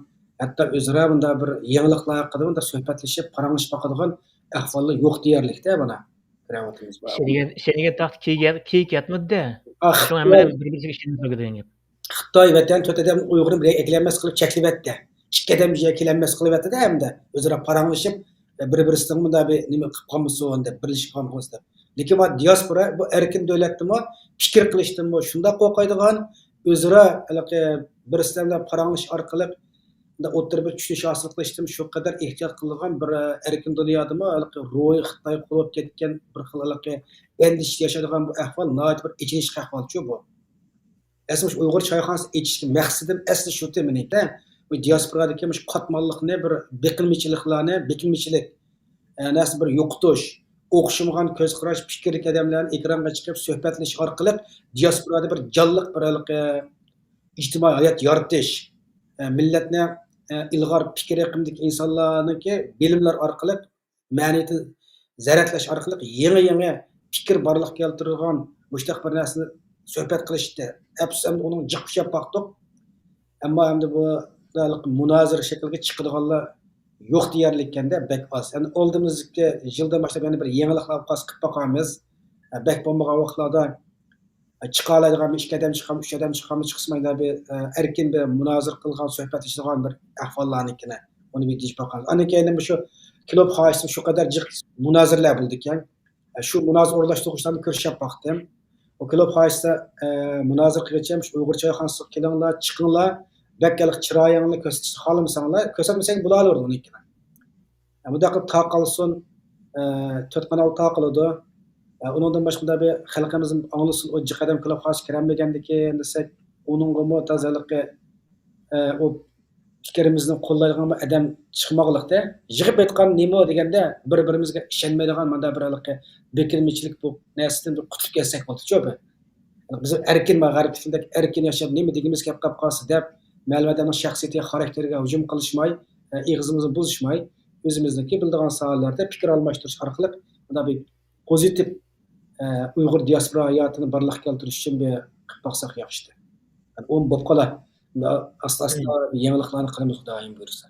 ھەتتا ئۆزئارا مۇنداق بىر يېڭىلىقلار ھەققىدە مۇنداق سۆھبەتلىشىپ، پاراڭلىشىپ باقىدىغان ئەھۋاللار يوق دېيەرلىك-دە مانا. كۆرۈۋاتىمىز. ئىشەنگەن، ئىشەنگەن تاختى كېيىك، كېيىك ياتمىدى-دە. ئاھ، شۇڭا ھەممە ئادەم بىر-بىرىگە ئىشىنىپ تۇرىدۇ دېگەن گەپ. خىتاي ۋەتەن تۆت ئادەم ئۇيغۇرنى بىر يەرگە ئەكېلەلمەس قىلىپ چەكلىۋەتتى. ئىككى ئادەم بىر يەرگە كېلەلمەس قىلىۋەتتى-دە ھەمدە ئۆزئارا پاراڭلىشىپ، بىر-بىرسىنىڭ مۇنداق بىر نېمە قىلىپ قالمىسۇن دەپ، بىرلىشىپ قالمىسۇن دەپ. لېكىن بۇ دىياسپورا بۇ ئەركىن دۆلەتتىمۇ، پىكىر قىلىشتىنمۇ شۇنداق قورقايدىغان، ئۆزئارا ھېلىقى بىرسى بىلەن پاراڭلىشىش ئارقىلىق ئوتتۇرا بىر چۈشىنىش ھاسىل قىلىشتىن شۇ قەدەر ئېھتىيات قىلىدىغان بىر ئەركىن دۇنيادىمۇ ھېلىقى روھى خىتايغا قۇلۇپ كەتكەن بىر خىل ھېلىقى ئەندىشە ياشايدىغان بۇ ئەھۋال ناھايىتى بىر ئېچىنىشلىق ئەھۋالچۇ بۇ. ئەسلى مۇشۇ ئۇيغۇر چايخانىسى ئېچىشقا مەقسىتىم ئەسلى شۇتى مېنىڭ. بۇ دىياسپورادىكى مۇشۇ قاتماللىقنى، بىر بېقىنمىچىلىقلارنى، بېكىنمىچىلىك، ئە، نەرسىنى بىر يوقىتىش، ئوخشىمىغان كۆز قاراش، پىكىرلىك ئادەملەرنى ئېكرانغا چىقىپ سۆھبەتلىشىش ئارقىلىق دىياسپورادا بىر جانلىق بىر ھېلىقى ئىجتىمائىي ھايات يارىتىش، ئە، مىللەتنى، ئە، ئىلغار پىكىر ئېقىمىدىكى ئىنسانلارنىڭكى بىلىملەر ئارقىلىق مەنىۋىيىتىنى زەرەتلەش ئارقىلىق يېڭى، يېڭى پىكىر بارلىققا كەلتۈرىدىغان مۇشۇنداق بىر نەرسىنى سۆھبەت قىلىشتى. ئەپسۇس، ئەمدى ئۇنىڭ جىق ئۇشاپ باقتۇق. ئەمما ئەمدى بۇ مۇنازىرە شەكلىگە چىقىدىغانلار يوق دېيەرلىككەندە، بەك ئاز. يەنى ئالدىمىزدىكى يىلدىن باشلاپ يەنە بىر يېڭىلىقلار قىلىپ باقارمىز. بەك بولمىغان ۋاقىتلاردا چىقالايدىغان بىر ئىككى ئادەم چىقامدۇ، ئۈچ ئادەم چىقامدۇ، چىقسىمايدا بىر، ئە، ئەركىن بىر مۇنازىرە قىلغان، سۆھبەتلىشىدىغان بىر ئەھۋاللارنىڭكىنى، ئۇنى بىر دېيىپ باقىمىز. ئاندىن كېيىن مۇشۇ كلۇب خاھىشىدا شۇ قەدەر جىق مۇنازىرىلەر بولىدىكەن. ئە، شۇ مۇنازىرە ئورۇنلاشتۇرغۇچىلارنى كۆرۈشۈپ باقتىم. ئۇ كلۇب خاھىشىدا، ئە، مۇنازىرە قىلغۇچە شۇ ئۇيغۇر چايخانىسىغا كېلىڭلار، چىقىڭلار، بەك ھېلىقى چىرايىڭلارنى كۆرسىتىشنى خالىمىساڭلار، كۆرسەتمىسەڭ بولۇۋېرىدۇ ئۇنىڭكىنى. مۇنداق قىلىپ تا قالسۇن، ئە، تۆت قانال تا قىلىدۇ. ئە، ئۇنىڭدىن باشقا بىر خەلقىمىز ئاڭلىسۇن، ئۇ جىق ئادەم كلۇب خاھىشىغا كىرەلمىگەندىكىن دېسەك، ئۇنىڭغىمۇ تازا ھېلىقى، ئە، ئۇ پىكرىمىزنى قوللايدىغان بىر ئادەم چىقمىغانلىقتا، يىغىپ ئېيتقان نېمە دېگەندە، بىر-بىرىمىزگە ئىشەنمەيدىغان مانا بىر ھېلىقى بىكىرمىچىلىك بۇ نەرسىدىن بىر قۇتۇلۇپ كەتسەك بولدىچۇ بىر. بىز ئەركىن، مانا غەربتىكىدەك ئەركىن ياشاپ، نېمە دېگۈمىز كەپ قاپ قالسا دەپ، مەلۇم ئادەمنىڭ شەخسىيىتىگە، خاراكتېرىگە ھۇجۇم قىلىشماي، ئە، ئېغىزىمىزنى بۇزۇشماي، ئۆزىمىزنىڭكى بىلىدىغان ساھەلەردە پىكىر ئالماشتۇرۇش ئارقىلىق مۇنداق بىر پوزىتىپ، ئە، ئۇيغۇر دىياسپورا ھاياتىنى بارلىققا كەلتۈرۈش ئۈچۈن بىر قىلىپ باقساق ياخشىدى. يەنى ئۇمۇ بولۇپ قالا. ئاستا-ئاستا يېڭىلىقلارنى قىلىمىز، خۇدايىم بۇيرۇسا.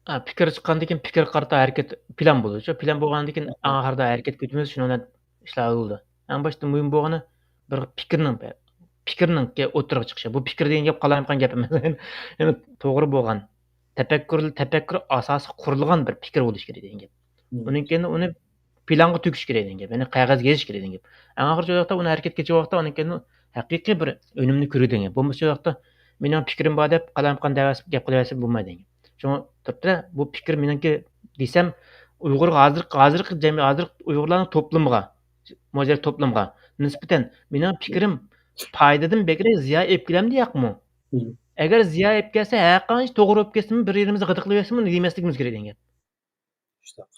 ھە، پىكىر چىققاندىن كېيىن پىكىرگە قارىتا ھەرىكەت، پىلان بولىدۇ. پىلان بولغاندىن كېيىن ئاخىردا ھەرىكەتكە ئۆتىمىز، شۇنىڭ بىلەن ئىشلار ھەل بولىدۇ. ئەڭ باشتا مۇھىم بولغىنى بىر پىكىرنىڭ، پىكىرنىڭ ئوتتۇرىغا چىقىشى. بۇ پىكىر دېگەن گەپ قالايمىقان گەپ ئەمەس. يەنى توغرا بولغان، تەپەككۇر، تەپەككۇر ئاساسىغا قۇرۇلغان بىر پىكىر بولۇشى كېرەك دېگەن گەپ. مم. ئۇنىڭ كېيىن ئۇنى پىلانغا تۆكۈش كېرەك دېگەن گەپ. يەنى قەغەزگە يېزىش كېرەك دېگەن گەپ. ئەڭ ئاخىرقى ۋاقىتتا ئۇنى ھەرىكەتكە كەلتۈرگەن ۋاقىتتا ئۇنىڭ كېيىن ھەقىقىي بىر ئۈنۈمنى كۆرىدىغان گەپ. بولمىسا ۋاقىتتا مېنىڭ پىكرىم بار دەپ قالايمىقان دەۋەرسە، گەپ قىلىۋەرسە بولمايدۇ دېگەن گەپ. شۇڭا تۇرۇپتۇ، بۇ پىكىر مېنىڭكى دېسەم، ئۇيغۇرغا ھازىرقى، ھازىرقى جەمئىيەت، ھازىرقى ئۇيغۇرلارنىڭ توپلۇمىغا، مۇھاجىر توپلۇمىغا نىسبەتەن مېنىڭ پىكرىم پايدىدىن بەكرەك زىيان ئېلىپ كېلەمدۇ ياقمۇ؟ مم. ئەگەر زىيان ئېلىپ كەلسە، ھەرقانچە توغرا بولۇپ كەتسىمۇ، بىر يېرىمىزنى غىدىقلىۋەتسىمۇ، دېمەسلىكىمىز كېرەك دېگەن گەپ. شۇنداق.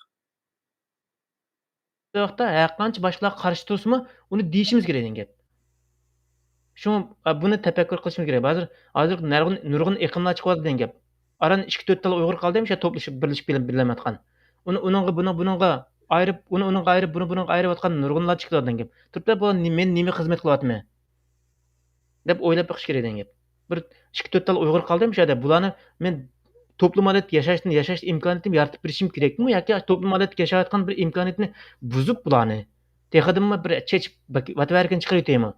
شۇ ۋاقىتتا ھەرقانچە باشقىلار قارشى تۇرسىمۇ، ئۇنى دېيىشىمىز كېرەك دېگەن گەپ. شۇڭا، ئا، بۇنى تەپەككۇر قىلىشىمىز كېرەك. ھازىر، ھازىر نۇرغۇن، نۇرغۇن ئېقىملار چىقىۋاتىدۇ دېگەن گەپ. ئاران ئىككى تۆت تال ئۇيغۇر قالدى، مۇشۇ توپلىشىپ، بىرلىشىپ، بىللە، بىللە ياتقان. ئۇنى ئۇنىڭغا، بۇنى بۇنىڭغا ئايرىپ، ئۇنى ئۇنىڭغا ئايرىپ، بۇنى بۇنىڭغا ئايرىۋاتقان نۇرغۇنلار چىقىۋاتىدۇ دېگەن گەپ. تۇرۇپلا بۇ نې-، مەن نېمە خىزمەت قىلىۋاتىمەن؟ دەپ ئويلاپ بېقىش كېرەك دېگەن گەپ. بىر ئىككى تۆت تال ئۇيغۇر قالدى مۇشۇ يەردە. بۇلارنى مەن توپلۇم ھالەتتە ياشاشتىن، ياشاش ئىمكانىيىتىنى يارىتىپ بېرىشىم كېرەكمۇ ياكى توپلۇم ھالەتتە ياشاۋاتقان بىر ئىمكانىيەتنى بۇزۇپ بۇلارنى تېخىدىنمۇ بىر چېچىپ بەك-، ۋاتىۋەرگىن چىقىرىۋېتەيمۇ؟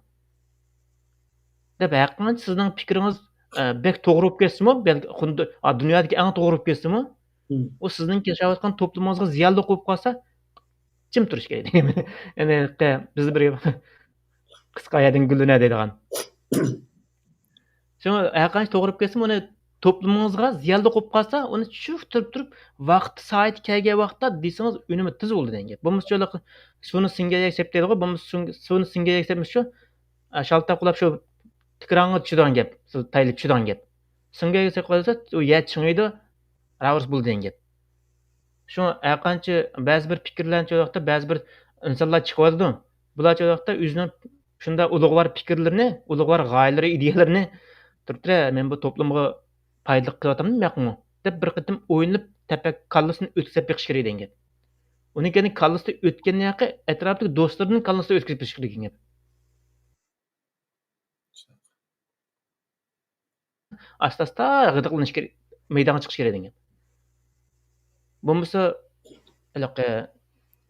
دەپ ھەرقانچە سىزنىڭ پىكرىڭىز، ئە، بەك توغرا بولۇپ كەتسىمۇ، بەلكى خۇددى، ئا، دۇنيادىكى ئەڭ توغرا بولۇپ كەتسىمۇ، مم. ئۇ سىزنىڭ ياشاۋاتقان توپلۇمىڭىزغا زىيانلىق بولۇپ قالسا، جىم تۇرۇش كېرەك. يەنى، بىزدە بىر قىسقا يەردىن گۈللىنە دەيدىغان. شۇڭا ھەرقانچە توغرا بولۇپ كەتسىمۇ، ئۇنى توپلۇمىڭىزغا زىيانلىق بولۇپ قالسا، ئۇنى چۈشۈرۈپ تۇرۇپ، تۇرۇپ، ۋاقتى سائىتى كەلگەن ۋاقىتتا دېسىڭىز، ئۈنۈمى تېز بولىدۇ دېگەن گەپ. بولمىسا، سۇنى سىڭگەن يەكسەپ دەيدىغۇ، بولمىسا سۇن-، سۇنى سىڭگەن يەكسەپمىز شۇ، ئە، شالتاق قۇلاپ شۇ تىكراڭغا چۈشىدىغان گەپ، سۇ تايىلىپ چۈشىدىغان گەپ. سىڭگەن يەكسەپ قالسا، ئۇ يەر چىڭىيدۇ، راۋۇرۇس بولىدۇ دېگەن گەپ. شۇڭا ھەرقانچە بەزى بىر پىكىرلەرنى چوغاقتا بەزى بىر ئىنسانلار چىقىۋاتىدۇ. بۇلار چوغاقتا ئۆزىنىڭ شۇنداق ئۇلۇغۋار پىكىرلىرىنى، ئۇلۇغۋار غايىلىرى، ئىدىيەلىرىنى تۇرۇپ تۇرە، مەن بۇ توپلۇمغا پايدىلىق قىلىۋاتامدۇ ياقمۇ دەپ بىر قېتىم ئويلىنىپ، تەپەك-، كاللىسىنى ئۆتكۈزۈپ بېقىش كېرەك دېگەن گەپ. ئۇنىڭ كەينى كاللىسىدا ئۆتكەندىن كېيىن ئەتراپىدىكى دوستلىرىنىڭ كاللىسىدا ئۆتكۈزۈپ بېقىش كېرەك دېگەن گەپ. ئاستا-ئاستا غىدىقلىنىش كېرەك، مەيدانغا چىقىش كېرەك دېگەن گەپ. بولمىسا، ھېلىقى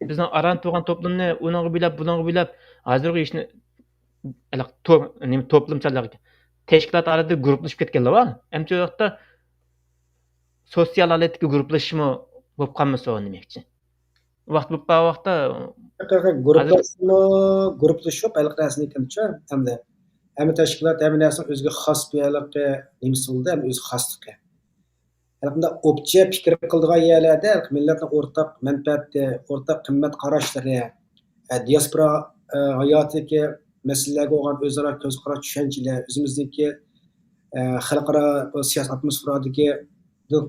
بىزنىڭ ئاران تۇرغان توپلۇمنى ئۇنىڭغا بۆلەپ، بۇنىڭغا بۆلەپ، ھازىرغا ھېچنى، ھېلىقى تو-، نېمە، توپلۇمچىلىق تەشكىلات ئارىدا گۇرۇپپىلىشىپ كەتكەنلەر بار. ئەمدى شۇ ۋاقىتتا سوتسىيال ھالەتتىكى گۇرۇپپىلىشىشمۇ بولۇپ قالمىسۇن دېمەكچى. ۋاقىت بولۇپ قالغان ۋاقىتتا ھەقىقەتەن گۇرۇپپىلاشمۇ، گۇرۇپپىلىشىپ ھېلىقى نەرسىنى ئېيتقىنىچە، ئەمدى ھەممە تەشكىلات، ھەممە نەرسىنىڭ ئۆزىگە خاس بىر ھېلىقى نېمىسى بولىدۇ، ھەممە ئۆز خاسلىقى. ھېلىقى مۇنداق ئوپچە پىكىر قىلىدىغان يەرلەردە مىللەتنىڭ ئورتاق مەنپەئەتى، ئورتاق قىممەت قاراشلىرى، ئە، دىياسپورا، ئە، ھاياتىدىكى مەسىلىلەرگە بولغان ئۆزئارا كۆز قاراش، چۈشەنچىلەر، ئۆزىمىزنىڭكى، ئە، خەلقئارا بۇ سىياسىي ئاتموسفېرادىكى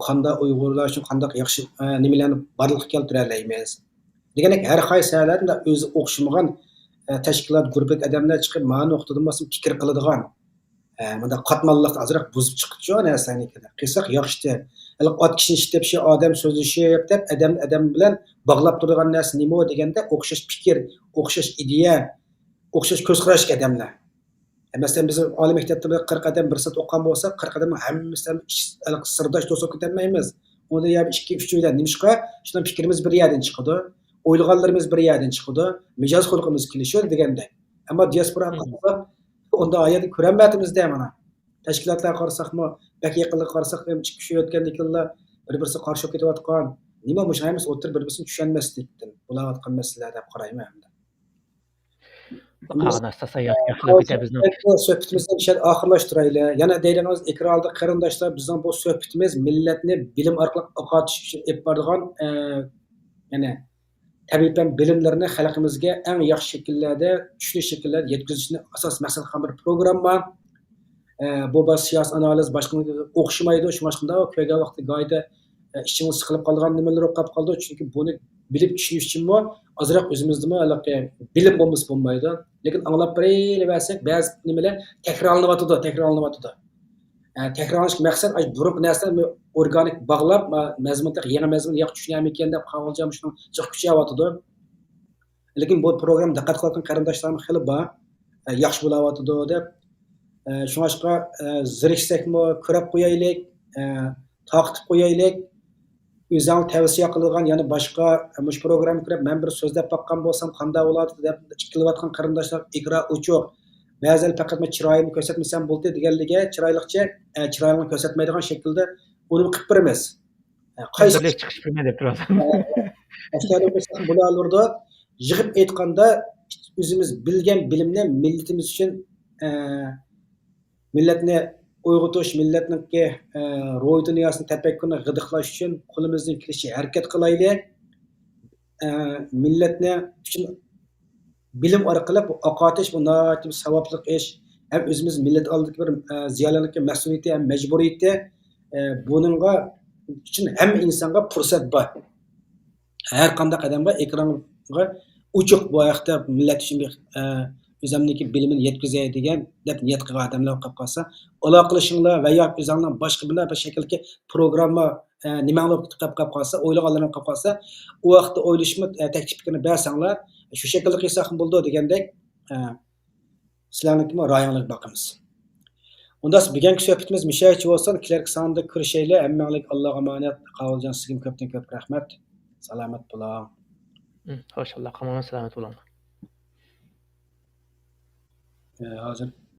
قانداق ئۇيغۇرلار ئۈچۈن قانداق ياخشى، ئە، نېمىلەرنى بارلىققا كەلتۈرەلەيمىز؟ دېگەندەك، ھەر قايسى ساھەلەردە ئۆزى ئوخشىمىغان، ئە، تەشكىلات، گۇرۇپپىدىكى ئادەملەر چىقىپ، ما نۇقتىدىن بولسا پىكىر قىلىدىغان، ئە، مۇنداق قاتماللىقنى ئازراق بۇزۇپ چىققۇچۇ نەرسىلەرنى قىلساق ياخشىتى. ھېلىقى ئات كىشىنى ئىشلىتىپ، شۇ ئادەم سۆزلىشىپ دەپ، ئادەم ئادەم بىلەن باغلاپ تۇرىدىغان نەرسە نېمە دېگەندە، ئوخشاش پىكىر، ئوخشاش ئىدىيە، ئوخشاش كۆز قاراشلىق ئادەملەر. مەسىلەن، بىز ئالىي مەكتەپتە بىر قىرىق ئادەم بىر سىنىپتا ئوقۇغان بولسا، قىرىق ئادەمنىڭ ھەممىسى ھەم ئىش-، ھېلىقى سىرداش دوست بولۇپ كېتەلمەيمىز. ئۇندا يا ئىككى، ئۈچ بىلەن نېمىشقا؟ شۇنىڭ پىكرىمىز بىر يەردىن چىقىدۇ، ئويلىغانلىرىمىز بىر يەردىن چىقىدۇ، مىجەز خۇلقىمىز كېلىشىدۇ دېگەندەك. ئەمما دىياسپوراغا قارىساق، ئۇنداق ھاياتنى كۆرەلمەيۋاتىمىز-دە مانا. تەشكىلاتلارغا قارىساقمۇ، بەك يېقىنلىققا قارىساق، ئىككى، ئۈچ يىل ئۆتكەندىن كېيىنلا بىر-بىرسىگە قارشى بولۇپ كېتىۋاتقان. نېمە مۇشۇ ھەممىسى ئوتتۇرا بىر-، بىرسىنى چۈشەنمەسلىكتىن بولاۋاتقان مەسىلىلەر دەپ قارايمەن ئەمدى. قالغان ئاستا ساياھەت ياخشىلىق كېتە بىزنىڭ. سۆھبىتىمىزنى شۇ يەردە ئاخىرلاشتۇرايلى. يەنە دەيدىغىنىمىز، ئېكران ئالدىدىكى قېرىنداشلار، بىزنىڭ بۇ سۆھبىتىمىز مىللەتنى بىلىم ئارقىلىق ئاقارتىش ئۈچۈن ئېلىپ بارىدىغان، ئە، يەنى تەبىئىي پەن بىلىملىرىنى خەلقىمىزگە ئەڭ ياخشى شەكىللەردە، چۈشىنىش شەكىللەردە يەتكۈزۈشنى ئاساس مەقسەت قىلغان بىر پروگرامما. ئە، بۇ بار سىياسىي ئانالىز باشقىلارغا ئوخشىمايدۇ. شۇڭلاشقاندا كۆرگەن ۋاقتى گايىدا، ئە، ئىچىڭىز سىقىلىپ قالىدىغان نېمىلەر بولۇپ قالىدۇ. چۈنكى بۇنى بىلىپ چۈشىنىش ئۈچۈنمۇ ئازراق ئۆزىمىزدىمۇ ھېلىقى بىلىم بولمىسا بولمايدۇ. لېكىن ئاڭلاپ بېرىلىۋەرسەك، بەزى نېمىلەر تەكرارلىنىۋاتىدۇ، تەكرارلىنىۋاتىدۇ. ئە، تەكرارلىنىشتىكى مەقسەت ئاشۇ بۇرۇنقى نەرسىلەرنى ئورگانىك باغلاپ، ما-، مەزمۇن تېخى يېڭى مەزمۇن ياخشى چۈشىنەلمەيدىكەن دەپ قاۋالجام شۇنىڭ جىق كۈچەۋاتىدۇ. لېكىن بۇ پروگرامما دىققەت قىلىۋاتقان قېرىنداشلارمۇ خېلى بار. ئە، ياخشى بولاۋاتىدۇ دەپ. ئە، شۇڭلاشقا، ئە، زېرىكسەكمۇ كۆرۈپ قويايلىك، ئە، تارقىتىپ قويايلىك. ئۆزۈڭلار تەۋسىيە قىلىدىغان يەنە باشقا، ئە، مۇشۇ پروگراممىغا كىرىپ مەن بىر سۆزلەپ باققان بولسام قانداق بولاتتى دەپ ئىككىلىۋاتقان قېرىنداشلار ئېكران ئوچۇق. بەزىلەر پەقەتمۇ چىرايىمنى كۆرسەتمىسەم بولدى دېگەنلىكى چىرايلىقچە، ئە، چىرايىڭنى كۆرسەتمەيدىغان شەكىلدە ئۇنىمۇ قىلىپ بېرىمىز. ئە، قايسى بىرلىك چىقىش قىلماي دەپ تۇرۇۋاتىمەن. ئە، ئەسكەرلىك بولسا بولالىدۇ. يىغىپ ئېيتقاندا، ئۆزىمىز بىلگەن بىلىمنى مىللىتىمىز ئۈچۈن، ئە، مىللەتنى ئويغىتىش، مىللەتنىڭكى، ئە، روھىي دۇنياسىنى، تەپەككۇرىنى غىدىقلاش ئۈچۈن قولىمىزدىن كېلىشىچە ھەرىكەت قىلايلى. ئە، مىللەتنى ئۈچۈن بىلىم ئارقىلىق بۇ ئاقارتىش، بۇ ناھايىتى بىر ساۋابلىق ئىش. ھەم ئۆزىمىز مىللەت ئالدىدىكى بىر، ئە، زىيالىيلارنىڭكى مەسئۇلىيىتى ھەم مەجبۇرىيىتى. ئە، بۇنىڭغا ئۈچۈن ھەممە ئىنسانغا پۇرسەت بار. ھەر قانداق ئادەمگە ئېكرانغا ئوچۇق بۇ ھەقتە مىللەت ئۈچۈن بىر، ئە، ئۆزۈمنىڭكى بىلىمىنى يەتكۈزەي دېگەن دەپ نىيەت قىلغان ئادەملەر بولۇپ قالسا، ئالاقىلىشىڭلار ۋە ياكى ئۆزۈڭلار باشقا بىر، بىر شەكىلدىكى پروگرامما، ئە، نېمەڭلار بولۇپ قالسا، ئويلىغانلىرىڭ قالىپ قالسا، ئۇ ۋاقىتتا ئويلىشىپ، ئە، تەكلىپ پىكرىنى بەرسەڭلار، شۇ شەكىلدە قىلساقمۇ بولىدۇ دېگەندەك، ئە، سىلەرنىڭكىمۇ رايىڭلارغا باقىمىز. ئۇنداق بۈگۈنكى سۆھبىتىمىز مۇشۇ يەرگىچە بولسۇن. كېلەركى ساندا كۆرۈشەيلى. ھەممەڭلارگە ئاللاغا ئامانەت. قاۋۇلجان، سىزگىمۇ كۆپتىن كۆپ رەھمەت. سالامەت بولۇڭ. ھم، خوش، ئاللاغا ئامانەت، سالامەت بولۇڭ. ئە، ھازىر